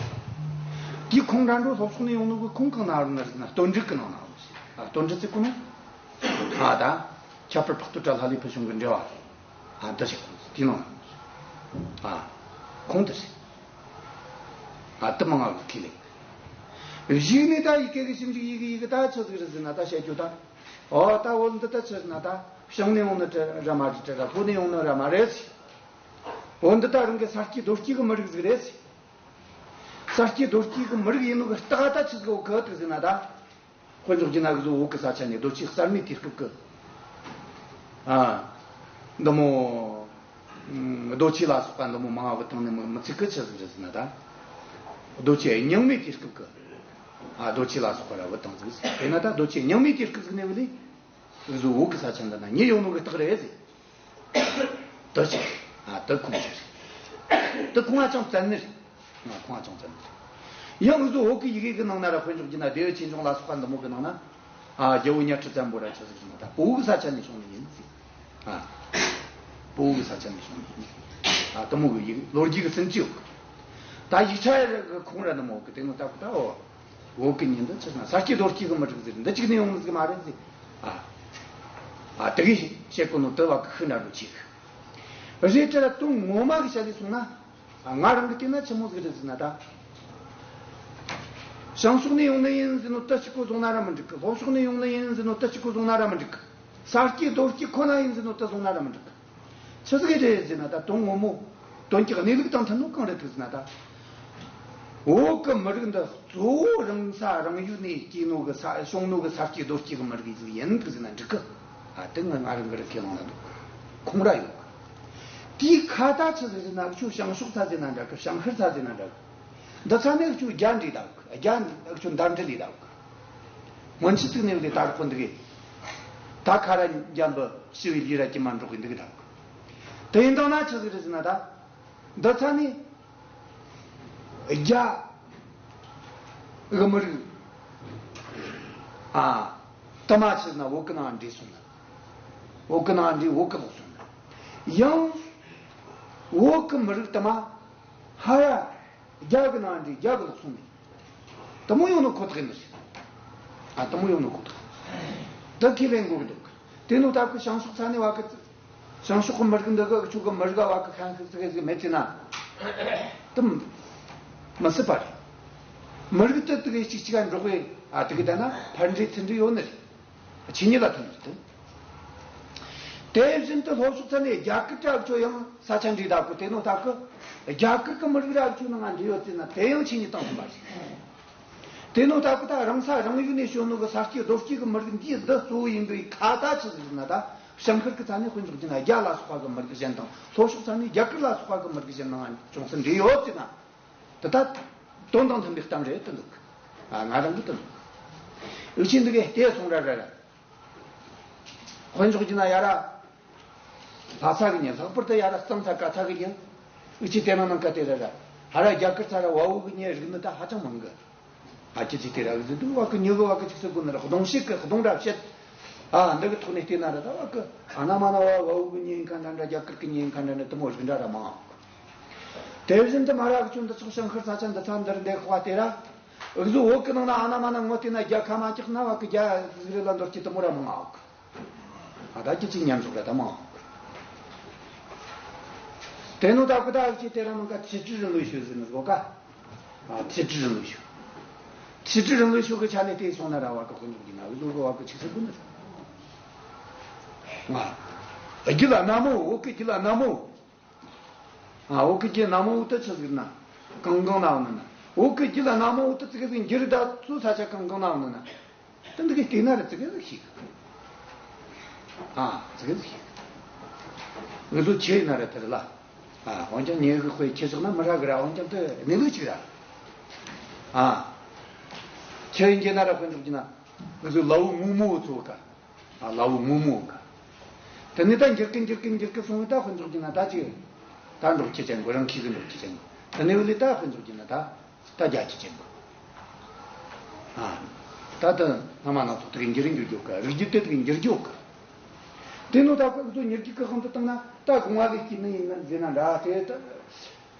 གི་དེ་ཁོང་འདྲ་འགྲོ་ལྷོ་ཕྱོགས་ནས་ཡོང་ནི་གི་ཁོང་གང་ན་རུ་ན་རིག་ན་བསྟོད་འགྲེལ་གི་ནང་ན་རུ་ཟིག་ཨ། བསྟོད་འགྲེལ་ཟེར་གོ་ནོ། ཨ། ད་ཁྱད་པར་འཕགས་བསྟོད་དྲ་ལྷ་ལས་ཕུལ་བྱུང་གི་འགྲེལ་བ། ཨ། འདི་ཞིག་དེའི་ནང་ཨ། ཁོང་དེ་རེད། ཨ། དེ་མང་ང་གི་ཁས་ལེན། གཞུག་ནས་ད་ཡི་གེ་གི་ཞིབ་འཇུག་ཡི་གེ་ཡི་གེ་ད་ཆི་ཟིག་རེད་ཟེར་ན་ད་བཤད་རྒྱུ་ད། ཨོ། ད་བོད་འདི་ད་ཆི་ཟེར་ན་ད་བྱང་ནས་ཡོང་ནི་ར་མ་རེད་དྲ་ར། བོད་ནས་ཡོང་ནི་ར་མ་རེད་ཟེར། བོད་འདི་ད་རང་གི་ས་སྐྱེས་རྡོ་སྐྱེས་གི་མི་རིགས་ཟིག་རེད་ཟེར། ས་སྐྱེས་རྡོ་སྐྱེས་གི་མི་རིགས་ཡིན་ནོ་གི་རྟགས་ད་ཆི་ཟིག་ཡོད་གི་འདུག་ཟེར་ན་ད། དཔེ་འཇོག་རྒྱུ་ན་གཟོད་བོད་གི་ས་ཆ་ནས་རྡོ་ཆས་གསར་མའི་དུས་སྐབས་ཀྱི། ཨ། འདི་མོ། ཨ། རྡོ་ཆས་ལ་སོགས་པ་འདི་མོ་མང་བ་བུད་བཏང་ནི་མི་མི་ཚིག་གི་ཆི་ཟིག་རེད་ཟེར་ན་ད། རྡོ་ཆས་རྙིང་མའི་དུས་སྐབས་ཀྱི། ཨ། རྡོ་ཆས་ལ་སོགས་པ་ར་བུད་བཏང་ཟིག་དེས་ན་ད་རྡོ་ཆས་རྙིང་མའི་དུས་སྐབས་ཟིག་ནས་བུད་ལས། གཟོད་བོད་གི་ས་ཆ་འདི་ན་མྱི་ཡོད་ནོ་གི་རྟགས་རེད་ཟེར། དེ་ཆེ། ཨ། དེ་ཁུངས་ཆེ་རེད། དེ་ཁུངས་ཧ་ཅང་བཙན་ནི་རེད། ང་ཁུངས་ཧ་ཅང་བཙན་ནི་རེད། ཡང་འུ་ཚོ་བོད་ཀྱི་ཡི་གེ་གི་ནང་ན་ར་དཔེ་འཇོག་རྒྱུ་ན་ལྡེའུ་ཆོས་འབྱུང་ལ་སོགས་པ་འདི་མོ་གི་ནང་ན། ཨ། རྒྱལ་པོ་གཉའ་ཁྲི་བཙན་པོ་ར་ཆི་ཟིག་ཟེར་ན་ད་བོད་གི་ས་ཆ་ནས་བྱུང་ནི་ཡིན་ཟེར། ཨ། བོད་གི་ས་ཆ་ནས་བྱུང་ནི་ཡིན་ཟེར། ཨ། འདི་མོ་གི་ཡི་གེ་ལོ་རྒྱུས་གི་ཚིག་ཅིག་ཡོད་གི་ད་ཡིག་ཆ་ཡ་གི་ཁུངས་ར་འདི་མོ་གི་དེ་ནོ་ད་གི་ད་འོ། བོད་ཀྱི་མྱི་འདི་ཆི་ཟེར་ན་ས་སྐྱེས་རྡོ་སྐྱེས་ཀྱི་མི་རིགས་ཟེར་འདི་གཅིག་ནས་ཡོང་ནི་ཟིག་མ་རེད་ཟེར། ཨ། ཨ། དེ་གི་བཤད་གོ་ནོ་དེ་བ་གི་ཤིན་ཏུ་ནོ་ཆེ་གི་རེད་དྲ་ར། དོན་ངོ་མ་གི་བཤད་ལས་སོང་ན། ཨ། ང་རང་གི་བལྟས་ན་ཆི་མོ་ཟིག་རེད་ཟེར་ན་ད། བྱང་ཕྱོགས་ནས་ཡོང་ནི་ཡིན་ཟེར་ནོ་དེ་གཅིག་པོ་བཟུང་ན་ར་མི་འགྲིག་གི་ལྷོ་ཕྱོགས་ནས་ཡོང་ནི་ཡིན་ཟེར་ནོ་དེ་གཅིག་པོ་བཟུང་ན་ར་མི་འགྲིག་གི་ས་སྐྱེས་རྡོ་སྐྱེས་ཁོ་ན་ཡིན་ཟེར་ནོ་དེ་བཟུང་ན་ར་མི་འགྲིག་གི་ཆི་ཟིག་རེད་ཟེར་ན་ད་དོན་ངོ་མོ། དོན་གྱི་གནས་ལུགས་དང་མཐུན་ནོ་གང་རེད་འདུག་ཟེར་ན་ད། བོད་གི་མི་རིགས་འདི་གཙོ་བོ་རང་ས་རང་ཡུལ་ནས་སྐྱེས་ནོ་གི་ས་བྱུང་ནོ་གི་ས་སྐྱེས་རྡོ་སྐྱེས་གི་མི་རིགས་ཟིག་ཡིན་འདུག་ཟེར་ན་འགྲིག་གི་ཨ། དེ་ང་ང་རང་གི་རིག་ཁས་བླངས་ན་འདུག་ཁུངས་ར་ཡོད་གི་དེའི་ཁ་ད་ཆི་ཟིག་ཟེར་ན་ཁྱོད་བྱང་ཕྱོགས་ཚ་ཟེར་ན་འདྲ་གི་བྱང་ཤར་ཚ་ཟེར་ན་འདྲ་གི་འདི་ཚ་ནས་ཁྱོད་རྒྱ་འདྲེས་ད་གི་རྒྱ་ཁྱོད་འདར་འདྲེ་ལས་ད་གི་སྔོན་ཆད་ཚིག་ནས་ལས་ད་རུ་ཁོ་འདི་གི་ད་ཁ་ར་འཇམ་པོ་ཞི་བའི་ལུས་ར་ཀྱི་མ་འགྲོ་གི་འདི་གི་ད་གི་དེ་ཡིན་དང་ན་ཆི་ཟིག་རེད་ཟེར་ན་ད། འདི་ཚ་ནི། རྒྱ། གི་མི་རིགས། ཨ། དུ་མ་ཕྱིར་ན་བོད་གི་ནང་འདྲེས་སོང་ན། བོད་གི་ནང་འདྲེས་བོད་གི་ལོག་སོང་ན། ཡང་། བོད་གི་མི་རིགས་དུ་མ། ཧ་ཡ། རྒྱ་གི་ནང་འདྲེས་རྒྱ་གི་ལོག་སོང་ནས། དུ་མོ་ཡོང་ནོ་ཁོ་ཐག་ཡིན་ནི་རེད། ཨ། དུ་མོ་ཡོང་ནོ་ཁོ་ཐག་ཡིན། འདི་ཁས་ལེན་དགོས་གི་འདུག་དེ་ནོ་ད་ཁོ་བྱང་ཕྱོགས་ཚ་ནི་བ་གི་བྱང་ཕྱོགས་ཀྱི་མི་རིགས་འདི་གི་ཆོ་གི་མི་རིགས་བ་གི་ཁ་ཤས་ཟིག་ཟིག་མེད་ཅེ་ན། དུ་མི་སྲིད་པ་རེད། མི་རིགས་དེ་དེ་གི་གཅིག་གཅིག་ག་འགྲོགས་པའི་ཨ་དེ་གི་ད་ན་ཕར་འདྲེས་ཚུར་འདྲེས་ཡོད་ནི་རེད། ཆོས་ཉིད་ལ་མཐུན་ནི་རེད། དེ་བཞིན་དུ་ལྷོ་ཕྱོགས་ཚ་ནི་རྒྱ་གར་དྲ་ཆོ་ཡང་ས་ཆ་འདྲེས་ད་གི་དེ་ནོ་ད་གི་རྒྱ་གར་གི་མི་རིགས་ར་ཆོ་ནང་ང་འདྲེས་ཡོད་ཅེ་ན་དེ་ཡང་ཆོས་ཉིད་དང་མཐུན་པ་རེད། དེ་ནོ་ད་གི་ད་རང་ས་རང་ཡུལ་ནས་བྱུང་ནོ་གི་ས་སྐྱེས་རྡོ་སྐྱེས་གི་མི་རིགས་འདི་འདི་གཙོ་བོ་ཡིན་པའི་ཁ་ད་ཆི་ཟིག་ཟེར་ན་ད་བྱང་ཤར་གི་ཚ་ནི་དཔེ་འཇོག་རྒྱུ་ན་རྒྱ་ལ་སོགས་པ་གི་མི་རིགས་གཞན་དང་ལྷོ་ཕྱོགས་ཚ་ནི་རྒྱ་གར་ལ་སོགས་པ་གི་མི་རིགས་གཞན་དང་ཅུང་ཟད་འདྲེས་ཡོད་ཅེ་ན། དེ་ད་དོན་དང་མཐུན་པའི་གཏམ་རེད་དུ་འདུག་ཨ། ང་རང་གི་དུ་འདུག་འུ་ཆོ་འདི་གའི་ལྟས་སོང་ར་ར་ར། དཔེ་འཇོག་རྒྱུ་ན་ཡ་ར། ལྷ་ས་གི་མྱི་ལྷག་པར་དུ་ཡ་ར་གཙང་ས་ཀ་ས་གི་མྱི། འུ་ཆོ་དེ་ནང་ནང་ཀ་དེ་ར་ར། ཧ་ར་རྒྱ་གར་ཚ་ར་བལ་པོ་གི་མྱི་རིགས་ནི་ད་ཧ་ཅང་མང་གི་ཨ། ཅི་ཅི་དེ་ར་གི་ཟི་དུ་བ་གི་མྱི་གི་བ་གི་ཅིག་སི་གུ་ནི་ར་གདོང་ཤེས་གི་གདོང་ར་བཤད། ཨ། འདི་གི་ཐོག་ནས་བལྟས་ན་ར་ད་བ་གི་ཨ་ན་མ་ན་བ་བལ་པོ་གི་མྱི་ཡིན་ཁ་འདྲ་འདྲ་རྒྱ་གར་གི་མྱི་ཡིན་ཁ་འདྲ་འདྲ་དུ་མོ་རིགས་འདྲ་ར་མང་། དེ་བཞིན་དུ་མ་ར་གི་ཆུ་འདི་ཚོགས་ཤང་ཁར་ས་ཆ་འདི་ཚ་འདིར་འདེགས་པ་དེ་ར། འུ་ཟོ་བོད་གི་ནང་ན་ཨ་ན་མ་ན་ངོ་བལྟས་ན་རྒྱ་ཁ་མ་ཀྱག་ན་བ་གི་རྒྱ་ཟིག་རེ་ལ་འདོར་གྱི་དུ་མོ་ར་མང་ཨོ་གི། ཨ་ད་ཀྱི་ཅིག་ཉམས་སོགས་ར་ད་མང་ཨོ་གི། དེ་ནོ་ད་ཁུ་ད་ཨ་ཅི་དེ་ར་མང་ཀ་ཚེ་ཁྲི་རིང་ལོས་ཞུ་ཟིན་ནི་གོ་ཀ། ཨ་ཚེ་ཁྲི་རིང་ལོས་ཞུ། ཚེ་ཁྲི་རིང་ལོས་ཞུ་གི་ཆ་ནས་དེ་སོང་ན་ར་བ་གི་དཔེ་འཇོག་གི་ན་འུ་ཟོ་གི་བ་གི་ཆིག་སེ་དགུ་ནི་ར། ང་། རྒྱུད་ལ་ན་མོ་བོད་གི་རྒྱུད་ལ་ན་མོ། ཨ། བོད་ཀྱི་རྒྱུད་ན་མོ་བོ་དེ་ཆི་ཟིག་ན། གང་གང་ན་འོ་ན་ན། བོད་ཀྱི་རྒྱུད་ལ་ན་མོ་བོ་དེ་ཙི་གེ་ཟིག་འགྱུར་ད་ཚུ་ས་ཆ་གང་གང་ན་འོ་ན་ན། དེ་འདི་གི་བལྟས་ན་ར་ཙི་གེ་ཟིག་ཤེས་གི། ཨ། ཙི་གེ་ཟིག་ཤེས་གི། ང་ཚོ་ཆེ་ན་ར་དེ་ར་ལ། ཨ། འོན་ཀྱང་ཉེ་གི་དཔེ་ཁྱེད་ཆགས་ན་མི་ར་གི་ར་འོན་ཀྱང་དེ་གནས་ལུགས་གཅིག་ར། ཨ། ཁྱེད་ཡིན་གྱི་ན་ར་དཔེ་འཇོག་གྱི་ན། ང་ཚོ་ལ་བུ་མུ་མུ་ཚོ་ག་ཨ། ལ་བུ་མུ་མུ་ག་དེ་ནས་ད་འགྱུར་གི་འགྱུར་གི་འགྱུར་གི་སོང་བས་ད་དཔེ་འཇོག་གྱི་ན་ད་ཅིག་ད་འབྲོག་ཁྱི་ཅན་གོ་རང་ཁྱི་གི་འབྲོག་ཁྱི་ཅན་གོ། དེ་ནས་བུ་ལས་ད་དཔེ་འཇོག་རྒྱུ་ན་ད་ད་རྒྱ་ཁྱི་ཅན་གོ། ཨ། ད་ད་སྔ་མ་སྣ་ཚོགས་དེ་གི་འགྱུར་འགྱུར་རྒྱུ་ག། རིགས་རྒྱུད་དེ་དེ་གི་འགྱུར་རྒྱུ་ག། དེ་ནོ་ད་ཁོ་ཚོ་ཉེར་གཅིག་གི་དབང་དུ་བཏང་ན། ད་གོང་བ་གི་སྐྱེས་ནི་ཡིན་ན་ཟེར་ན་འདྲ། དེ་ད་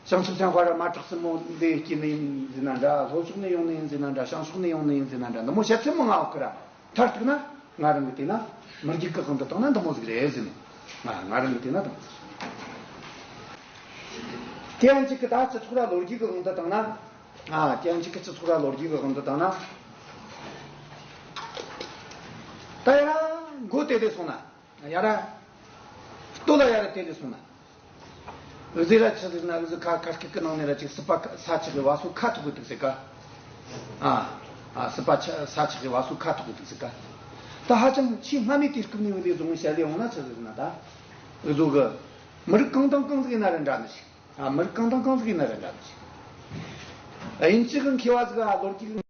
བྱང་ཆུབ་སེམས་དཔའ་ར་མ་བྲག་སྲིན་མོ་འདི་སྐྱེས་ནི་ཡིན་ཟེར་ན་འདྲ། ལྷོ་ཕྱོགས་ནས་ཡོང་ནི་ཡིན་ཟེར་ན་འདྲ། བྱང་ཕྱོགས་ནས་ཡོང་ནི་ཡིན་ཟེར་ན་འདྲ། འདི་མོ་བཤད་ཚུལ་མང་ང་ཡོད་གི་ར། མཐར་གཏུགས་ན་ང་རང་གི་དེ་ན་མི་རྒྱུད་ཀྱི་དབང་དུ་བཏང་ན་འདི་མོ་ཟིག་རེད་ཟེར་ནས། ང་ང་རང་གི་དེ་ན་དང་། དེ་ཡང་གཅིག་གི་ད་སྤྱི་ཚོགས་ར་ལོ་རྒྱུས་ཀྱི་དབང་དུ་བཏང་ན། ཨ། དེ་ཡང་གཅིག་གི་སྤྱི་ཚོགས་ར་ལོ་རྒྱུས་ཀྱི་དབང་དུ་བཏང་ན། ད་ཡ་མགོ་དེ་དེ་སོང་ན། ཡ་ར། ལྟོ་ལ་ཡ་ར་དེ་དེ་སོང་ན། འུ་ཟེ་ར་ཆི་ཟེར་ན། འུ་ཟེ་ཁ་ཁ་སྐད་ཀྱི་ནང་ནས་ར་ཅིག་སྲིད་པ་ས་ཆགས་གི་བ་སོ་ཁ་ཐུག་གི་འདུག་ཟེར་ག། ཨ། ཨ། སྲིད་པ་ཆ་ས་ཆགས་གི་བ་སོ་ཁ་ཐུག་གི་འདུག་ཟེར་ག། ད་ཧ་ཅང་ཆེས་སྔ་མའི་དུས་སྐབས་ནས་འུ་ཟེ་བཟུང་བཤད་ལས་འོང་ན་ཆི་ཟེར་ན། ད་འུ་ཟོ་གི་མི་རིགས་གང་དང་གང་ཟིག་ཡིན་ན་ར་འདྲ་ནི་ཞིག། ཨ། མི་རིགས་གང་དང་གང་ཟིག་ཡིན་ན་ར་འདྲ་ནི་ཞིག། དབྱིན་ཇི་གི་མཁས་པ་ཟིག་ག་ལོ་རྒྱུས་